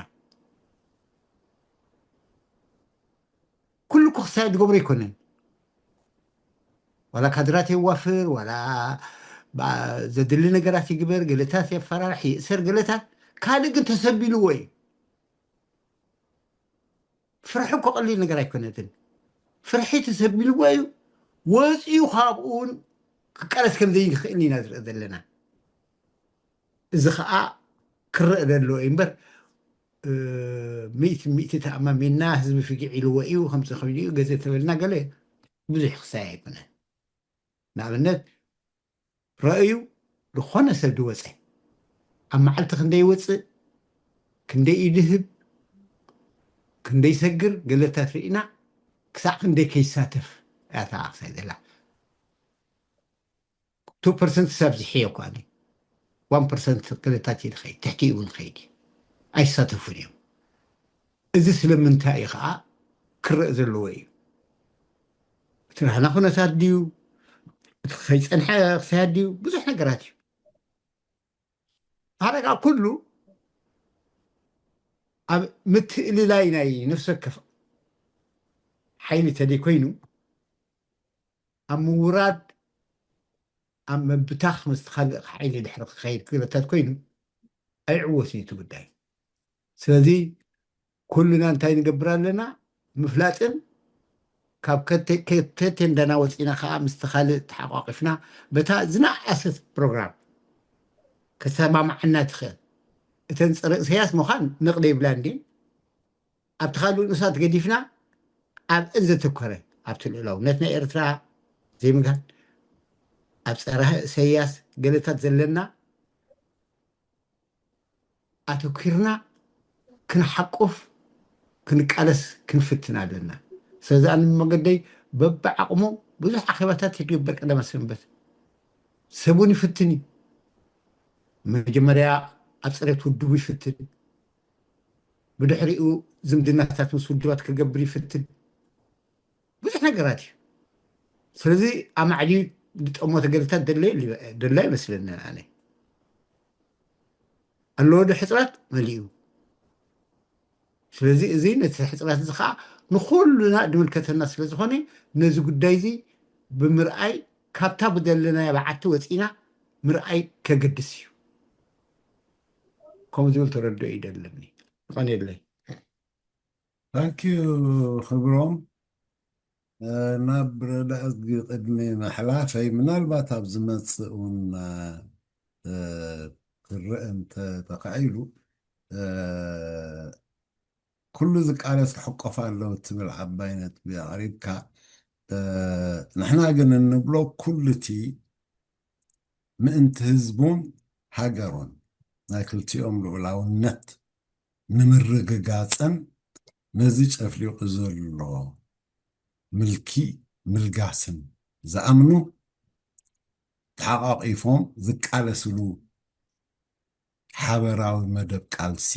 ኩሉ እኮ ክሳይ ዝገብሮ ኣይኮነን። ዋላ ካድራት የዋፍር፣ ዋላ ባ-፣ ዘድሊ ነገራት ይግበር፣ ገለታት የፈራርሕ፣ ይእሰር፣ ገለታት ካልእ ግን ተሰቢልዎ እዩ። ፍርሒ እኮ ቀሊል ነገር ኣይኮነትን። ፍርሒ ተሰቢልዎ እዩ። ወፂኡ ካብኡ እውን ክቃለስ ከም ዘይኽእል ኢና ንርኢ ዘለና። እዚ ኸዓ ክረአ ዘለዎ እዩ እምበር፣ ሚእቲ ሚእቲ ተኣማሚንና ህዝቢ ፍጊዕ ኢልዎ እዩ ከምዚ ኮይኑ እዩ ገዘ ተበልና ገለ ብዙሕ ክሳይ ኣይኮነን። ንኣብነት ረእዩ ዝኾነ ሰብ ድወፀ ኣብ መዓልቲ ክንደይ ይወፅእ ክንደይ ይድህብ ክንደይ ይሰግር ገለታት ርኢና ክሳዕ ክንደይ ከይሳተፍ እያ ተዓክሳይ ዘላ። ቱ ፐርሰንት ሰብ ዝሕዮ እኳ ዋን ፐርሰንት ገለታት እዩ ዝኸይድ ትሕቲ እውን ኸይድ ኣይሳተፉን እዮም። እዚ ስለምንታይ እዩ ከዓ ክረእ ዘለዎ እዩ። እቲ ናህና ኩነታት ድዩ እቲ ከይፀንሐ ክሳያት ድዩ ብዙሕ ነገራት እዩ። ሓደ ከዓ ኩሉ ኣብ ምትእልላይ ናይ ነፍሲ ወከፍ ሓይሊ ተደይኮይኑ ኣብ ምውራድ ኣብ ምብታኽ ምስቲ ካልእ ሓይሊ ድሕሪ ክኸይድ ክግለታት ኮይኑ ኣይዕወትን እዩ እቲ ጉዳይ። ስለዚ ኩልና እንታይ ንገብር ኣለና ምፍላጥን ካብ ከቴ እንዳና ወፂና ከዓ ምስቲ ካልእ ተሓቋቂፍና በታ ዝነኣሰት ፕሮግራም ከተሰማምዓና ትኽእል። እተን ፀረ እሰያስ ምዃን ነቕደ ይብላ እንዲን ኣብቲ ካልእ ንኡሳት ገዲፍና ኣብ እን ዘተኮረ ኣብቲ ልእላውነት ናይ ኤርትራ ዘይምግሃድ ኣብ ፀረ እሰያስ ገለታት ዘለና ኣተኪርና ክንሓቁፍ ክንቃለስ ክንፍትን ኣለና። ስለዚ ኣነ መገደይ በብዓቕሙ ብዙሕ ኣኼባታት ይግበር ቀደመ ሰንበት ሰቡን ይፍትን እዩ። መጀመርያ ኣብ ፅሬት ውድቡ ይፍትን፣ ብድሕሪኡ ዝምድናታት ምስ ውድባት ክገብር ይፍትን። ብዙሕ ነገራት እዩ። ስለዚ ኣማዕልዩ ዝጠሞ ተገልታት ደላ ይመስለኒ ኣነ ኣለዎ ዶ ሕፅራት መሊኡ። ስለዚ እዚ ነቲ ሕፅራት እዚ ከዓ ንኩሉና ድምልከተና ስለዝኾነ ነዚ ጉዳይ እዚ ብምርኣይ ካብታ ብደለናዮ በዓቲ ወፂና ምርኣይ ከገድስ እዩ። ከምኡ ዝብል ተረድኦ ይደለኒ። ይቐንየለይ። ታንኪዩ ክብሮም። ናብ ረዳእዝጊ ቅድሚ ምሕላፈይ ምናልባት ኣብ ዝመፅእ እውን ክረአ እንተተኻኢሉ ኩሉ ዝቃለስ ክሕቆፍ ኣለዎ እትብል ዓባይ ነጥቢ ኣቕሪብካ። ንሕና ግን እንብሎ ኩሉ እቲ ምእንቲ ህዝቡን ሃገሩን ናይ ክልቲኦም ልኡላውነት ንምርግጋፅን ነዚ ጨፍሊቑ ዘሎ ምልኪ ምልጋስን ዝኣምኑ ተሓቋቒፎም ዝቃለስሉ ሓበራዊ መደብ ቃልሲ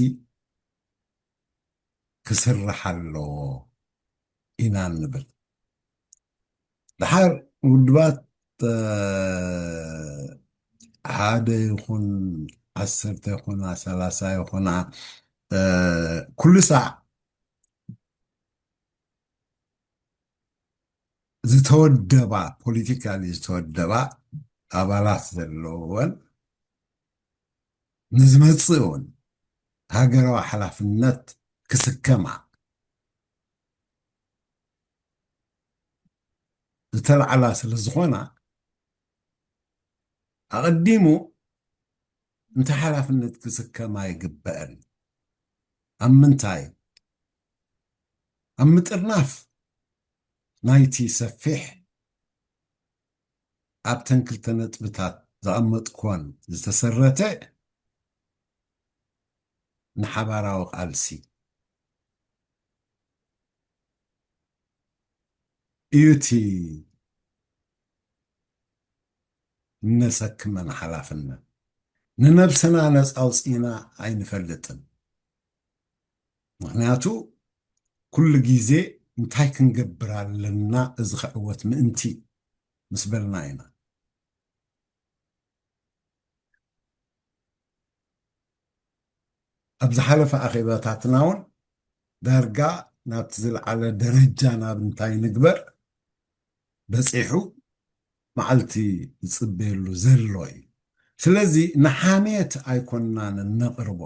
ክስራሕ ኣለዎ ኢና እንብል። ድሓር ውድባት ሓደ ይኹን ዓሰርተ ይኹና ሰላሳ ይኹና ኩሉ ሳዕ ዝተወደባ ፖለቲካሊ ዝተወደባ ኣባላት ዘለዎን ንዝመፅእ እውን ሃገራዊ ሓላፍነት ክስከማ ዝተልዓላ ስለ ዝኾና ኣቐዲሙ እንተ ሓላፍነት ክስከማ ይግበአን። ኣብ ምንታይ? ኣብ ምጥርናፍ ናይቲ ሰፊሕ ኣብተን ክልተ ነጥብታት ዘቐመጥኩወን ዝተሰረተ ንሓባራዊ ቃልሲ እዩ እቲ እነሰክመን ሓላፍነት። ንነብስና ነፃ ኣውፂእና ኣይንፈልጥን። ምክንያቱ ኩሉ ግዜ እንታይ ክንገብር ኣለና እዚ ክዕወት ምእንቲ ምስ በልና ኢና። ኣብ ዝሓለፈ ኣኼባታትና እውን ዳርጋ ናብቲ ዝለዓለ ደረጃ ናብ እንታይ ንግበር በፂሑ መዓልቲ ዝፅበየሉ ዘሎ እዩ። ስለዚ ንሓሜት ኣይኮንናን እነቕርቦ።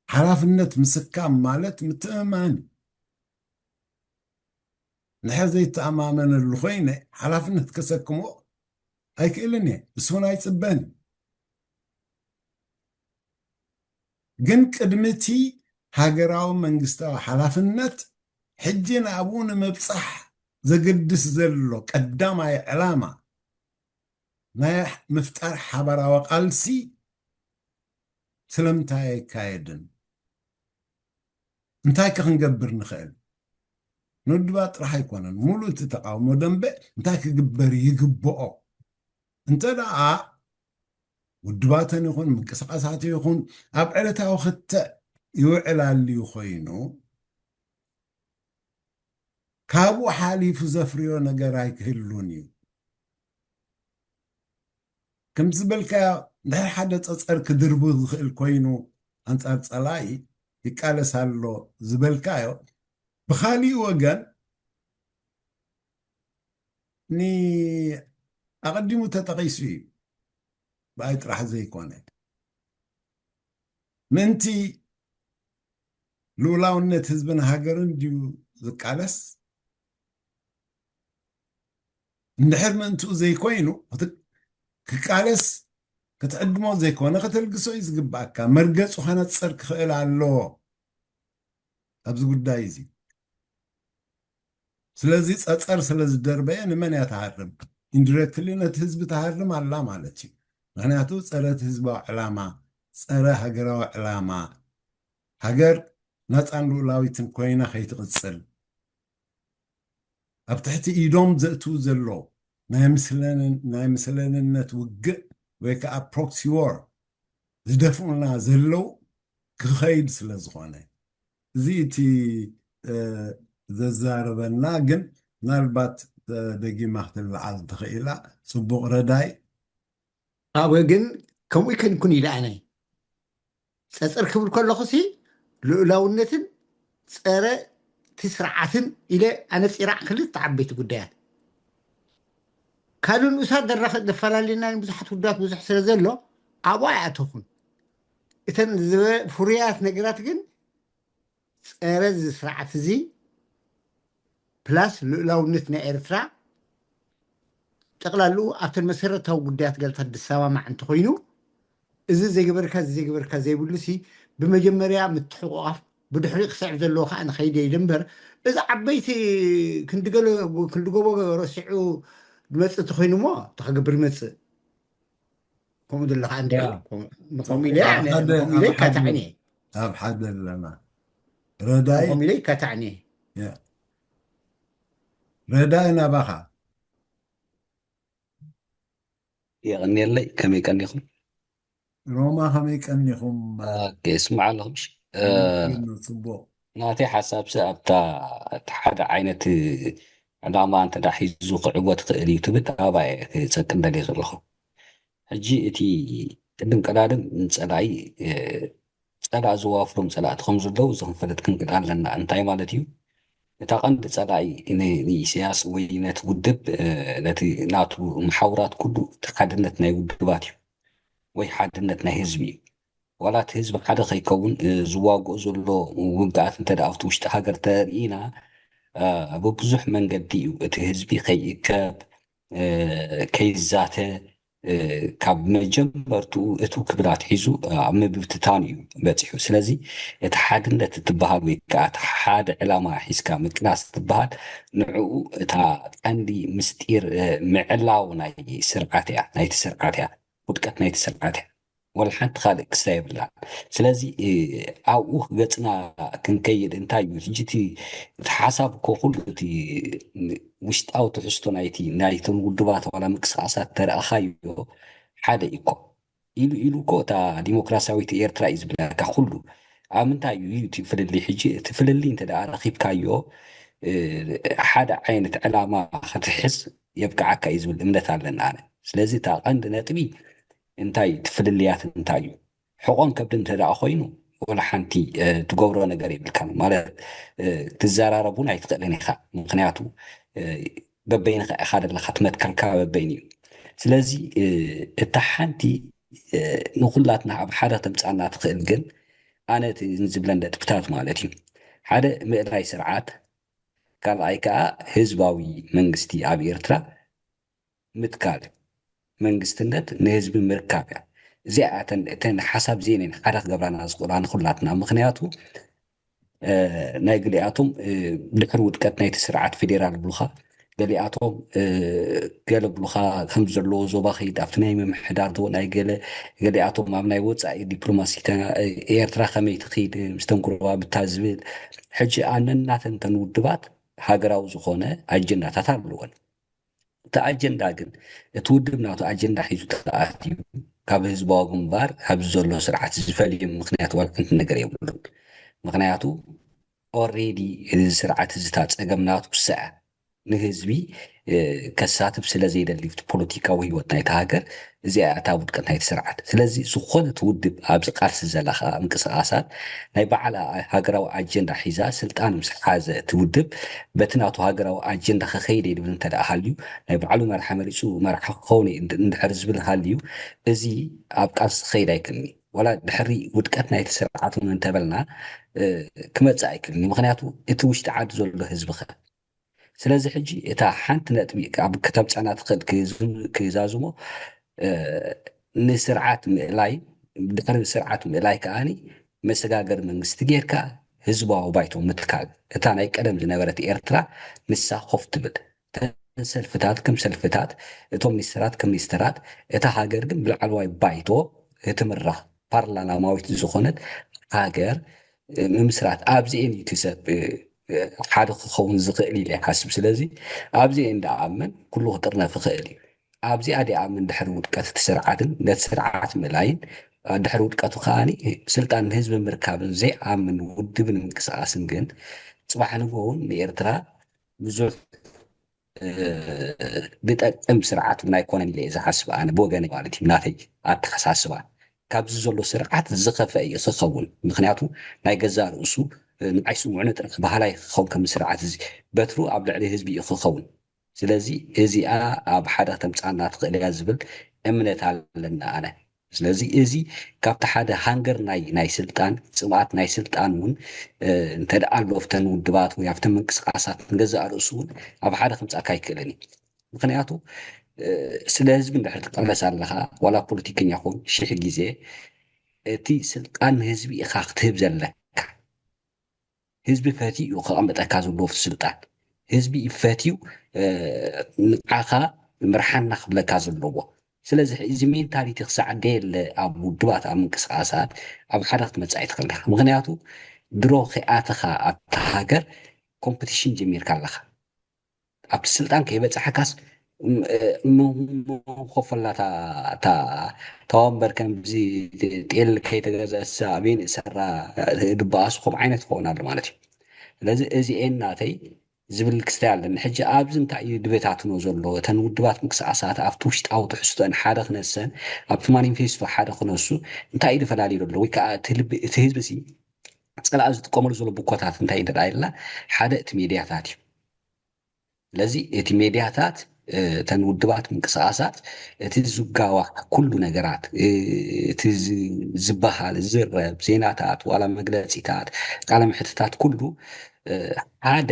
ሓላፍነት ምስካም ማለት ምትእምማን እዩ። ንሐ ዘይተኣማመነሉ ኮይነ ሓላፍነት ከሰክሞ ኣይክእልን እየ። እሱ እውን ኣይፅበን እዩ። ግን ቅድሚ እቲ ሃገራዊ መንግስታዊ ሓላፍነት ሕጂ ናብኡ ንምብጻሕ ዘገድስ ዘሎ ቀዳማይ ዕላማ ናይ ምፍጣር ሓባራዊ ቃልሲ ስለምንታይ ኣይካየድን? እንታይ ከ ክንገብር ንኽእል? ንውድባት ጥራሕ ኣይኮነን፣ ሙሉእ እቲ ተቃውሞ ደንበ እንታይ ክግበር ይግብኦ? እንተ ደኣ ውድባተን ይኹን ምንቅስቃሳት ይኹን ኣብ ዕለታዊ ክትዕ ይውዕል ኣልዩ ኮይኑ፣ ካብኡ ሓሊፉ ዘፍርዮ ነገር ኣይክህሉን እዩ። ከም ዝበልካዮ፣ እንድሕር ሓደ ጸጸር ክድርቡ ዝኽእል ኮይኑ፣ ኣንጻር ጸላኢ ይቃለስ ኣሎ ዝበልካዮ፣ ብኻሊእ ወገን፣ ኒ-፣ ኣቐዲሙ ተጠቒሱ እዩ። ብኣይ ጥራሕ ዘይኮነ፣ ምእንቲ ልኡላውነት ህዝብን ሃገርን ድዩ ዝቃለስ? እንድሕር ምእንትኡ ዘይኮይኑ፣ ክት-፣ ክቃለስ ክትዕድሞ ዘይኮነ፣ ክትልግሶ እዩ ዝግባኣካ። መርገጹ ከነጽር ክኽእል ኣለዎ ኣብዚ ጉዳይ እዚ። ስለዚ ጸጸር ስለ ዝደርበየ ንመን እያ ትሃርም? ኢንዲረክትሊ ነቲ ህዝቢ ትሃርም ኣላ ማለት እዩ። ምኽንያቱ ጸረ እቲ ህዝባዊ ዕላማ፣ ጸረ ሃገራዊ ዕላማ፣ ሃገር ናጻን ልኡላዊትን ኮይና ከይትቕጽል፣ ኣብ ትሕቲ ኢዶም ዘእትዉ ዘለዉ ናይ ምስለንን-፣ ናይ ምስለንነት ውግእ ወይ ከዓ ፕሮክሲ ዎር ዝደፍኡልና ዘለዉ ክኸይድ ስለ ዝኾነ፣ እዚ እቲ፣ እ፣ ዘዛርበና። ግን ምናልባት፣ እ፣ ደጊማ ክትለዓል እንተኽኢላ ጽቡቕ። ረዳይ። ኣብ ግን ከምኡ ይከንኩን ኢለ ኣነ ጸጸር ክብል ከለኹሲ ልኡላውነትን ጸረ እቲ ስርዓትን ኢለ ኣነጺራዕ ክልተ ዓበይቲ ጉዳያት። ካልእ ንኡሳት ደራኸ-፣ ዘፈላልየና ብዙሓት ውዳት ብዙሕ ስለ ዘሎ ኣብኡ ኣይኣተኹን። እተን ዝበ-፣ ፍሩያት ነገራት ግን ጸረ እዚ ስርዓት እዚ ፕላስ ልኡላውነት ናይ ኤርትራ ጠቕላልኡ ኣብተን መሰረታዊ ጉዳያት ገለታት ዝሰማማዕ እንተኾይኑ፣ እዚ ዘይገበርካ፣ እዚ ዘይገበርካ ዘይብሉሲ ብመጀመርያ ምትሕቑቓፍ ብድሕሪኡ ክስዕብ ዘለዎ ከዓ ንኸይደ ኢለ እምበር፣ እዚ ዓበይቲ ክንዲ ገለ፣ ክንዲ ጎቦ ረሲዑ ዝመጽእ እንተኾይኑ እሞ፣ እንታይ ክገብር ይመጽእ? ከምኡ ዘለኻ እንዲ ያ። ከምኡ ኢለ፣ ኣብ ሓደ፣ ከምኡ ኢለ ኣብ ሓደ፣ ይካታዕኒ። ኣብ ሓደ ኣለና። ረዳይ፣ ከምኡ ኢለ ይካታዕኒ። ያ። ረዳይ ናባኻ። የቐንየለይ፣ ከመይ ቀኒኹም? ሮማ፣ ከመይ ቀኒኹም? ኦኬ፣ እስማዕ ኣለኹም፣ እሺ። እ፣ ጽቡቕ። ናተይ ሓሳብሲ ኣብታ፣ እቲ ሓደ ዓይነት ዕላማ እንተ ደኣ ሒዙ ክዕወት ክእል እዩ ትብል፣ ኣብኣ እየ ክጸቅም ደልየ ዘለኹ። ሕጂ እቲ ቅድም ቀዳድም ንጸላኢ፣ እ፣ ጸላኢ ዘዋፍሮም ጸላእቲ ከም ዘለዉ እዚ ክንፈልጥ ክንክእል ኣለና። እንታይ ማለት እዩ? እታ ቀንዲ ጸላኢ ን-፣ ንኢሳያስ ወይ ነቲ ውድብ፣ እ፣ ነቲ ናቱ መሓውራት ኩሉ እቲ ሓድነት ናይ ውድባት እዩ፣ ወይ ሓድነት ናይ ህዝቢ እዩ። ዋላ እቲ ህዝቢ ሓደ ከይከውን፣ እ፣ ዝዋግኦ ዘሎ ውግኣት እንተ ደኣ ኣብቲ ውሽጢ ሃገር ተርኢና፣ እ፣ ብብዙሕ መንገዲ እዩ እቲ ህዝቢ ከይእከብ፣ እ፣ ከይዛተ፣ እ፣ ካብ መጀመርትኡ እትው ክብል ኣትሒዙ፣ እ፣ ኣብ ምብትታን እዩ በጺሑ። ስለዚ እቲ ሓድነት እትበሃል ወይ ከኣ እቲ ሓደ ዕላማ ሒዝካ ምቅላስ እትበሃል ንዕኡ እታ ቀንዲ ምስጢር፣ እ፣ ምዕላው ናይ ስርዓት እያ፣ ናይቲ ስርዓት እያ፣ ውድቀት ናይቲ ስርዓት እያ። ወላ ሓንቲ ካልእ ክስታ የብላን። ስለዚ፣ እ፣ ኣብኡ ገጽና ክንከይድ እንታይ እዩ? ሕጂ እቲ፣ እቲ ሓሳብ እኮ ኩሉ እቲ ውሽጣዊ ትሕዝቶ ናይቲ፣ ናይቶም ውድባት ዋላ ምንቅስቃሳት ተረኣኻዮ ሓደ እዩ እኮ። ኢሉ፣ ኢሉ እኮ እታ ዲሞክራሲያዊት ኤርትራ እዩ ዝብለካ ኩሉ። ኣብ ምንታይ እዩ እቲ ፍልልይ? ሕጂ እቲ ፍልልይ እንተ ደኣ ረኺብካዮ፣ እ፣ ሓደ ዓይነት ዕላማ ክትሕዝ የብቅዓካ እዩ ዝብል እምነት ኣለኒ ኣነ። ስለዚ እታ ቀንዲ ነጥቢ እንታይ፣ እቲ ፍልልያት እንታይ እዩ? ሕቖን ከብድን እንተ ደኣ ኮይኑ፣ ወላ ሓንቲ፣ እ፣ ትገብሮ ነገር የብልካን። ማለት፣ እ፣ ክትዘራረብ እውን ኣይትኽእልን ኢኻ። ምኽንያቱ፣ እ፣ በበይንኻ ኢኻ ዘለኻ፣ እቲ መትከልካ በበይኑ እዩ። ስለዚ፣ እ፣ እታ ሓንቲ፣ እ፣ ንኹላትና ኣብ ሓደ ተምጻና ትኽእል ግን፣ ኣነ እቲ ዝብለን ነጥብታት ማለት እዩ። ሓደ ምእላይ ስርዓት፣ ካልኣይ ከኣ ህዝባዊ መንግስቲ ኣብ ኤርትራ ምትካል፣ መንግስትነት ንህዝቢ ምርካብ እያ። እዚኣተን እተን ሓሳብ እዚኤን እየን ሓደ ክገብራና ዝኽእላ ንኹላትና። ምኽንያቱ ናይ ገሊኣቶም ድሕሪ ውድቀት ናይቲ ስርዓት ፌዴራል ብሉኻ፣ ገሊኣቶም ገለ ብሉኻ ከም ዘለዎ ዞባ ከይድ ኣብቲ ናይ ምምሕዳር ዶ ናይ ገለ፣ ገሊኣቶም ኣብ ናይ ወፃኢ ዲፕሎማሲ ኤርትራ ከመይ ትኽይድ ምስ ተንኩርባ ብታ ዝብል። ሕጂ ኣነናተንተን ውድባት ሃገራዊ ዝኾነ ኣጀንዳታት ኣለወን። እቲ ኣጀንዳ ግን እቲ ውድብ ናቱ ኣጀንዳ ሒዙ ተኣትዩ ካብ ህዝባዊ ግንባር ኣብዚ ዘሎ ስርዓት ዝፈልዩ ምክንያት ዋላ ሓንቲ ነገር የብሉን። ምክንያቱ ኦሬዲ እዚ ስርዓት እዚ እታ ፀገም ናቱ ሰ ንህዝቢ ከሳትፍ ስለ ዘይደሊ ፖለቲካዊ ህይወት ናይቲ ሃገር እዚኣ እታ ውድቀት ናይቲ ስርዓት። ስለዚ ዝኾነት ውድብ ኣብዚ ቃልሲ ዘለኻ ምንቅስቃሳት ናይ ባዕላ ሃገራዊ ኣጀንዳ ሒዛ ስልጣን ምስ ሓዘ እቲ ውድብ በቲ ናቱ ሃገራዊ ኣጀንዳ ከኸይደ ይብል እንተ ደኣ ሃልዩ ናይ ባዕሉ መርሓ መሪፁ መርሓ ክኸውን እንድሕር ዝብል ሃልዩ እዚ ኣብ ቃልሲ ክኸይድ ኣይክእልን። ዋላ ድሕሪ ውድቀት ናይቲ ስርዓት እውን እንተበልና ክመፅእ ኣይክእልን። ምክንያቱ እቲ ውሽጢ ዓዲ ዘሎ ህዝቢ ኸ ስለዚ ሕጂ እታ ሓንቲ ነጥቢ ኣብ ከተምፀና ትኽእል ክዛዝሞ ንስርዓት ምእላይ ድሕሪ ስርዓት ምእላይ ከዓኒ መሰጋገሪ መንግስቲ ጌርካ ህዝባዊ ባይቶ ምትካል እታ ናይ ቀደም ዝነበረት ኤርትራ ንሳ ኮፍ ትብል ሰልፍታት ከም ሰልፍታት እቶም ሚኒስተራት ከም ሚኒስተራት እታ ሃገር ግን ብላዕለዋይ ባይቶ እትምራሕ ፓርላማዊት ዝኾነት ሃገር ምምስራት ኣብዚኤን እዩ እቲ ሰብ ሓደ ክኸውን ዝኽእል ኢለ ይሓስብ። ስለዚ ኣብዚኤን ደኣምን ኩሉ ክጥርነፍ ይኽእል እዩ። ኣብዚኣ ደኣምን ድሕሪ ውድቀት እቲ ስርዓትን ነቲ ስርዓት ምእላይን ድሕሪ ውድቀቱ ከዓኒ ስልጣን ንህዝቢ ምርካብን ዘይኣምን ውድብን ምንቅስቃስን ግን ፅባሕ ንግሆ እውን ንኤርትራ ብዙሕ ዝጠቅም ስርዓት እውን ኣይኮነን ኢለ እየ ዝሓስብ ኣነ ብወገነይ ማለት እዩ ናተይ ኣተሓሳስባ ካብዚ ዘሎ ስርዓት ዝኸፈ እዩ ክኸውን ምክንያቱ ናይ ገዛእ ርእሱ ንዓይ ስምዑኒ ጥራሕ ባህላይ ክኸውን ከም ስርዓት እዚ በትሩ ኣብ ልዕሊ ህዝቢ እዩ ክኸውን ስለዚ እዚኣ ኣብ ሓደ ከተምፃና ትኽእል እያ ዝብል እምነት ኣለና ኣነ ስለዚ እዚ ካብቲ ሓደ ሃንገር ናይ ናይ ስልጣን ፅምኣት ናይ ስልጣን እውን እንተ ደኣ ኣሎ ኣብተን ውድባት ወይ ኣብተን ምንቅስቃሳት ንገዛእ ርእሱ እውን ኣብ ሓደ ከምፃካ ኣይክእልን እዩ ምክንያቱ ስለ ህዝቢ እንድሕር ትቃለስ ኣለካ ዋላ ፖለቲከኛ ኹን ሽሕ ግዜ እቲ ስልጣን ንህዝቢ ኢካ ክትህብ ዘለካ ህዝቢ ፈትዩ እዩ ከቐምጠካ ዘለዎ ኣብቲ ስልጣን ህዝቢ እዩ ፈትዩ ንዓኻ ምርሓና ክብለካ ዘለዎ ስለዚ እዚ ሜንታሊቲ ክሳዕ ደየለ ኣብ ውድባት ኣብ ምንቅስቃሳት ኣብ ሓደ ክትመፅእ ኣይትኽእል ኢኻ ምክንያቱ ድሮ ከይኣተኻ ኣብቲ ሃገር ኮምፕቲሽን ጀሚርካ ኣለኻ ኣብቲ ስልጣን ከይበፃሕካስ መንኮፈላ እታ ወንበር ከምዚ ጤል ከይተገዘእሳ ኣበይን እሰራ ድበኣሱ ከም ዓይነት ክኸውን ኣሎ ማለት እዩ ስለዚ እዚኤን ናተይ ዝብል ክስታይ ኣለኒ ሕጂ ኣብዚ እንታይ እዩ ድበታትኖ ዘሎ እተን ውድባት ምንቅስቃሳት ኣብቲ ውሽጣዊ ትሕዝቶን ሓደ ክነሰን ኣብቲ ማኒፌስቶ ሓደ ክነሱ እንታይ እዩ ተፈላለዩ ዘሎ ወይ ከዓ እቲ ህዝቢ ሲ ፀላእ ዝጥቀመሉ ዘሎ ብኮታት እንታይ እንተ ኢልና ሓደ እቲ ሜድያታት እዩ ስለዚ እቲ ሜድያታት እተን ውድባት ምንቅስቃሳት እቲ ዝጋዋሕ ኩሉ ነገራት እቲ ዝበሃል ዝረብ ዜናታት ዋላ መግለፂታት ቃለ ምሕትታት ኩሉ ሓደ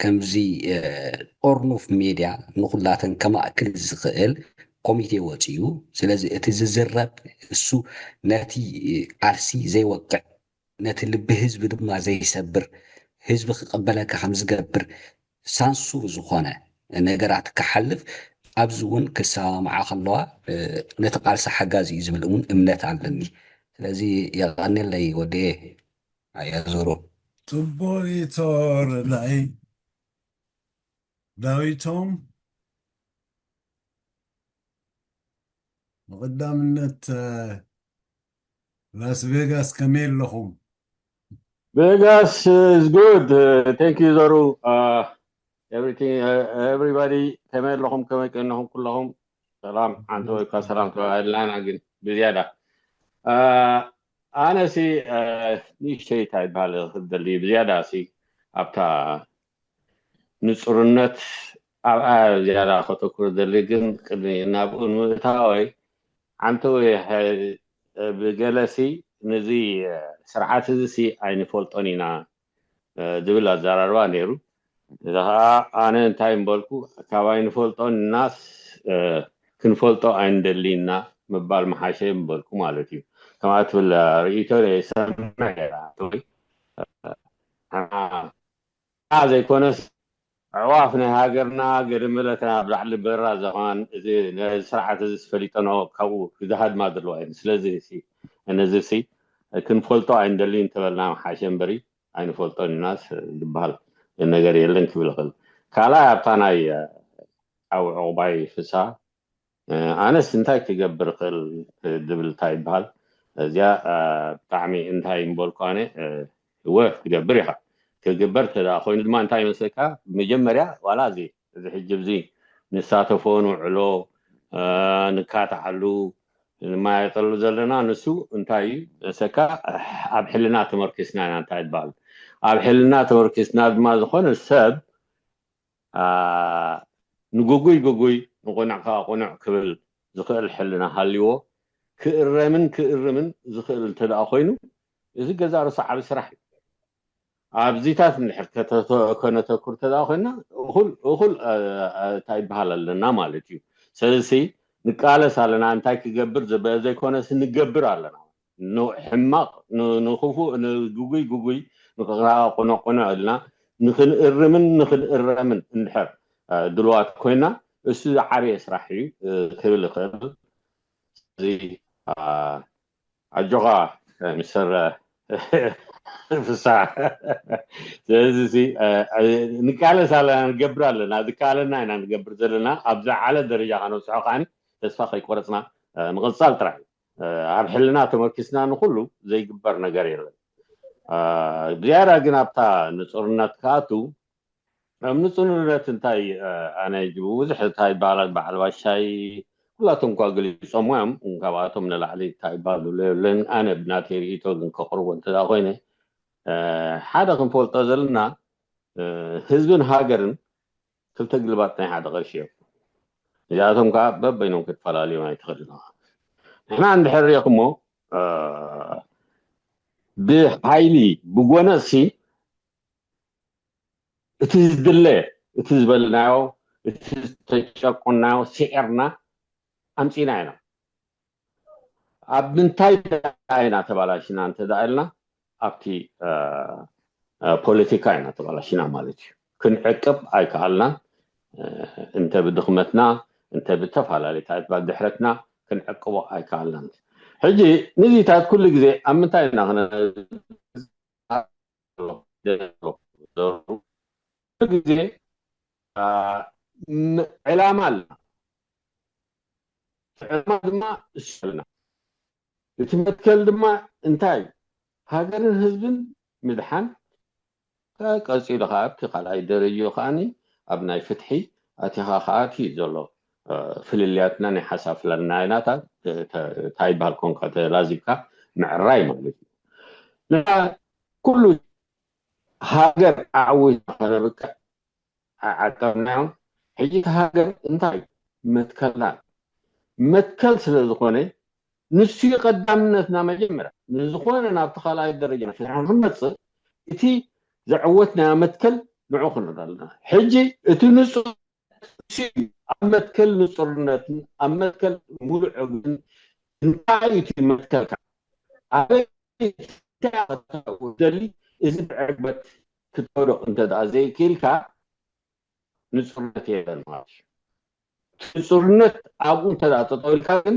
ከምዚ ጦርኖፍ ሜድያ ንኩላተን ከማእክል ዝኽእል ኮሚቴ ወፂኡ ስለዚ እቲ ዝዝረብ እሱ ነቲ ቃልሲ ዘይወቅዕ ነቲ ልቢ ህዝቢ ድማ ዘይሰብር ህዝቢ ክቀበለካ ከም ዝገብር ሳንሱር ዝኾነ ነገራት ክሓልፍ ኣብዚ እውን ክሰማምዓ ከለዋ ነቲ ቃልሲ ሓጋዚ እዩ ዝብል እውን እምነት ኣለኒ ስለዚ የቐኔለይ ወደየ ኣያዞሮ ጽቡቕ ኢቶ ረዳኢ ዳዊቶም ብቐዳምነት ላስ ቬጋስ ከመይ ኣለኹም? Vegas is good. Uh, thank you, Zoru. Uh, everything, uh, everybody. ከመይ ኣለኹም ከመይ ቀነኹም ኩለኹም ሰላም ሓንቲ ወይ እኳ ሰላም ተባሂልናና ግን ብዝያዳ ኣነ ሲ ንእሽተይ እንታይ ይበሃል ክደሊ ብዝያዳ ሲ ኣብታ ንፁርነት ኣብኣ ዝያዳ ከተኩር ደሊ ግን ቅድሚ ናብኡ ንምእታወይ ሓንቲ ብገለሲ ነዚ ስርዓት እዚ ሲ ኣይንፈልጦን ኢና ዝብል ኣዘራርባ ነይሩ። እዚ ከዓ ኣነ እንታይ ምበልኩ ካብ ኣይንፈልጦን እናስ ክንፈልጦ ኣይንደሊ እና ምባል መሓሸ ምበልኩ ማለት እዩ። ከምኣ ትብል ርእይቶ ሰምዕ ነይራ ወይ ኣ ዘይኮነስ ኣዕዋፍ ናይ ሃገርና ገደመለትና ኣብ ላዕሊ በራ ዘኸማን እዚ ነዚ ስርዓት እዚ ዝፈሊጠኖ ካብኡ ክዝሃድማ ዘለዋ እየን። ስለዚ ሲ ነዚ ሲ ክንፈልጦ ኣይንደልይ እንተበልና ሓሸ እምበሪ ኣይንፈልጦን ኢናስ ዝበሃል ነገር የለን ክብል ይኽእል። ካልኣይ ኣብታ ናይ ዓው ዕቑባይ ፍሳ ኣነስ እንታይ ክገብር እኽእል ዝብል እንታይ ይበሃል እዚኣ ብጣዕሚ እንታይ ምበልኩ ኣነ እወ ክገብር ኢኻ ክግበር እንተ ኮይኑ ድማ እንታይ ይመስለካ መጀመርያ ዋላ እዚ እዚ ሕጂ እዚ ንሳተፎ ንውዕሎ ንካትዓሉ ንማየጠሉ ዘለና ንሱ እንታይ እዩ መሰካ ኣብ ሕልና ተመርኪስና ኢና እንታይ ይበሃል ኣብ ሕልና ተመርኪስና ድማ ዝኾነ ሰብ ንጉጉይ ጉጉይ ንቑኑዕ ከዓ ቁኑዕ ክብል ዝኽእል ሕልና ሃልይዎ ክእረምን ክእርምን ዝኽእል እንተ ደኣ ኮይኑ እዚ ገዛ ርእሱ ዓቢ ስራሕ እዩ። ኣብዚታት እንድሕር ከነተኩር እንተ ደኣ ኮይና እኹል እኹል እንታይ ይበሃል ኣለና ማለት እዩ። ስለዚ ንቃለስ ኣለና እንታይ ክገብር ዘይኮነስ ንገብር ኣለና። ሕማቕ ንክፉእ ንግጉይ ግጉይ ንቅቕራ ቁኖ ቁኖ ኢልና ንክንእርምን ንክንእረምን እንድሕር ድልዋት ኮይና እሱ ዝዓበየ ስራሕ እዩ ክብል ይኽእል። እዚ ኣጆኻ ሚስተር ፍሳ ስለዚ ንቃለስ ኣለና ንገብር ኣለና ዝከኣለና ኢና ንገብር ዘለና ኣብ ዝዓለ ደረጃ ከነብፅሖ ከዓኒ ተስፋ ከይቆረፅና ምቕፃል ጥራሕ እዩ። ኣብ ሕልና ተመርኪስና ንኩሉ ዘይግበር ነገር የለን። ብዝያዳ ግን ኣብታ ንፁርነት ክኣቱ ኣብ ንፁርነት እንታይ ኣነ ብብዙሕ እንታይ ይበሃል በዓል ባሻይ ኩላቶም እኳ ገሊፆም እዮም ካብኣቶም ንላዕሊ እንታይ ይበሃል ዝብሎ የለን። ኣነ ብናተይ ርእይቶ ግን ከቕርቦ እንተ ኮይነ ሓደ ክንፈልጦ ዘለና ህዝብን ሃገርን ክልተ ግልባጥ ናይ ሓደ ቅርሺ እዮም። እዚኣቶም ከዓ በበይኖም ክትፈላልዮም ኣይትኽእልን ኢኻ። ንሕና እንድሕር ሪእኽሞ ብሓይሊ ብጎነሲ እቲ ዝድለ እቲ ዝበልናዮ እቲ ዝተጨቆናዮ ስዒርና ኣምፂና ኢና። ኣብ ምንታይ ኢና ተባላሽና እንተ ኢልና ኣብቲ ፖለቲካ ኢና ተባላሽና ማለት እዩ። ክንዕቅብ ኣይከኣልናን። እንተ ብድኽመትና እንተ ብተፈላለዩ ታይትባት ድሕረትና ክንዕቅቦ ኣይከኣልናን። ሕጂ ንዚታት ኩሉ ግዜ ኣብ ምንታይ ኢና ግዜ ዕላማ ኣለና። ዕላማ ድማ እሱ ኣለና። እቲ መትከል ድማ እንታይ ሃገርን ህዝብን ምድሓን ቀፂሉ ከዓ ኣብቲ ካልኣይ ደረጅኡ ከዓኒ ኣብ ናይ ፍትሒ ኣቲኻ ከዓ እቲ ዘሎ ፍልልያትና ናይ ሓሳብ ፍለናይናታት እንታይ ይበሃል ኮንካ ተላዚብካ ምዕራይ ማለት እዩ። ኩሉ ሃገር ኣዕዊና ከነብቅዕ ዓቀብናዮም። ሕጂ እቲ ሃገር እንታይ መትከልና መትከል ስለ ዝኾነ ንሱ ቀዳምነትና መጀመርያ ንዝኾነ ናብቲ ካልኣይ ደረጃ ፍትሒ ክንመፅእ እቲ ዘዕወትናዮ መትከል ንዑ ክንርኢ ኣለና። ሕጂ እቲ ንፁር ኣብ መትከል ንፁርነትን ኣብ መትከል ሙሉዕ ዕግብትን እንታይ እዩ እቲ መትከልካ ኣበይ እንታይ ደሊ እዚ ብዕግበት ክትወድቕ እንተ ደኣ ዘይክኢልካ ንፁርነት የለን ማለት እዩ። ንፁርነት ኣብኡ እንተ ደኣ ጠጠው ኢልካ ግን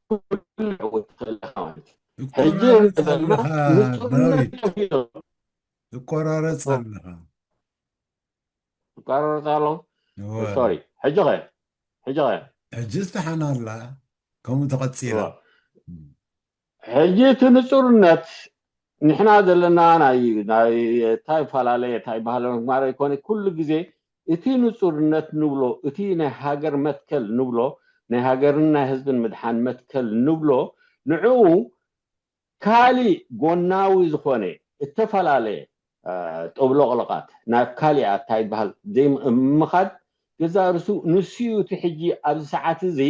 ኩሉ ዕውት ትኽእል ኢኻ ማለት እዩ። ሕጂ ትቆራረፅ ኣለኻ ዳዊት፣ ትቆራረፅ ኣለኻ። ትቆራረፅ ኣሎ። ሶሪ ሕጂ ኸ ሕጂ ኸ ሕጂ ዝተሓና ኣላ ከምኡ ተቐፂላ። ሕጂ እቲ ንፁርነት ንሕና ዘለና ናይ እንታይ ፈላለየ እንታይ ባህለ ምግባር ኣይኮነ ኩሉ ግዜ እቲ ንፁርነት ንብሎ እቲ ናይ ሃገር መትከል ንብሎ ናይ ሃገርን ናይ ህዝብን ምድሓን መትከል ንብሎ ንዕኡ ካሊእ ጎናዊ ዝኾነ እተፈላለየ ጠብሎቕለቓት ናብ ካሊእ ኣታ ይበሃል ዘይምኻድ ገዛ ርሱ ንሱ እዩ እቲ ሕጂ ኣብዚ ሰዓት እዚ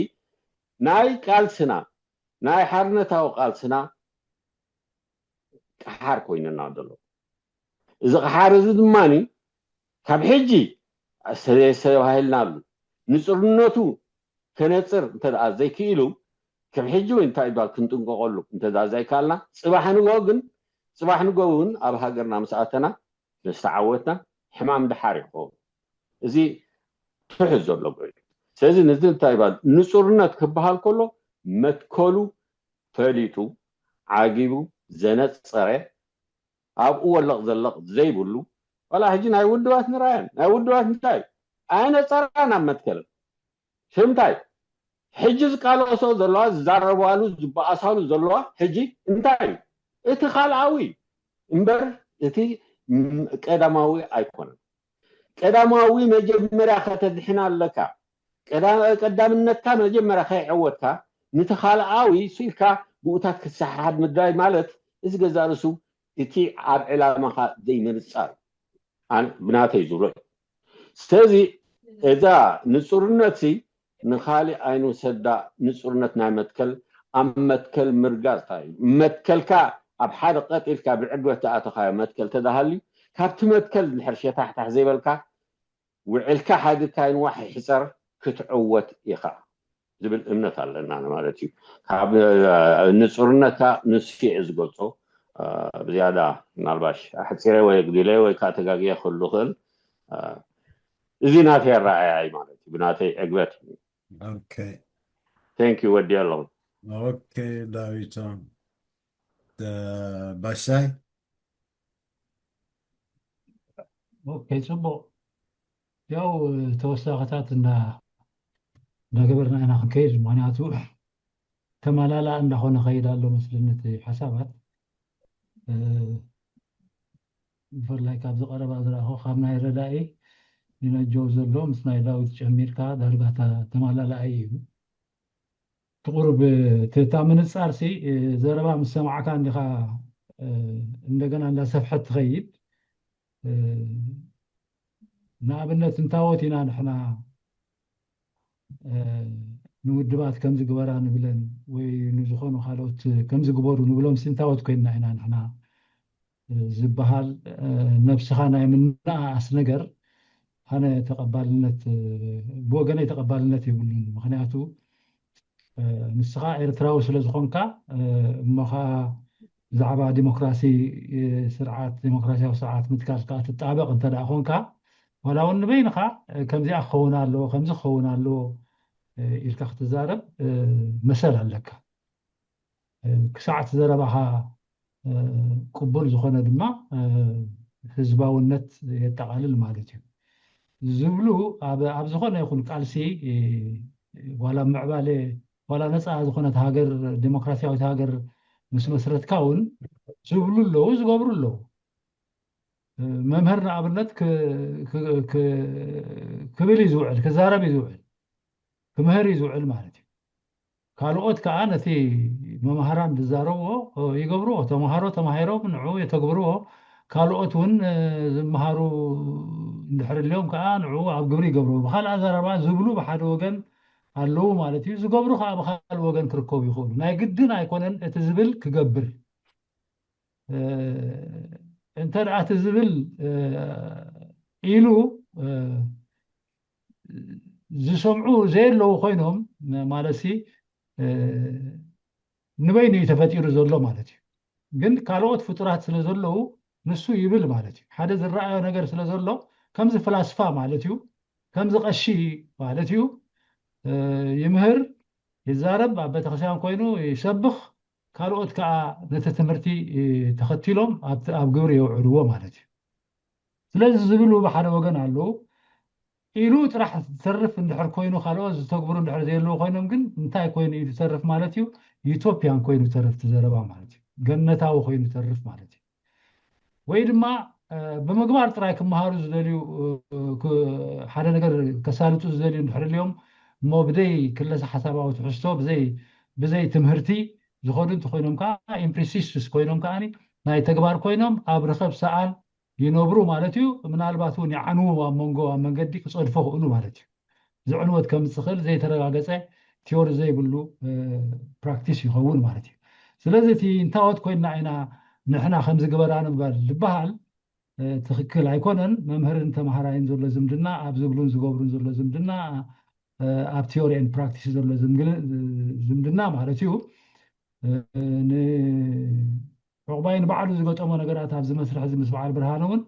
ናይ ቃልስና ናይ ሓርነታዊ ቃልስና ቀሓር ኮይንና ዘሎ እዚ ቀሓር እዚ ድማ ካብ ሕጂ ሰተባሂልናሉ ንፅርነቱ ከነፅር እንተ ዘይክኢሉ ከም ሕጂ ወይ እንታይ ይባል ክንጥንቀቀሉ እንተ ዘይካልና ፅባሕ ንግሆ ግን ጽባሕ ንጎ እውን ኣብ ሃገርና ምስ ኣተና፣ ምስ ተዓወትና፣ ሕማም ድሓር ይኸውን። እዚ ትሑዝ ዘሎ ጉዕዞ። ስለዚ ነዚ እንታይ ይባል? ንጹርነት ክበሃል ከሎ፣ መትከሉ ፈሊጡ፣ ዓጊቡ፣ ዘነጸረ፣ ኣብኡ ወለቕ ዘለቕ ዘይብሉ፣ ዋላ ሕጂ ናይ ውድባት ንራያን፣ ናይ ውድባት እንታይ? ኣየነጸራን ኣብ መትከል። ሽምታይ? ሕጂ ዝቃለሶ ዘለዋ፣ ዝዛረባሉ፣ ዝበኣሳሉ ዘለዋ ሕጂ እንታይ እዩ? እቲ ካልኣዊ እምበር እቲ ም-፣ ቀዳማዊ ኣይኮነን። ቀዳማዊ መጀመርያ ከተድሕን ኣለካ። ቀዳ-፣ ቀዳምነትካ መጀመርያ ከይዐወትካ፣ ነቲ ካልኣዊ ስኢልካ ብኡታት ክትሰሓሓድ ምድላይ ማለት፣ እዚ ገዛ ርእሱ እቲ ኣብ ዕላማኻ ዘይምንጻር እዩ። ኣነ ብናተይ ዝብሎ እዩ። ስለዚ እዛ ንጹርነት ሲ ንኻሊእ ኣይንውሰዳ። ንጹርነት ናይ መትከል፣ ኣብ መትከል ምርጋጽ እንታይ እዩ? መትከልካ ኣብ ሓደ ቀጥ ኢልካ ብዕግበት ዝኣተኻዮ መትከል ተዳሃልዩ፣ ካብቲ መትከል እንድሕር ሸታሕታሕ ዘይበልካ፣ ውዕልካ ሓዲርካ ይንዋሕ ይሕጸር፣ ክትዕወት ኢኻ ዝብል እምነት ኣለና ማለት እዩ። ካብ፣ እ፣ ንጹርነታ ንሱ እየ ዝገልጾ። እ፣ ብዝያዳ ምናልባሽ ኣሕጺረ ወይ ኣጉዲለ ወይ ከዓ ተጋግየ ክህሉ ይኽእል። እ፣ እዚ ናተይ ኣረኣእያ እዩ ማለት እዩ፣ ብናተይ ዕግበት። ኦኬ። Thank you፣ ወዲ ኣለኹ። ኦኬ፣ ዳዊቶም፣ እ፣ ባሻይ። ኦኬ፣ ጽቡቕ። ያው ተወሳኽታት እንዳ-፣ እንዳገበርና ኢና ክንከይድ፣ ምኽንያቱ ተማላላ እንዳኾነ ኸይድ ኣሎ መስለኒ እቲ ሓሳባት። እ፣ ብፍላይ ካብዚ ቀረባ ዝረኣኹ፣ ካብ ናይ ረዳኢ ንነጀው ዘሎ ምስ ናይ ዳዊት ጨሚርካ ዳርጋ ተ-፣ ተማላላኢ እዩ። እቲ ቁሩብ፣ እቲ፣ እታ ምንጻር ሲ፣ እ፣ ዘረባ ምስ ሰማዕካ እንዲኻ፣ እ፣ እንደገና እንዳሰፍሐት ትኸይድ። እ፣ ንኣብነት እንታወት ኢና ንሕና፣ እ፣ ንውድባት ከምዚ ግበራ ንብለን ወይ ንዝኾኑ ካልኦት ከምዚ ግበሩ ንብሎም ሲ እንታወት ኮይንና ኢና ንሕና፣ እ፣ ዝበሃል፣ እ፣ ነብስኻ ናይ ምንኣኣስ ነገር ኣነ ተቐባልነት፣ እ፣ ብወገነይ ተቐባልነት የብሉን። ምኽንያቱ፣ እ፣ ንስኻ ኤርትራዊ ስለ ዝኾንካ፣ እ፣ እሞ ኸኣ ብዛዕባ ዲሞክራሲ፣ እ፣ ስርዓት፣ ዲሞክራሲያዊ ስርዓት ምትካል ከኣ ትጣበቕ እንተ ደኣ ኾንካ፣ ዋላ እውን ንበይንኻ፣ እ፣ ከምዚኣ ክኸውን ኣለዎ፣ ከምዚ ክኸውን ኣለዎ፣ እ፣ ኢልካ ክትዛረብ፣ እ፣ መሰል ኣለካ። እ፣ ክሳዕ እቲ ዘረባኻ፣ እ፣ ቅቡል ዝኾነ ድማ፣ እ፣ ህዝባውነት የጠቓልል ማለት እዩ። ዝብሉ ኣብ፣ ኣብ ዝኾነ ይኹን ቃልሲ፣ እ፣ ዋላ ምዕባለ፣ ዋላ ነፃ ዝኾነት ሃገር፣ ዴሞክራሲያዊት ሃገር ምስ መስረትካ እውን ዝብሉ ኣለዉ፣ ዝገብሩ ኣለዉ። እ፣ መምህር ንኣብነት ክ-፣ ክ-፣ ክ-፣ ክብል እዩ ዝውዕል፣ ክዛረብ እዩ ዝውዕል፣ ክምህር እዩ ዝውዕል ማለት እዩ። ካልኦት ከኣ ነቲ መማህራን ዝዛረብዎ ይገብርዎ። ተምሃሮ ተማሂሮም ንዕኡ የተግብርዎ። ካልኦት እውን፣ እ፣ ዝመሃሩ እንድሕር ኣልዮም ከኣ ንዕኡ ኣብ ግብሪ ይገብርዎ። ብኻልእ ኣዘራርባ ዝብሉ ብሓደ ወገን ኣለዉ ማለት እዩ። ዝገብሩ ከኣ ብኻልእ ወገን ክርከቡ ይኽእሉ። ናይ ግድን ኣይኮነን እቲ ዝብል ክገብር። እ፣ እንተ ደኣ እቲ ዝብል፣ እ፣ ኢሉ፣ እ፣ ዝሰምዑ ዘየለዉ ኮይኖም፣ ማለትሲ፣ እ፣ ንበይኑ እዩ ተፈጢሩ ዘሎ ማለት እዩ። ግን ካልኦት ፍጡራት ስለ ዘለዉ ንሱ ይብል ማለት እዩ። ሓደ ዝረኣዮ ነገር ስለ ዘሎ ከምዚ ፍላስፋ ማለት እዩ፣ ከምዚ ቀሺ ማለት እዩ። እ፣ ይምህር፣ ይዛረብ፣ ኣብ ቤተክርስትያን ኮይኑ ይሰብኽ፣ ካልኦት ከኣ ነቲ ትምህርቲ፣ እ፣ ተኸቲሎም ኣብ፣ ኣብ ግብሪ የውዕልዎ ማለት እዩ። ስለዚ ዝብሉ ብሓደ ወገን ኣለዉ። ኢሉ ጥራሕ ዝተርፍ እንድሕር ኮይኑ፣ ካልኦት ዝተግብሩ እንድሕር ዘየለዉ ኮይኖም ግን እንታይ ኮይኑ እዩ ዝተርፍ ማለት እዩ? ዩቶፒያን ኮይኑ ዝተርፍ እቲ ዘረባ ማለት እዩ። ገነታዊ ኮይኑ ዝተርፍ ማለት እዩ። ወይ ድማ፣ እ፣ ብምግባር ጥራይ ክመሃሩ ዝደልዩ፣ እ፣ ክ-፣ ሓደ ነገር ከሳልጡ ዝደልዩ እንድሕር ኣልዮም እሞ ብዘይ ክለሳ ሓሳባዊ ትሕዝቶ፣ ብዘይ፣ ብዘይ ትምህርቲ ዝኸዱ እንተኾይኖም ከኣ፣ ኢምፕሪሲስቱስ ኮይኖም ከኣ ናይ ተግባር ኮይኖም ኣብ ርኸብ ሰኣን ይነብሩ ማለት እዩ። ምናልባት እውን ይዓንዉ፣ ኣብ መንጎ፣ ኣብ መንገዲ ክጸድፎ ክእሉ ማለት እዩ። እዚ ዕንወት ከምጽእ ዝኽእል ዘይተረጋገጸ ቲዮሪ ዘይብሉ፣ እ፣ ፕራክቲስ ይኸውን ማለት እዩ። ስለዚ እቲ እንታወት ኮይንና ኢና ንሕና ከምዚ ግበራ ንበል ዝበሃል፣ እ፣ ትኽክል ኣይኮነን። መምህርን ተምሃራይን ዘሎ ዝምድና፣ ኣብ ዝብሉን ዝገብሩን ዘሎ ዝምድና፣ እ፣ ኣብ ቲዮሪ ኤንድ ፕራክቲስ ዘሎ ዝምግል-፣ ዝምድና ማለት እዩ። እ፣ ን-፣ ዑቕባይ ንባዕሉ ዝገጠሞ ነገራት ኣብዚ መስርሕ እዚ ምስ በዓል ብርሃነ እውን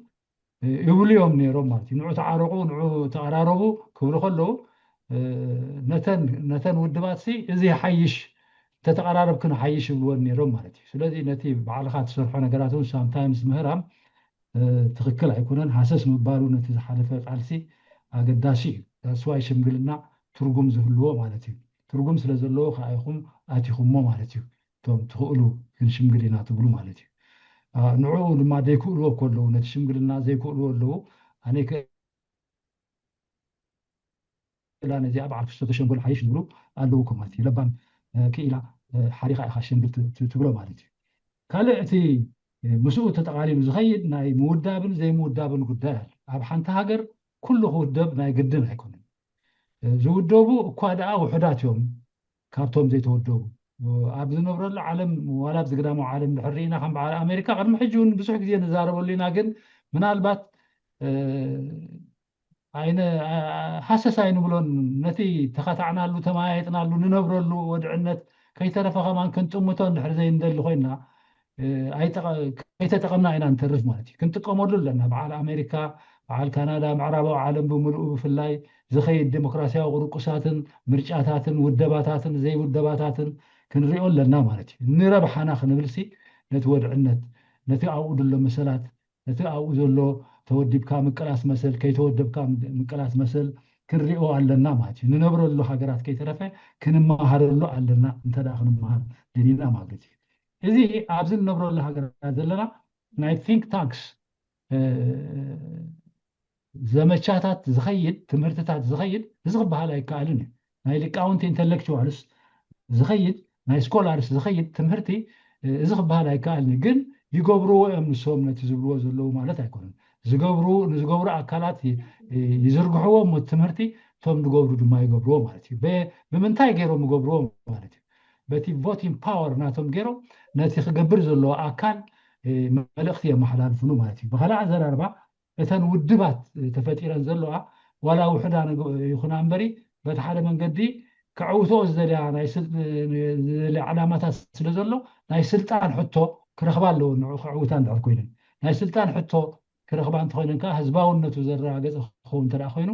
ይብሉ እዮም ነይሮም ማለት እዩ። ንዑ ተዓረቑ፣ ንዑ ተቐራረቡ ክብሉ ከለዉ ነተን ውድባት ሲ እዚ ሓይሽ፣ እንተተቐራረብክን ሓይሽ ይብልወን ነይሮም ማለት እዩ። ስለዚ ነቲ ባዕልኻ ትሰርሖ ነገራት እውን ሳምታይምስ ምህራም ትኽክል ኣይኮነን። ሃሰስ ምባሉ ነቲ ዝሓለፈ ቃልሲ ኣገዳሲ እዩ። ስዋይ ሽምግልና ትርጉም ዝህልዎ ማለት እዩ። ትርጉም ስለ ዘለዎ ከዓ ኢኹም ኣቲኹሞ ማለት እዩ። እቶም ትኽእሉ ክንሽምግል ኢና ትብሉ ማለት እዩ። ንዕኡ ድማ ዘይክእልዎ ከለዉ፣ ነቲ ሽምግልና ዘይክእልዎ ኣለዉ፣ ኣነ ክእላ ነዚኣ በዓል ክልተ ሸንጎል ሓይሽ ዝብሉ ኣለዉ እኮ ማለት እዩ። ለባም ክኢላ ሓዲኻ ኢኻ ሸንግል ትብሎ ማለት እዩ። ካልእ እቲ ምስኡ ተጠቓሊሉ ዝኸይድ ናይ ምውዳብን ዘይምውዳብን ጉዳይ ኣሎ። ኣብ ሓንቲ ሃገር ኩሉ ክውደብ ናይ ግድን ኣይኮነን። ዝውደቡ እኳ ደኣ ውሑዳት እዮም። ካብቶም ዘይተወደቡ ኣብ ዝነብረሉ ዓለም፣ ዋላ ኣብዚ ግዳማዊ ዓለም ድሕር ርኢና፣ ከም በዓል ኣሜሪካ ቅድሚ ሕጂ እውን ብዙሕ ግዜ ንዛረበሉ ኢና። ግን ምናልባት ኣይነ ሃሰስ ኣይንብሎን። ነቲ ተኸታዕናሉ፣ ተመያየጥናሉ፣ ንነብረሉ ወድዕነት ከይተረፈ ከማን ክንጥምቶ እንድሕር ዘይንደሊ ኮይና፣ ከይተጠቐምና ኢና ንተርፍ ማለት እዩ። ክንጥቀመሉ ኣለና። በዓል ኣሜሪካ፣ በዓል ካናዳ፣ ምዕራባዊ ዓለም ብምልኡ ብፍላይ ዝኸይድ ዴሞክራሲያዊ ቅርቁሳትን ምርጫታትን ውደባታትን ዘይውደባታትን ክንሪኦ ኣለና ማለት እዩ። ንረብሓና ክንብልሲ ነቲ ወድዕነት፣ ነቲ ኣብኡ ዘሎ መሰላት፣ ነቲ ኣብኡ ዘሎ ተወዲብካ ምቅላስ መሰል፣ ከይተወደብካ ምቅላስ መሰል ክንሪኦ ኣለና ማለት እዩ። ንነብረሉ ሃገራት ከይተረፈ ክንመሃረሉ ኣለና፣ እንተ ደኣ ክንመሃር ደሊና ማለት እዩ። እዚ ኣብዚ ንነብረሉ ሃገራት ዘለና ናይ ቲንክ ታንክስ ዘመቻታት ዝኸይድ፣ ትምህርትታት ዝኸይድ፣ እዚ ክበሃል ኣይከኣልን እዩ። ናይ ሊቃውንቲ ኢንተሌክቹዋልስ ዝኸይድ፣ ናይ ስኮላርስ ዝኸይድ ትምህርቲ እዚ ክበሃል ኣይከኣልን እዩ። ግን ይገብርዎ እዮም ንሶም ነቲ ዝብልዎ ዘለዉ ማለት ኣይኮነን። ዝገብሩ፣ ንዝገብሩ ኣካላት ይዝርግሕዎ እሞ ትምህርቲ እቶም ዝገብሩ ድማ ይገብርዎ ማለት እዩ። ብምንታይ ገይሮም ይገብርዎ ማለት እዩ? በቲ ቮቲንግ ፓወር ናቶም ገይሮም ነቲ ክገብር ዘለዎ ኣካል መልእኽቲ የመሓላልፍሉ ማለት እዩ። ብኻልእ ኣዘራርባ እተን ውድባት ተፈጢረን ዘለዋ ዋላ ውሕዳ ይኹና እምበሪ በቲ ሓደ መንገዲ ከዕውትኦ ዝደልያ ናይ ዝደልያ ዕላማታት ስለ ዘሎ ናይ ስልጣን ሕቶ ክረኽባ ኣለዎ። ንዑ ከዕውታ እንድሕር ኮይነን ናይ ስልጣን ሕቶ ክረኽባ እንተኮይነን ከዓ ህዝባውነቱ ዘረጋገፀ ክኸውን እንተ ኮይኑ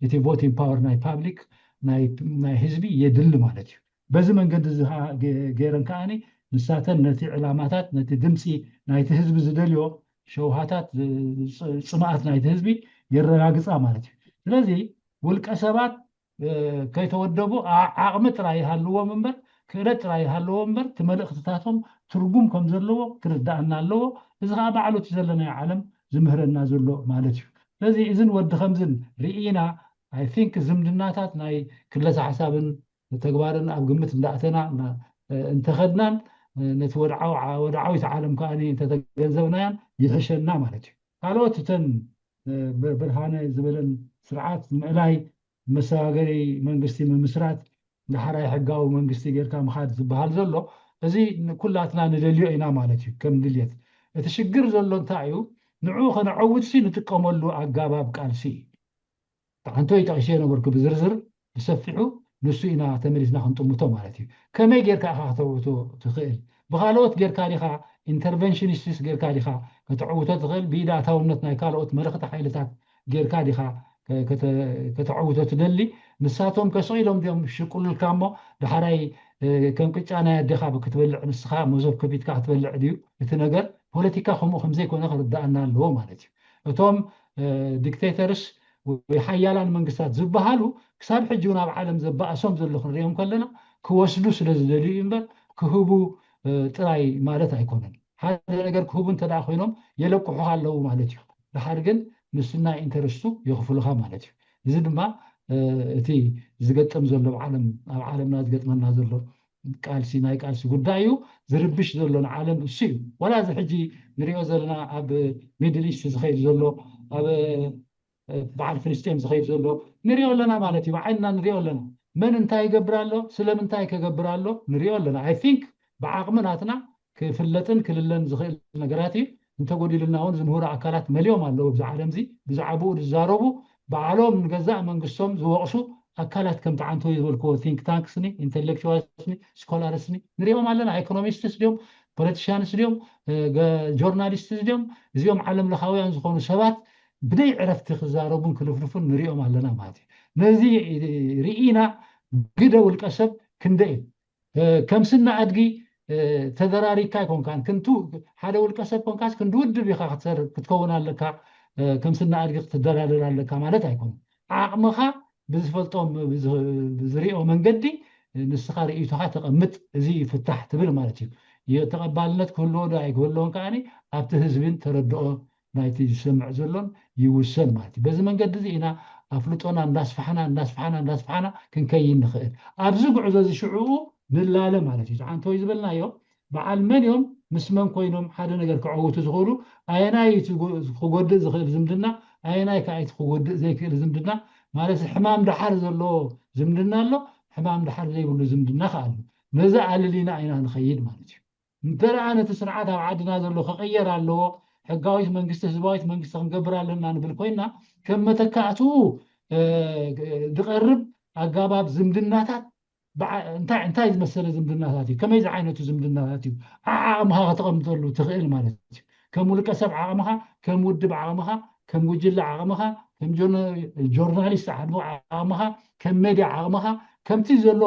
እቲ ቮቲንግ ፓወር ናይ ፓብሊክ ናይ ህዝቢ የድሊ ማለት እዩ። በዚ መንገዲ እዚ ገይረን ከዓ ንሳተን ነቲ ዕላማታት ነቲ ድምፂ ናይቲ ህዝቢ ዝደልዮ ሸውሃታት ፅማኣት ናይቲ ህዝቢ የረጋግፃ ማለት እዩ። ስለዚ ውልቀ ሰባት ከይተወደቡ ዓቕሚ ጥራይ ይሃልዎም እምበር ክእለት ጥራይ ይሃልዎ እምበር እቲ መልእኽትታቶም ትርጉም ከም ዘለዎ ክርዳእና ኣለዎ። እዚ ከዓ ባዕሉ እቲ ዘለናዮ ዓለም ዝምህረና ዘሎ ማለት እዩ። ስለዚ እዝን ወዲ ከምዝን ርኢና ኣይ ቲንክ ዝምድናታት ናይ ክለሳ ሓሳብን ተግባርን ኣብ ግምት እንዳእተና እንተኸድናን ነቲ ወድዓዊት ዓለም ከዓ እንተተገንዘብናያን ይሕሸና ማለት እዩ። ካልኦት እተን ብርሃነ ዝበለን ስርዓት ምእላይ መሰጋገሪ መንግስቲ ምምስራት ዳሕራይ ሕጋዊ መንግስቲ ጌርካ ምኻድ ዝበሃል ዘሎ እዚ ኩላትና ንደልዮ ኢና ማለት እዩ። ከም ድልየት እቲ ሽግር ዘሎ እንታይ እዩ? ንዑ ከነዐውትሲ ንጥቀመሉ ኣጋባብ ቃልሲ እዩ። ተዓንቶ ይጠቕሽ የነበርኩ ብዝርዝር ብሰፊሑ ንሱ ኢና ተመሊስና ክንጥምቶ ማለት እዩ። ከመይ ጌርካ ኢኻ ከተውቶ ትኽእል? ብካልኦት ጌርካ ዲኻ ኢንተርቨንሽኒስትስ ጌርካ ዲኻ ከተዕውቶ ትኽእል? ብኢዳታውነት ናይ ካልኦት መለኽቲ ሓይልታት ጌርካ ዲኻ ከተዕውቶ ትደሊ? ንሳቶም ከስቕ ኢሎም ድዮም ሽቁሉልካ እሞ ዳሕራይ ከም ቅጫ ናይ ኣዴኻ ክትበልዕ ንስኻ መዞብ ከፊትካ ክትበልዕ ድዩ እቲ ነገር? ፖለቲካ ከምኡ ከምዘይኮነ ክርዳእና ኣለዎ ማለት እዩ። እቶም ዲክቴተርስ ወይ ሓያላን መንግስታት ዝበሃሉ ክሳብ ሕጂ እውን ኣብ ዓለም ዘባእሶም ዘሎ ክንሪኦም ከለና ክወስዱ ስለ ዝደልዩ እዩ እምበር ክህቡ ጥራይ ማለት ኣይኮነን። ሓደ ነገር ክህቡ እንተ ኮይኖም የለቅሑኻ ኣለዉ ማለት እዩ። ድሓር ግን ንስና ኢንተረስቱ የኽፍሉኻ ማለት እዩ። እዚ ድማ እቲ ዝገጥም ዘሎ ኣብ ዓለምና ዝገጥመና ዘሎ ቃልሲ ናይ ቃልሲ ጉዳይ እዩ። ዝርብሽ ዘሎ ንዓለም እሱ እዩ። ዋላ እዚ ሕጂ ንሪኦ ዘለና ኣብ ሚድል ኢስት ዝኸይድ ዘሎ ኣብ በዓል ፍልስጤም ዝኸይድ ዘሎ ንሪኦ ኣለና ማለት እዩ። ብዓይንና ንሪኦ ኣለና። መን እንታይ ይገብር ኣሎ፣ ስለምንታይ ከገብር ኣሎ ንሪኦ ኣለና። ኣይ ቲንክ ብዓቕሚ ናትና ክፍለጥን ክልለን ዝኽእል ነገራት እዩ። እንተጎዲሉና እውን ዝምህሩ ኣካላት መሊኦም ኣለዉ ኣብዚ ዓለም እዚ ብዛዕባኡ ዝዛረቡ ባዕሎም ንገዛእ መንግስቶም ዝወቕሱ ኣካላት ከም ተዓንቶ ዝበልክዎ ቲንክ ታንክስኒ ኢንተሌክቹዋልስኒ ስኮላርስኒ ንሪኦም ኣለና። ኢኮኖሚስትስ ድዮም ፖለቲሽያንስ ድዮም፣ ጆርናሊስት ድዮም፣ እዚኦም ዓለም ለኻውያን ዝኾኑ ሰባት ብደይ ዕረፍቲ ክዛረቡን ክልፍልፉን ንሪኦም ኣለና ማለት እዩ። ነዚ ርኢና ግደ ውልቀ ሰብ ክንደ እዩ ከም ስና ኣድጊ ተደራሪካ ኣይኮንካን። ክንቱ ሓደ ውልቀ ሰብ ኮንካስ ክንዲ ውድብ ኢኻ ክትሰርብ ክትከውን ኣለካ። ከም ስና ኣድጊ ክትደራደር ኣለካ ማለት ኣይኮን። ዓቕምኻ ብዝፈልጦም ብዝሪኦ መንገዲ ንስኻ ርእይቶኻ ተቐምጥ፣ እዚ ፍታሕ ትብል ማለት እዩ። ተቐባልነት ክህልዎ ዶ ኣይክህልዎን ከዓኒ ኣብቲ ህዝብን ተረድኦ ናይቲ ዝሰምዕ ዘሎን ይውሰን ማለት እዩ። በዚ መንገዲ እዚ ኢና ኣፍልጦና እንዳስፋሕና እንዳስፋሕና እንዳስፋሕና ክንከይን ንኽእል። ኣብዚ ጉዕዞ እዚ ሽዕኡ ንላለ ማለት እዩ። ዝዓንተወይ ዝበልናዮ በዓል መን እዮም ምስ መን ኮይኖም ሓደ ነገር ክዕውቱ ዝኽእሉ፣ ኣየናይ ክጎድእ ዝኽእል ዝምድና፣ ኣየናይ ከዓ ክጎድእ ዘይክእል ዝምድና ማለት ሕማም ደሓር ዘለዎ ዝምድና ኣሎ፣ ሕማም ደሓር ዘይብሉ ዝምድና ከዓ ኣሎ። ነዚ ኣልሊና ኢና ንኸይድ ማለት እዩ። እንተ ደኣ ነቲ ስርዓት ኣብ ዓድና ዘሎ ክቕየር ኣለዎ፣ ሕጋዊት መንግስቲ ህዝባዊት መንግስቲ ክንገብር ኣለና ንብል ኮይና ከም መተካእትኡ ዝቐርብ ኣጋባብ ዝምድናታት እንታይ እንታይ ዝመሰለ ዝምድናታት እዩ? ከመይ ዝዓይነቱ ዝምድናታት እዩ ዓቕምኻ ከተቐምጠሉ ትኽእል ማለት እዩ? ከም ውልቀ ሰብ ዓቕምኻ፣ ከም ውድብ ዓቕምኻ፣ ከም ጉጅለ ዓቕምኻ፣ ከም ጆርናሊስት ዓቕምኻ፣ ከም ሜድያ ዓቕምኻ፣ ከምቲ ዘሎ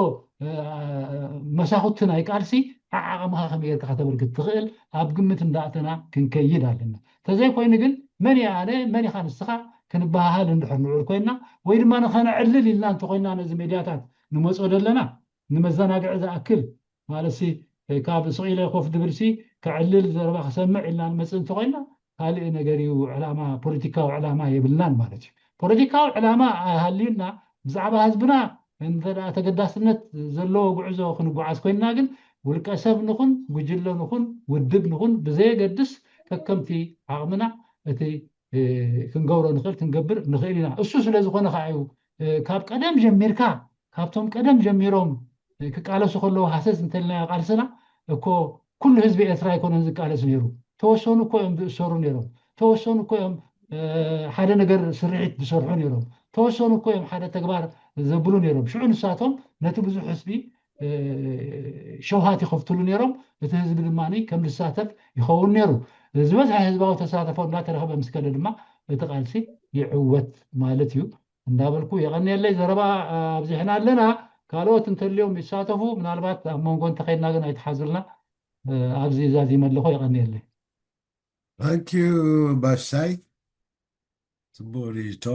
መሳኹቲ ናይ ቃልሲ ዓቕምኻ ከመይ ጌርካ ከተበርክት ትኽእል ኣብ ግምት እንዳእተና ክንከይድ ኣለና። ተዘይኮይኑ ግን መን እየ ኣነ መን ኢኻ ንስኻ ክንበሃሃል እንድሕር ንዑር ኮይና ወይ ድማ ንኸነዕልል ኢልና እንተኮይና ነዚ ሜድያታት ንመጾ ዘለና ንመዘናግዒ ዝኣክል ማለት ሲ ካብ ስቕ ኢለ ኮፍ ድብል ሲ ከዕልል ዘረባ ክሰምዕ ኢልና ንመጽእ እንተኮይና ካልእ ነገር እዩ ዕላማ፣ ፖለቲካዊ ዕላማ የብልናን ማለት እዩ። ፖለቲካዊ ዕላማ ሃልዩና ብዛዕባ ህዝብና እንተ ተገዳስነት ዘለዎ ጉዕዞ ክንጓዓዝ ኮይንና ግን ውልቀ ሰብ ንኹን ጉጅለ ንኹን ውድብ ንኹን ብዘየገድስ ከከምቲ ዓቕምና እቲ ክንገብሮ ንኽእል ክንገብር ንኽእል ኢና። እሱ ስለ ዝኾነ ከዓ እዩ ካብ ቀደም ጀሚርካ ካብቶም ቀደም ጀሚሮም ክቃለሱ ከለዉ ሃሰስ እንተልናዮ ቃልስና እኮ ኩሉ ህዝቢ ኤርትራ ኣይኮነን ዝቃለስ ነይሩ። ተወሰኑ እኮ እዮም ዝእሰሩ ነይሮም። ተወሰኑ እኮ እዮም ሓደ ነገር ስርሒት ዝሰርሑ ነይሮም። ተወሰኑ እኮ እዮም ሓደ ተግባር ዘብሉ ነይሮም። ሽዑ ንሳቶም ነቲ ብዙሕ ህዝቢ ሸውሃት ይኸፍትሉ ነይሮም። እቲ ህዝቢ ድማ ከም ዝሳተፍ ይኸውን ነይሩ። ዝበዝሐ ህዝባዊ ተሳተፎ እንዳተረኸበ ምስ ከደ ድማ እቲ ቃልሲ ይዕወት ማለት እዩ እንዳበልኩ የቐንየለይ። ዘረባ ኣብዚሕና ኣለና። ካልኦት እንተልዮም ይሳተፉ። ምናልባት ኣብ መንጎ እንተኸይድና ግን ኣይትሓዙልና። ኣብዚ ዛዚመ ኣለኹ። የቐንየለይ። ታንኪዩ ባሻይ፣ ጽቡቕ ርእይቶ።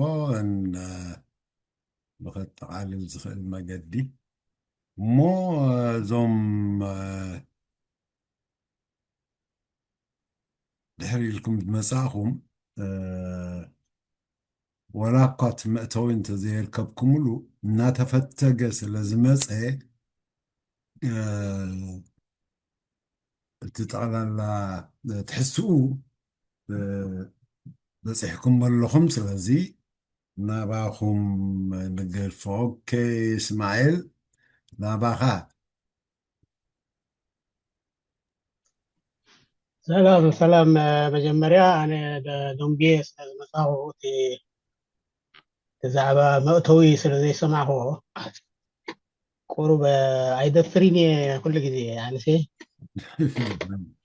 ብኸጠቓልል ዝኽእል መገዲ እሞ እዞም ድሕሪ ኢልኩም ዝመጻእኹም ወላ እኳ እቲ መእተዊ እንተዘየርከብኩምሉ እናተፈተገ ስለ ዝመጸ እቲ ጠቕላላ ትሕዝትኡ በፂሕኩም ኣለኹም። ስለዚ ናባኹም ንገድፎ። ኦኬ እስማኤል ናባኻ። ሰላም ሰላም። መጀመርያ ኣነ ደንጉየ ስለ ዝመፃኹ እቲ ብዛዕባ መእተዊ ስለ ዘይሰማዕክዎ ቁሩብ ኣይደፍርን እየ ኩሉ ግዜ ኣነሴ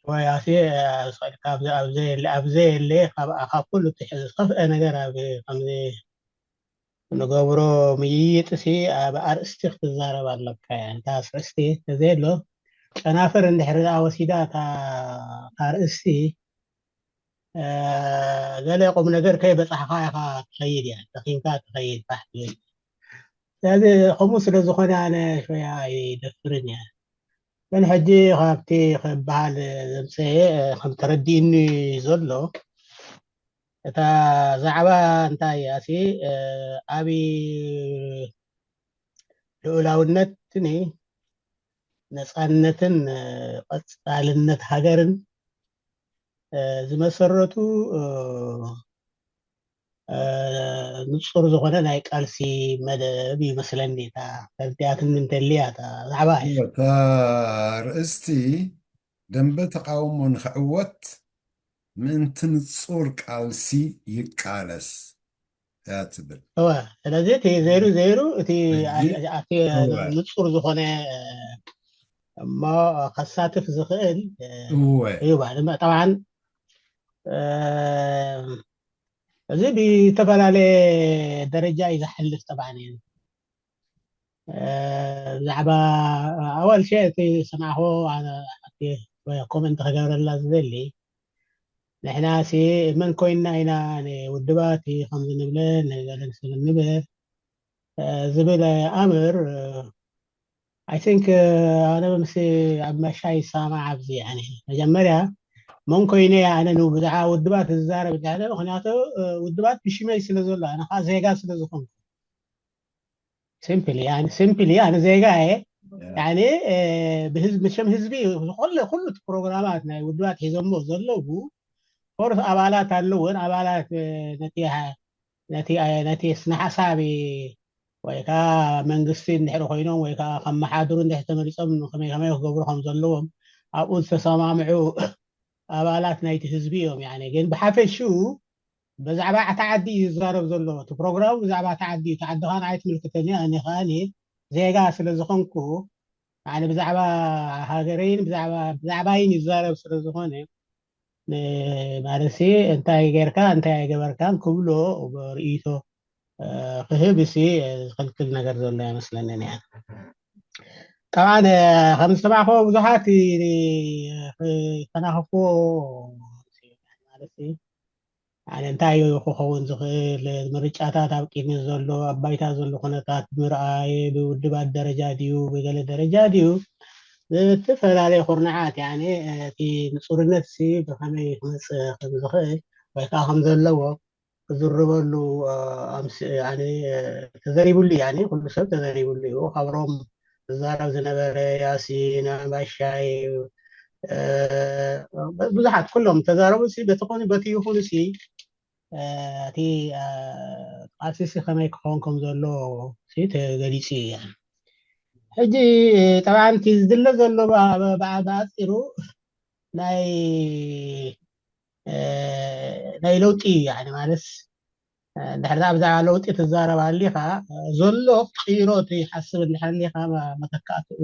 ወይ ኣሴ ስቕ ኢልካ ኣብዚ የለ ካብ ኩሉ እቲ ዝኸፍአ ነገር ኣብ ከምዚ ንገብሮ ምይይጥሲ ኣብ ኣርእስቲ ክትዛረብ ኣለካ እያ። እታ ኣርእስቲ ተዘየሎ ጨናፍር እንድሕር ደኣ ወሲዳ እታ ኣርእስቲ ገለ ቁም ነገር ከይበፃሕኻ ኢኻ ትኸይድ እያ ደኺምካ ትኸይድ ባሕ ትብል። ስለዚ ከምኡ ስለ ዝኾነ ኣነ ሾያ ኣይደፍርን እያ። ግን ሕጂ ካብቲ ክበሃል ዘምፀየ ከም ተረዲእኒ ዘሎ እታ ዛዕባ እንታይ እያ ሲ ኣብ ልኡላውነትን ነፃነትን ቀፃልነት ሃገርን ዝመሰረቱ ንፁር ዝኾነ ናይ ቃልሲ መደብ ይመስለኒ። እታ ተርዲኣትኒ እንተልያ እታ ዛዕባ እያ። እታ ርእስቲ ደንበ ተቃውሞ ንክዕወት ምእንቲ ንፁር ቃልሲ ይቃለስ እያ ትብል። እወ፣ ስለዚ እቲ ዘይሩ ዘይሩ እቲ ሕጂ፣ ኣቲ እወ። ንፁር ዝኾነ እሞ ከሳትፍ ዝኽእል እወ እዩ። ባዕሉ ጠብዓን እዚ ብዝተፈላለየ ደረጃ እዩ ዝሓልፍ። ጠብዓን እዩ ብዛዕባ ኣዋል ሸ እቲ ሰማዕኹ ኮመንት ክገብረላ ዝደሊ፣ ንሕና ሲ መን ኮይንና ኢና ንውድባት ከምዚ ንብለን ንበለን ስለ ንብል ዝብል ኣምር። I think ኣነ ብምስ ኣብ መሻ ይሰማማዕ ኣብዚ። ያኒ መጀመርያ መን ኮይነ ኣነ ንብዛዓ ውድባት ዝዛረብ ዳለ፣ ምክንያቱ ውድባት ብሽመይ ስለ ዘሎ፣ ኣነ ከዓ ዜጋ ስለ ዝኾንኩ፣ ሲምፕሊ ያኒ ሲምፕሊ ኣነ ዜጋ እየ። ያኒ ብህዝቢ፣ መቸም ህዝቢ፣ ኩሉ ኩሉ እቲ ፕሮግራማት ናይ ውድባት ሒዞሞ ዘለዉ ፎርስ ኣባላት ኣለውን። ኣባላት ነቲ ነቲ ነቲ ስነ ሓሳብ ወይ ከዓ መንግስቲ እንድሕሪ ኮይኖም ወይ ከዓ ከመሓድሩ እንድሕሪ ተመሪፆም ከመይ ከመይ ክገብሩ ከም ዘለዎም ኣብኡ ዝተሰማምዑ ኣባላት ናይቲ ህዝቢ እዮም። ያኒ ግን ብሓፈሽኡ ብዛዕባ እታ ዓዲ እዩ ዝዛረብ ዘሎ። እቲ ፕሮግራሙ ብዛዕባ እታ ዓዲ እዩ። እታ ዓዲ ከዓ ንዓይ ትምልክተኒ፣ ኣነ ከዓ ዜጋ ስለ ዝኾንኩ፣ ያኒ ብዛዕባ ሃገረይን ብዛዕባ ብዛዕባይን ይዛረብ ስለ ዝኾነ፣ ማለት ሲ እንታይ ጌርካ እንታይ ኣይገበርካን ክብሎ ርእይቶ ክህብ ሲ ዝኽልክል ነገር ዘሎ ኣይመስለንን። እያ ጠብዓን ከም ዝሰማዕኮ ብዙሓት ይተናኸፍዎ ማለት ሲ፣ ኣነ እንታይ እዩ ክኸውን ዝኽእል? ምርጫታት ኣብ ቅድሚ ዘሎ፣ ኣብ ባይታ ዘሎ ኩነታት ምርኣይ፣ ብውድባት ደረጃ ድዩ ብገለ ደረጃ ድዩ? ዝተፈላለየ ኩርናዓት፣ ያኒ እቲ ንጹርነት ሲ ብኸመይ ክመጽእ ከም ዝኽእል ወይ ከዓ ከም ዘለዎ ክዝርበሉ ኣምስ ያኒ ተዘሪቡሉ፣ ያኒ ኩሉ ሰብ ተዘሪቡሉ እዩ። ካብሮም ዝዛረብ ዝነበረ ያሲን፣ ኣምባሻይ፣ ብዙሓት ኩሎም ተዛረቡ ሲ፣ በቲ ኮኑ በቲ ይኹን ሲ እቲ ቃልሲ ሲ ከመይ ክኸውን ከም ዘሎ ሲ ተገሊጹ እዩ። ሕጂ ጠብዓን እቲ ዝድለ ዘሎ ብኣፂሩ ናይ ናይ ለውጢ እዩ። ያኒ ማለት እንድሕር ብዛዕባ ለውጢ ትዛረብ ኣሊኻ፣ ዘሎ ክትቅይሮ ትሓስብ እንድሕር ኣሊኻ፣ መተካእትኡ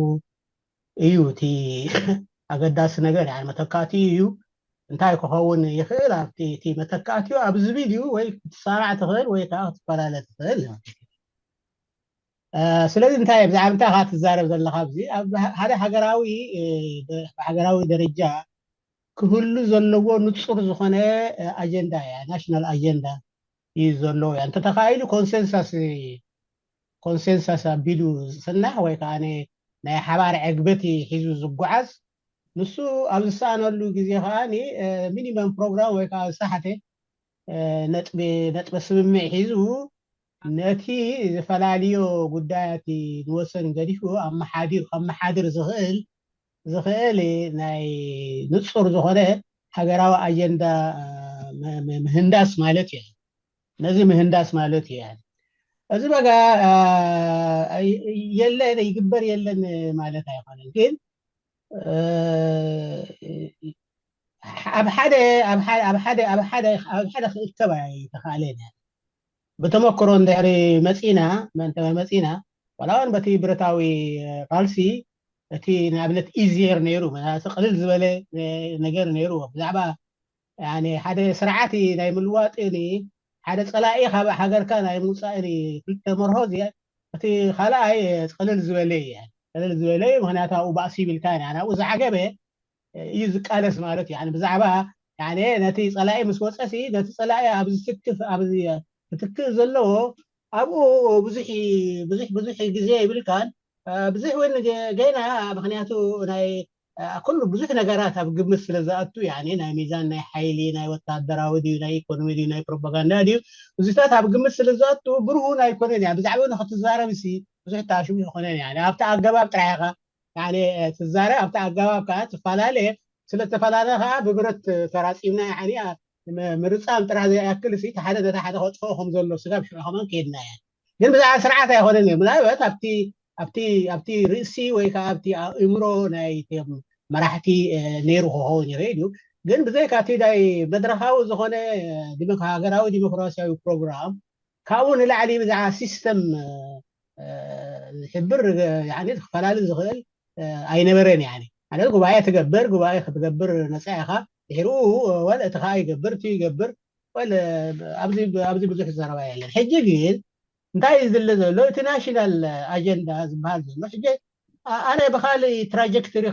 እዩ እቲ ኣገዳሲ ነገር። ያኒ መተካእትኡ እዩ። እንታይ ክኸውን ይኽእል? ኣብቲ እቲ መተካእትኡ ኣብ ዝብል እዩ። ወይ ክትሳማዕ ትኽእል ወይ ከዓ ክትፈላለ ትኽእል። ስለዚ እንታይ ብዛዕባ እንታይ ካ ትዛረብ ዘለካ? ኣብዚ ኣብ ሓደ ሃገራዊ ሃገራዊ ደረጃ ክህሉ ዘለዎ ንጹር ዝኾነ ኣጀንዳ እያ፣ ናሽናል ኣጀንዳ እዩ ዘሎ። እያ እንተተኻኢሉ ኮንሰንሳስ ኮንሰንሳስ ኣቢሉ ዝጽናሕ ወይ ከዓ ናይ ሓባር ዕግበት ሒዙ ዝጓዓዝ፣ ንሱ ኣብ ዝሰኣነሉ ግዜ ከዓ ሚኒመም ፕሮግራም ወይ ከዓ ዝሰሓተ ነጥቢ ነጥቢ ስምምዕ ሒዙ ነቲ ዝፈላልዮ ጉዳያት ንወሰን ገዲፉ ኣመሓዲሩ ከመሓድር ዝኽእል ዝኽእል ናይ ንጹር ዝኾነ ሃገራዊ ኣጀንዳ ምህንዳስ ማለት እዩ። ነዚ ምህንዳስ ማለት እዩ። እዚ በጋ የለን ይግበር የለን ማለት ኣይኮነን፣ ግን ኣብ ሓደ ኣብ ሓደ ኣብ ሓደ ኣብ ሓደ ኣብ ሓደ ክእከብ ኣይተኻእለን። ብተመክሮ እንድሕሪ መፂና መእንተ መፂና ዋላ እውን በቲ ብረታዊ ቃልሲ እቲ ንኣብነት ኢዚየር ነይሩ፣ ምክንያቱ ቅልል ዝበለ ነገር ነይሩ። ብዛዕባ ያኒ ሓደ ስርዓት ናይ ምልዋጥን ሓደ ፀላኢ ካብ ሃገርካ ናይ ምውፃእን ክልተ መርሆ እዚ እቲ ካልኣይ ቅልል ዝበለ እዩ። ቅልል ዝበለ እዩ፣ ምክንያቱ ኣብኡ ባእሲ ይብልካ፣ ናብኡ ዝዓገበ እዩ ዝቃለስ ማለት እዩ። ብዛዕባ ነቲ ፀላኢ ምስ ወፀሲ ነቲ ፀላኢ ኣብ ዝትክፍ ኣብ ክትክእ ዘለዎ ኣብኡ ብዙሕ ብዙሕ ብዙሕ ግዜ ይብልካን ብዙሕ እውን ገና ምክንያቱ ናይ ኩሉ ብዙሕ ነገራት ኣብ ግምት ስለ ዝኣቱ ናይ ሚዛን ናይ ሓይሊ ናይ ወታደራዊ ድዩ ናይ ኢኮኖሚ ድዩ ናይ ፕሮፓጋንዳ ድዩ እዚታት ኣብ ግምት ስለ ዝኣቱ ብርሁን ኣይኮነን። ብዛዕባ ንክትዛረብ ሲ ብዙሕ ታሽሙ ይኮነን። ኣብቲ ኣገባብ ጥራሕ ኢኻ ትዛረብ ኣብቲ ኣገባብ ከዓ ትፈላለየ ስለ ዝተፈላለ ከዓ ብብረት ተራፂምና ምርፃም ጥራሕ ዘይኣክል እቲ ሓደ ነቲ ሓደ ከጥፍኦ ከም ዘሎ ስጋብ ሽዑ ከማን ከይድና እያ። ግን ብዛዕባ ስርዓት ኣይኮነን እዩ። ምናልባት ኣብቲ ኣብቲ ኣብቲ ርእሲ ወይ ከዓ ኣብቲ ኣእምሮ ናይ መራሕቲ ነይሩ ክኸውን ይኽእል እዩ። ግን ብዘይካ እቲ ናይ መድረካዊ ዝኾነ ሃገራዊ ዲሞክራሲያዊ ፕሮግራም ካብኡ ንላዕሊ ብዛዕባ ሲስተም ዝሕብር ክፈላለ ዝኽእል ኣይነበረን። ያኒ ማለት ጉባኤ ትገብር፣ ጉባኤ ክትገብር ነፃ ኢኻ። ድሕሪኡ ወል እቲ ከዓ ይገብር፣ እቲ ይገብር፣ ወል ኣብዚ ብዙሕ ዘረባ የለን። ሕጂ ግን እንታይ እዩ ዝለ ዘሎ? እቲ ናሽናል ኣጀንዳ ዝበሃል ዘሎ ሕጂ ኣነ ብካልእ ትራጀክተሪ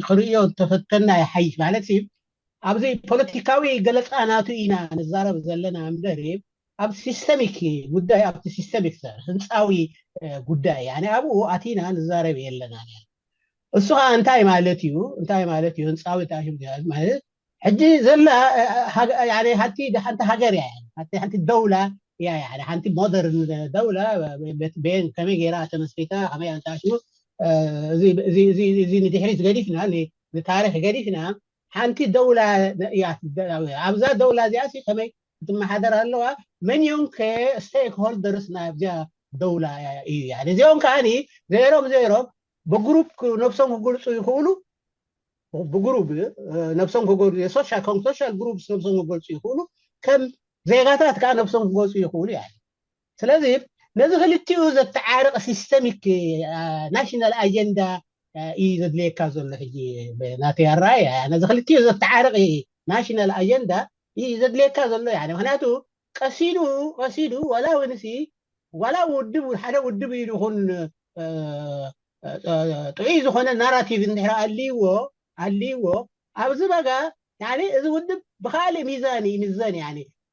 ክርእዮ ተፈተና ይሓይሽ ማለት ኣብዚ ፖለቲካዊ ገለፃ ናቱ ኢና ንዛረብ ዘለና እምበር ኣብ ሲስተሚክ ጉዳይ ኣብቲ ሲስተሚክ ህንፃዊ ጉዳይ ኣብኡ ኣቲና ንዛረብ የለና። እሱ ከዓ እንታይ ማለት እዩ? እንታይ ማለት እዩ? ህንፃዊ ማለት ሕጂ ዘላ ሓንቲ ሓንቲ ሃገር እያ፣ ሓንቲ ደውላ እያ፣ ሓንቲ ሞደርን ደውላ ቤን ከመይ ገይራ ተመስሪታ ከመይ ኣንታሽሙ እዚ ንድሕሪት ገዲፍና ንታሪክ ገዲፍና ሓንቲ ደውላ እያ። ኣብዛ ደውላ እዚኣ ከመይ ክትመሓደር ኣለዋ? መን እዮም ከ ስቴክ ሆልደርስ ናብዚኣ ደውላ እዩ? እዚኦም ከዓኒ ዘይሮም ዘይሮም ብግሩፕ ነብሶም ክገልፁ ይኽእሉ፣ ብግሩፕ ነብሶም ክገልፁ ሶሻል ግሩፕስ ነብሶም ክገልፁ ይኽእሉ፣ ከም ዜጋታት ከዓ ነብሶም ክገልፁ ይኽእሉ እያ። ስለዚ ነዚ ክልቲኡ ዘተዓርቕ ሲስተሚክ ናሽናል ኣጀንዳ እዩ ዘድልየካ ዘሎ። ሕጂ ናተይ ኣረኣእያ ነዚ ክልቲኡ ዘተዓርቕ ናሽናል ኣጀንዳ እዩ ዘድልየካ ዘሎ። ምክንያቱ ቀሲዱ ቀሲዱ ዋላ እውን ዋላ ውድብ ሓደ ውድብ እዩ ይኹን ጥዑይ ዝኾነ ናራቲቭ እንድሕር ኣልይዎ ኣልይዎ ኣብዚ በጋ እዚ ውድብ ብካልእ ሚዛን ይምዘን።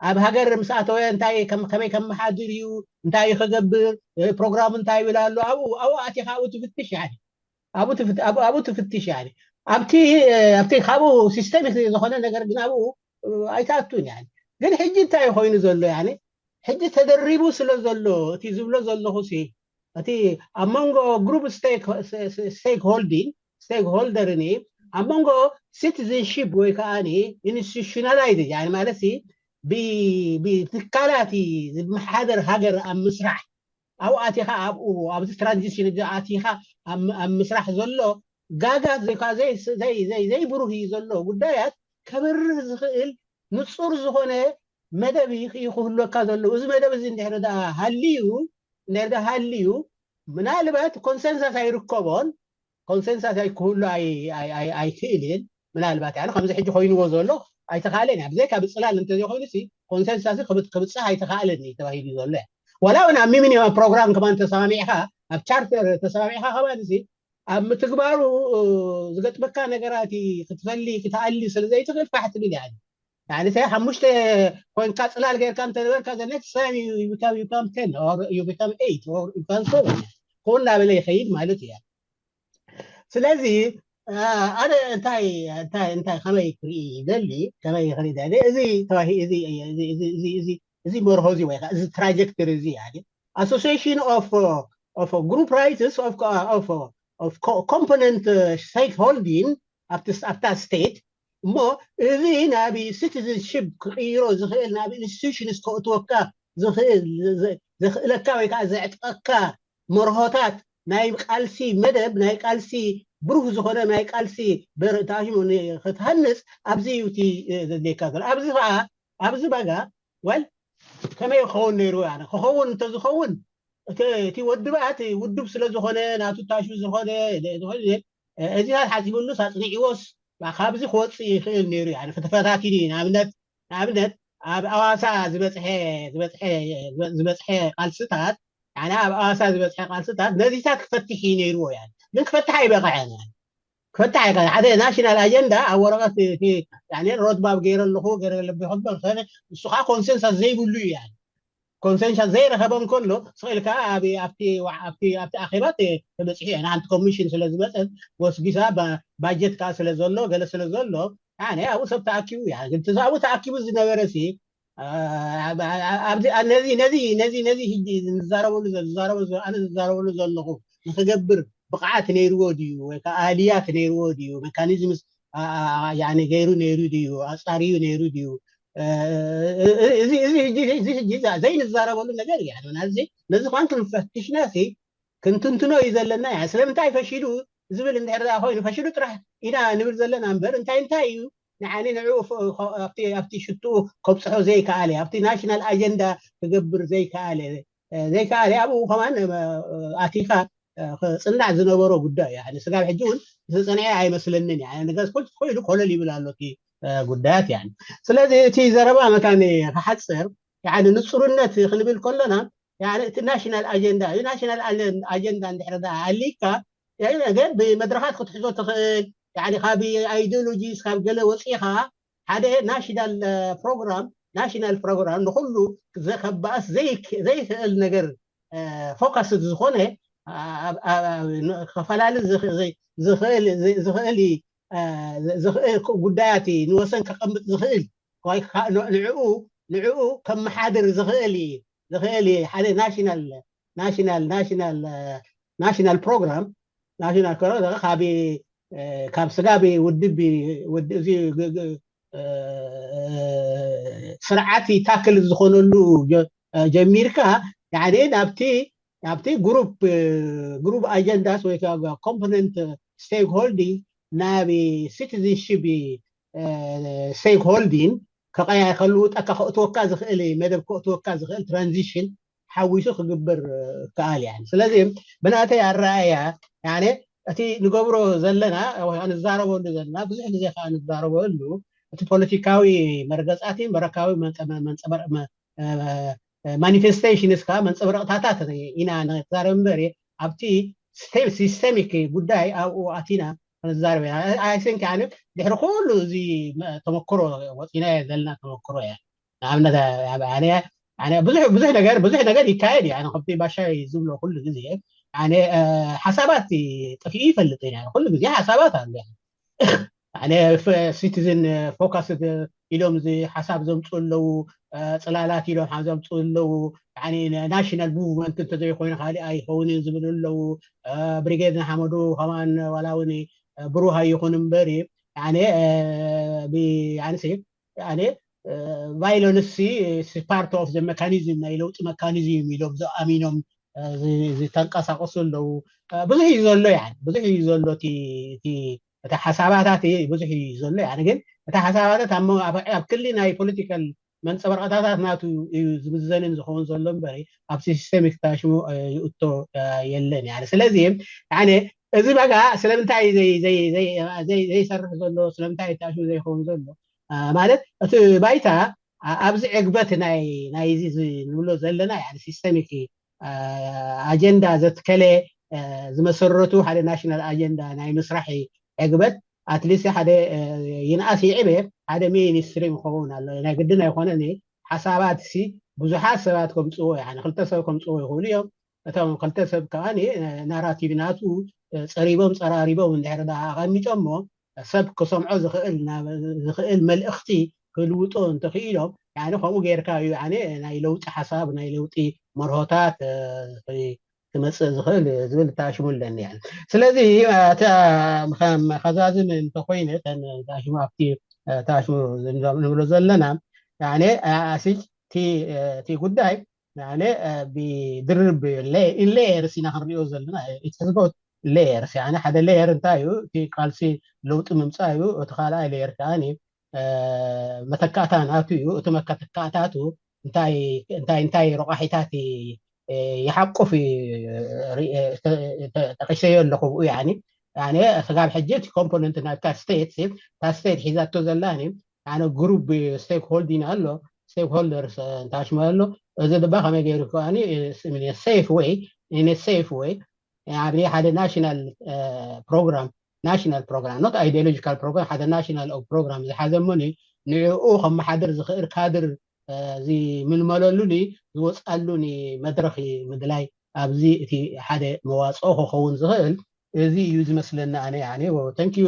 ኣብ ሃገር ምስ ኣተወ እንታይ ከመይ ከመሓድር እዩ፣ እንታይ ክገብር፣ ፕሮግራም እንታይ ይብል ኣሎ፣ ኣብኡ ኣብኡ ኣቲኻ ኣብኡ ትፍትሽ። ኣብኡ ትፍትሽ። ኣብቲ ኣብቲ ካብኡ ሲስተም ዝኾነ ነገር ግን ኣብኡ ኣይትኣቱን። ግን ሕጂ እንታይ ኮይኑ ዘሎ? ሕጂ ተደሪቡ ስለ ዘሎ እቲ ዝብሎ ዘለኹ እቲ ኣብ መንጎ ግሩፕ ስቴክ ሆልዲንግ ስቴክ ሆልደር ኣብ መንጎ ሲቲዝንሺፕ ወይ ከዓ ኢንስቲቱሽናላይዝ ማለት ብትካላት ዝመሓደር ሃገር ኣብ ምስራሕ ኣብኡ ኣቲኻ ኣብኡ ኣብዚ ትራንዚሽን ኣቲኻ ኣብ ምስራሕ ዘሎ ጋጋት ዘይብሩህ እዩ ዘሎ ጉዳያት ከብርህ ዝኽእል ንፁር ዝኾነ መደብ እዩ ክህልወካ ዘለዎ። እዚ መደብ እዚ እንድሕር ደኣ ሃልዩ እንድሕር ደኣ ሃልዩ ምናልባት ኮንሰንሳስ ኣይርከቦን። ኮንሰንሳስ ኣይክህሉ ኣይክእልን። ምናልባት ያ ከምዚ ሕጂ ኮይንዎ ዘሎ ኣይተኻእለን እያ። ብዘይካ ብፅላል እንተዘይኮይኑ ኮንሰንሳስ ክብፅሕ ኣይተኻእለን እዩ ተባሂሉ ዘሎ። ዋላ እውን ኣብ ሚኒማ ፕሮግራም ከማን ተሰማሚዕካ ኣብ ቻርተር ተሰማሚዕካ ከማን ኣብ ምትግባሩ ዝገጥመካ ነገራት ክትፈሊ ክትኣሊ ስለ ዘይትኽእል ፋሕ ትብል እያ። ሓሙሽተ ኮይንካ ፅላል ጌርካ እንተነበርካ ዘነት ሰም ዩካም ቴን ዩካም ኤይት ዩካም ሰቨን ክውን እናበለ ይኸይድ ማለት እያ። ስለዚ ኣነ እንታይ እንታይ እንታይ ከመይ ክርኢ ይደሊ ከመይ ክርኢ ይደሊ እዚ ተባሂ እዚ እዚ እዚ እዚ እዚ መርሆ እዚ ወይ እዚ ትራጀክተሪ እዚ ኣያ association of of group rights of of component stakeholding ኣብታ ስቴት እሞ እዚ ናብ ሲቲዝንሽፕ ክቕይሮ ዝኽእል ናብ ኢንስቲቱሽንስ ከእትወካ ዝኽእል ዘኽእለካ ወይ ከዓ ዘዕጥቀካ መርሆታት ናይ ቃልሲ መደብ ናይ ቃልሲ ብሩህ ዝኾነ ናይ ቃልሲ በርታሽሙ ክትሃንፅ ኣብዚ እዩ እቲ ዘድልየካ ዘሎ። ኣብዚ ከዓ ኣብዚ ባጋ ወል ከመይ ክኸውን ነይሩ ኣነ ክኸውን እንተዝኸውን እቲ ወድባት ውድብ ስለ ዝኾነ ናቱ ታሹ ዝኾነ እዚ ሓሲብሉስ ኣፅኒዕዎስ ካብዚ ክወፅእ ይኽእል ነይሩ። ተፈታቲኒ ንኣብነት ንኣብነት ኣብ ኣዋሳ ዝበፅሐ ዝበፅሐ ዝበፅሐ ቃልስታት ኣብ ኣዋሳ ዝበፅሐ ቃልስታት ነዚታት ክፈትሕ እዩ ነይርዎ። ግን ክፈትሕ ኣይበቕዐን። ክፈትሕ ኣይከ ሓደ ናሽናል ኣጀንዳ ኣብ ወረቐት ሮድማፕ ገይረ ኣለኹ ገይረ ኣለኹ ንሱ ከዓ ኮንሰንሳስ ዘይብሉ እዩ። ኮንሰንሳስ ዘይረኸበ እንከሎ ስቕ ኢልካ ኣብቲ ኣብቲ ኣብቲ ኣኼባ ተበፂሑ እየ። ንሓንቲ ኮሚሽን ስለ ዝመፀት ወስጊሳ ባጀት ከዓ ስለ ዘሎ ገለ ስለ ዘሎ ኣነ ኣብኡ ሰብ ተኣኪቡ እያ። ግን እቲ ኣብኡ ተኣኪቡ ዝነበረ ሲ ኣብዚ ነዚ ነዚ ነዚ ነዚ ሕጂ ዝዛረበሉ ዝዛረበ ኣነ ዝዛረበሉ ዘለኹ ንክገብር ብቕዓት ነይርዎ ድዩ ወይ ከዓ ኣልያት ነይርዎ ድዩ ሜካኒዝምስ ገይሩ ነይሩ ድዩ ኣፃርዩ ነይሩ ድዩ እዚ ሕጂ ዘይንዛረበሉ ነገር እዩ። ነዚ ነዚ ኳን ክንፈትሽና ክንትንትኖ እዩ ዘለና። ስለምንታይ ፈሺሉ ዝብል እንድሕር ደኣ ኮይኑ ፈሽሉ ጥራሕ ኢና ንብል ዘለና እምበር እንታይ እንታይ እዩ ንዓኒ ንዕኡ ኣብቲ ሽትኡ ከብፅሖ ዘይከኣለ ኣብቲ ናሽናል ኣጀንዳ ክገብር ዘይከኣለ ዘይከኣለ ኣብኡ ከማን ኣቲካ ክፅናዕ ዝነበሮ ጉዳይ ያ ስጋብ ሕጂ እውን ዝተፀንዐ ኣይመስለንን ያ ነገር ኩሉ ኮይሉ ኮለል ይብል ኣሎ እቲ ጉዳያት ያ ስለዚ እቲ ዘረባ መታን ክሓፅር ንፁርነት ክንብል ከለና እቲ ናሽናል ኣጀንዳ እዩ ናሽናል ኣጀንዳ እንድሕር ኣሊካ ነገር ብመድረካት ክትሕዞ ትኽእል ካብ ኣይዲዮሎጂስ ካብ ገለ ወፂኻ ሓደ ናሽናል ፕሮግራም ናሽናል ፕሮግራም ንኩሉ ዘከባእስ ዘይክእል ነገር ፎካስ ዝኾነ ከፈላለ ዝኽእል ዝኽእል ጉዳያት ንወሰን ከቐምጥ ዝኽእል ንዕኡ ንዕኡ ከመሓድር ዝኽእል ዝኽእል ሓደ ናሽናል ናሽናል ናሽናል ናሽናል ፕሮግራም ናሽናል ካብ ካብ ስጋብ ውድብ እዚ ስርዓት ታክል ዝኾነሉ ጀሚርካ ናብቲ ናብቲ ግሩፕ ግሩፕ ኣጀንዳስ ወይ ኮምፖነንት ስቴክ ሆልዲንግ ናብ ሲቲዝንሽፕ ስቴክ ሆልዲንግ ከቀያ ከልውጠካ ከእትወካ ዝኽእል መደብ ከእትወካ ዝኽእል ትራንዚሽን ሓዊሱ ክግበር ይከኣል ያ ስለዚ ብናተይ ኣረኣያ እቲ ንገብሮ ዘለና ንዛረበሉ ዘለና ብዙሕ ግዜ ከዓ ንዛረበሉ እቲ ፖለቲካዊ መርገፃት መረካዊ ማኒፌስቴሽንስ ከዓ መንፀብረቕታታት ኢና ንዛረብ እምበር ኣብቲ ሲስተሚክ ጉዳይ ኣብኡ ኣቲና ክንዛረብ ኢና ኣይሰንክ ድሕሪ ኩሉ እዚ ተመክሮ ወፂና ዘለና ተመክሮ እያ ንኣብነት ብዙሕ ነገር ብዙሕ ነገር ይካየድ እዩ ከምቲ ባሻይ ዝብሎ ኩሉ ግዜ ሓሳባት ጠፊኡ ይፈልጥ ኩሉ ግዜ ሓሳባት ኣሎ ሲቲዝን ፎካስ ኢሎም ሓሳብ ዘምፅኡ ኣለዉ ፅላላት ኢሎም ዘምፅኡ ኣለዉ ናሽናል ሙቭመንት እንተዘይኮይኑ ካሊእ ኣይኸውንን ዝብሉ ኣለዉ ብሪጌድ ንሓመዱ ከማን ዋላ እውን ብሩህ ኣይኹን እምበር ቫይለንስ ፓርት ኦፍ መካኒዝም ናይ ለውጢ መካኒዝም ኢሎም ዝኣሚኖም ዝተንቀሳቀሱ ኣለዉ ብዙሕ እዩ ዘሎ ብዙሕ እዩ ዘሎ እቲ ሓሳባታት ብዙሕ እዩ ዘሎ ግን እቲ ሓሳባታት ኣብ ክሊ ናይ ፖለቲካል መንፀባረቅታታት ናቱ እዩ ዝምዘንን ዝኸውን ዘሎ እምበር ኣብ ሲስተም ክታሽሙ ይእቶ የለን ያ ስለዚ እዚ በጋ ስለምንታይ ዘይሰርሕ ዘሎ ስለምንታይ ታሽሙ ዘይኸውን ዘሎ ማለት እቲ ባይታ ኣብዚ ዕግበት ናይዚ ንብሎ ዘለና ሲስተሚክ ኣጀንዳ ዘትከለ ዝመሰረቱ ሓደ ናሽናል ኣጀንዳ ናይ ምስራሕ ዕግበት ኣትሊስት ሓደ ይንኣስ ይዕበ ሓደ ሚኒስትሪ ክኸውን ኣሎ ናይ ግድን ኣይኮነ ሓሳባት ሲ ብዙሓት ሰባት ከምፅዎ ክልተ ሰብ ከምፅዎ ይኽእሉ እዮም እቶም ክልተ ሰብ ከዓ ናራቲቭ ናቱ ፀሪቦም ፀራሪቦም እንድሕር ኣቐሚጦሞ ሰብ ክሰምዖ ዝኽእል ዝኽእል መልእኽቲ ክልውጦ እንተኽኢሎም ከምኡ ጌርካ እዩ ናይ ለውጢ ሓሳብ ናይ ለውጢ መርሆታት ክመፅእ ዝኽእል ዝብል ተኣሽሙ ኣለኒ ስለዚ ከዛዝም እንተኮይነ ተኣሽሙ ኣብቲ ተኣሽሙ ንብሎ ዘለና ኣሲ እቲ ጉዳይ ብድርብ ሌየርስ ኢና ክንሪኦ ዘለና ኢትሕዝቦት ሌየርስ ሓደ ሌየር እንታይ እዩ እቲ ቃልሲ ለውጢ ምምፃእ እዩ እቲ ካልኣይ ሌየር ከዓ መተካእታ ናቱ እዩ እቲ መተካእታቱ እንታይ እንታይ እንታይ ረቋሒታት ይሓቁፍ ጠቂሰዮ ኣለኹ ብኡ ስጋብ ሕጂ እቲ ኮምፖነንት ናብታ ስቴት እታ ስቴት ሒዛቶ ዘላ ኣነ ግሩፕ ስቴክ ሆልዲን ኣሎ ስቴክ ሆልደርስ እንታሽመ ኣሎ እዚ ድማ ከመይ ገይሩ ከዓ ሴፍ ወይ ሴፍ ወይ ኣብ ሓደ ናሽናል ፕሮግራም ናሽናል ፕሮግራም ኖት ኣይዲዮሎጂካል ፕሮግራም ሓደ ናሽናል ፕሮግራም ዝሓዘ እሞ ንዕኡ ከመሓድር ዝኽእል ካድር ዝምልመለሉ ዝወፅኣሉ መድረኽ ምድላይ ኣብዚ እቲ ሓደ መዋፅኦ ክኸውን ዝኽእል እዚ እዩ ዝመስለኒ ኣነ ተንኪዩ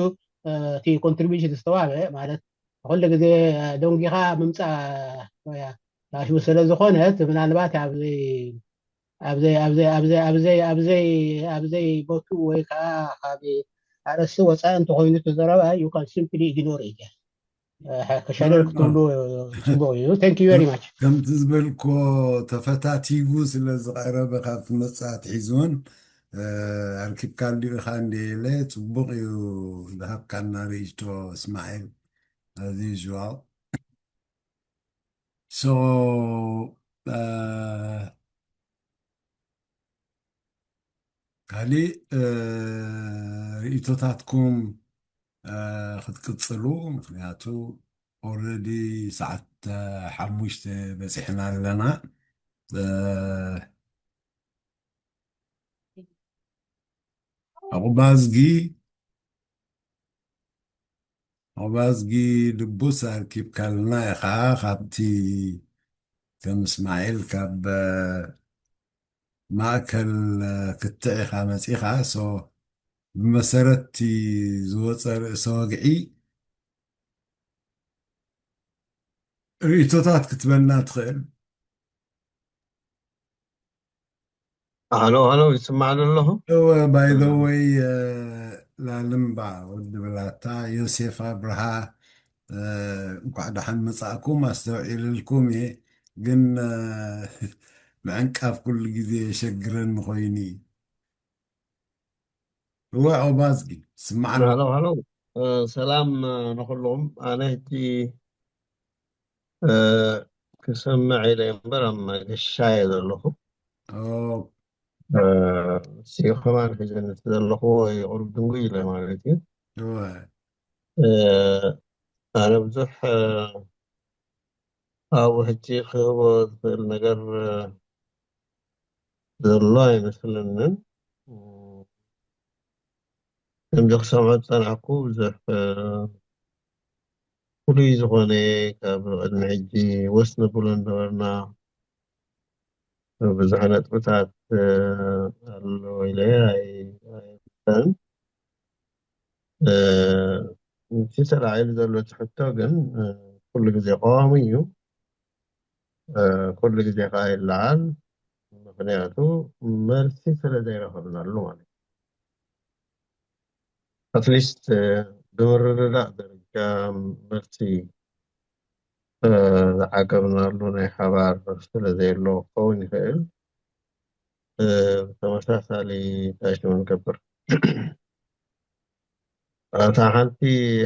እቲ ኮንትሪቢሽን ዝተዋህበ ማለት ኩሉ ግዜ ደንጊኻ ምምፃእ ሽሙ ስለ ዝኾነት ምናልባት ኣብዚ ኣብዘይ ቦቱ ወይ ከዓ ካብ ኣርእስቲ ወፃኢ እንተኮይኑ እቲ ዘረባ you can simply ignore it ከሸለል ክትብሉ ፅቡቅ እዩ thank you very much ከምቲ ዝበልኮ ተፈታቲጉ ስለ ዝቀረበ ካብ ትመፅእ ኣትሒዙን ኣርኪብካ እንዲኡ ኢኻ እንደ ኢለ ፅቡቅ እዩ ዝሃብካና ርእይቶ እስማዒል as usual so uh, ካሊእ እ፣ ርእይቶታትኩም እ፣ ክትቅጽሉ፣ ምኽንያቱ ኦልሬዲ ሰዓት እ፣ ሓሙሽተ በጺሕና ኣለና። እ፣ ዕቑባዝጊ ዕቑባዝጊ ድቡስ ኣርኪብካልና ኢኻ። ካብቲ ከም እስማዒል ካብ እ፣ ማእከል እ፣ ክትዕ ኢኻ መጺኻ። ሶ ብመሰረት እቲ ዝወጸ ርእሰ ወግዒ ርእይቶታት ክትበና ትኽእል። ሃሎ ሃሎ፣ ይስማዕ ዶ ኣለኹ? እወ፣ ባይ ዘ ወይ ላልምባ ወዲ ብላታ፣ ዮሴፍ ኣብርሃ፣ እ፣ እንኳዕ ደሓን መጻእኩም። ኣስተውዒልልኩም እየ፣ ግን እ፣ ምዕንቃፍ ኩሉ ግዜ የሸግረኒ ኮይኑ እዩ። እወ፣ ኦባዝጊ ስማዕና። ሃሎ ሃሎ፣ እ፣ ሰላም እ፣ ንኹሎም። ኣነ ሕጂ እ፣ ክሰምዕ ኢለ እምበር ኣብ መገሻ እየ ዘለኹ። ኦ፣ እ፣ ንስዮ ከማን ሒዘኒ ዘለኹ ወይ ቁሩብ ድንጉይ ኢለ ማለት እዩ። እወ። እ፣ ኣነ ብዙሕ እ፣ ኣብኡ ሕጂ ክህቦ ዝኽእል ነገር እ፣ ዘሎ ኣይመስለንን። ከምዚ ክሰምዖ ዝጸናሕኩ ብዙሕ እ፣ ፍሉይ ዝኾነ ካብ ቅድሚ ሕጂ ወስ ነብሎ ነበርና ብዙሕ ነጥብታት እ፣ ኣሎ ኢለ ኣይ- ኣይምልከትን። እ፣ እቲ ተላዒሉ ዘሎ ትሕቶ ግን እ፣ ኩሉ ግዜ ቀዋሚ እዩ። እ፣ ኩሉ ግዜ ከዓ ይለዓል። ምኽንያቱ መልሲ ስለ ዘይረኸብናሉ ማለት እዩ። ኣትሊስት እ፣ ብምርድዳእ ደረጃ መልሲ እ፣ ዝዓገብናሉ ናይ ሓባር ስለ ዘየሎ ክኸውን ይኽእል። እ፣ ተመሳሳሊ ታሽሙ ንገብር። እታ ሓንቲ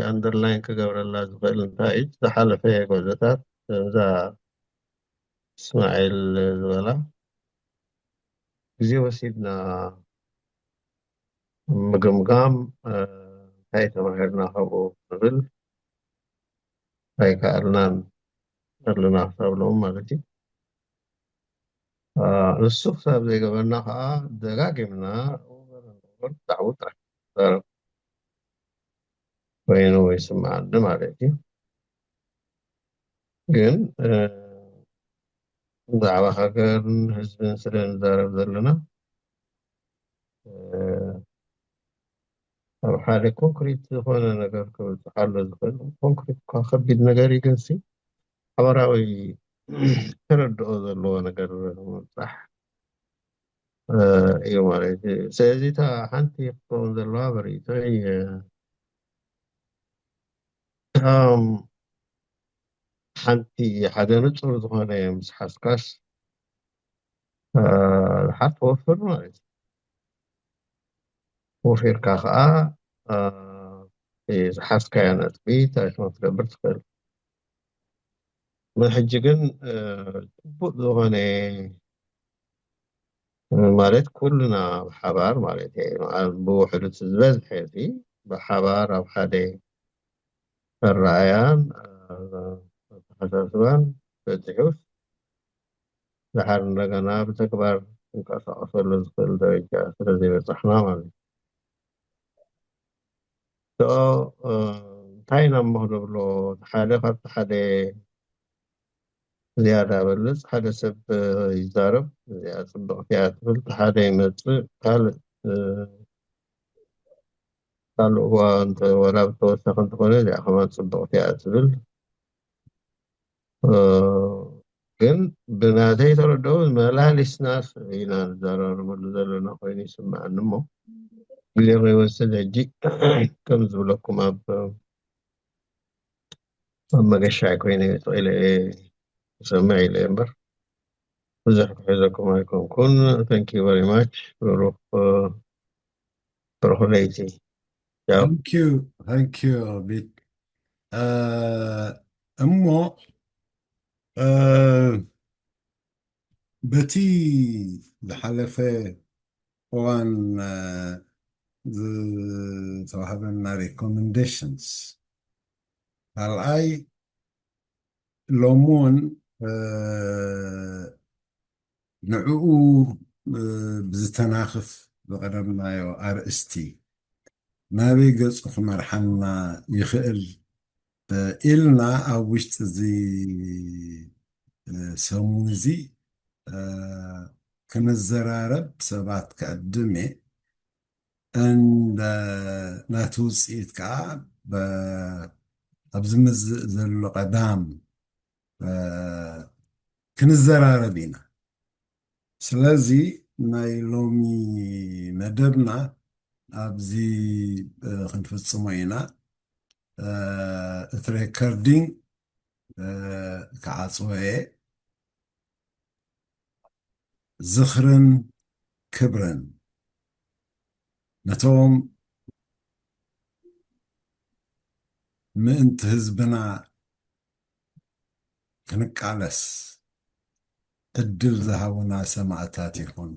ኣንደርላይን ክገብረላ ዝኽእል እንታይ እዩ? ዝሓለፈ ጎዘታት እዛ እስማዒል ዝበላ ግዜ ወሲድና ምግምጋም እ፣ እንታይ ተማሂርና ካብኡ ንብል ኣይከኣልናን ኣለና ክሳብ ሎም ማለት እዩ። እ፣ ንሱ ክሳብ ዘይገበርና ከዓ ደጋጊምና over and over ብዛዕባኡ ጥራሕ ንዛረብ ኮይኑ ይስምዓኒ ማለት እዩ። ግን እ፣ ብዛዕባ ሃገርን ህዝብን ስለ ንዛረብ ዘለና እ፣ ኣብ ሓደ ኮንክሪት ዝኾነ ነገር ክብፅሓሉ ዝኽእል፣ ኮንክሪት እኳ ከቢድ ነገር እዩ፣ ግን ሲ ሓበራዊ ተረድኦ ዘለዎ ነገር ምብፃሕ እ፣ እዩ ማለት እዩ። ስለዚ እታ ሓንቲ ክትከውን ዘለዋ ብርእይቶይ እ፣ እም፣ ሓንቲ ሓደ ንፁር ዝኾነ ምስ ሓዝካስ እ፣ ዝሓር ትወፍር ማለት እዩ። ወፊርካ ከዓ እ፣ እቲ ዝሓዝካዮ ነጥቢ ታሪኽና ክትገብር ትኽእል። ሕጂ ግን እ፣ ፅቡቅ ዝኾነ ማለት ኩልና ብሓባር ማለት እዩ። ብውሕዱ እቲ ዝበዝሐ እዚ ብሓባር ኣብ ሓደ ኣረኣያን ኣተሓሳስባን በፂሑስ ድሓር እንደገና ብተግባር ክንቀሳቀሰሉ ዝኽእል ደረጃ ስለ ዘይበፃሕና ማለት እዩ። ሶ እንታይ ኢና እሞ ክንብሎ? ሓደ ካብቲ ሓደ ዝያዳ በልፅ፣ ሓደ ሰብ ይዛረብ፣ እዚኣ ፅብቕቲ እያ ትብል፣ እቲ ሓደ ይመፅእ ካልእ ካልእ እዋ እንተ ወላ ብተወሳኺ እንተኾነ እዚኣ ከማን ፅብቕቲ እያ ትብል። ግን ብናተይ ተረድኦ መላሊስና ኢና ንዘራረበሉ ዘለና ኮይኑ ይስምዓኒ። እሞ ግዜ ከይወስድ ሕጂ ከም ዝብለኩም ኣብ ኣብ መገሻ ኮይነ ተኽኢለ እየ ክሰምዕ ኢለ እየ እምበር ብዙሕ ክሕዘኩም ኣይኮንኩን። Thank you very much። ብሩኽ ብሩኽ ለይቲ። ቻው። Thank you, thank you, ቢት። እሞ በቲ ዝሓለፈ እዋን ዝተዋህበና recommendations። ካልኣይ፣ ሎሚ እውን ንዕኡ ብዝተናኽፍ ዝቐደምናዮ ኣርእስቲ ናበይ ገጹ ክመርሓና ይኽእል ኢልና ኣብ ውሽጢ እዚ ሰሙን እዚ ክንዘራረብ ሰባት ክዕድም እየ። እንደ ናቲ ውፅኢት ከዓ ኣብዚ ምዝእ ዘሎ ቀዳም ክንዘራረብ ኢና። ስለዚ ናይ ሎሚ መደብና ኣብዚ ክንፍፅሞ ኢና። እቲ ሬከርዲንግ ክዓፅወ እየ። ዝኽርን ክብርን ነቶም ምእንቲ ህዝብና ክንቃለስ ዕድል ዝሃቡና ሰማእታት ይኹን።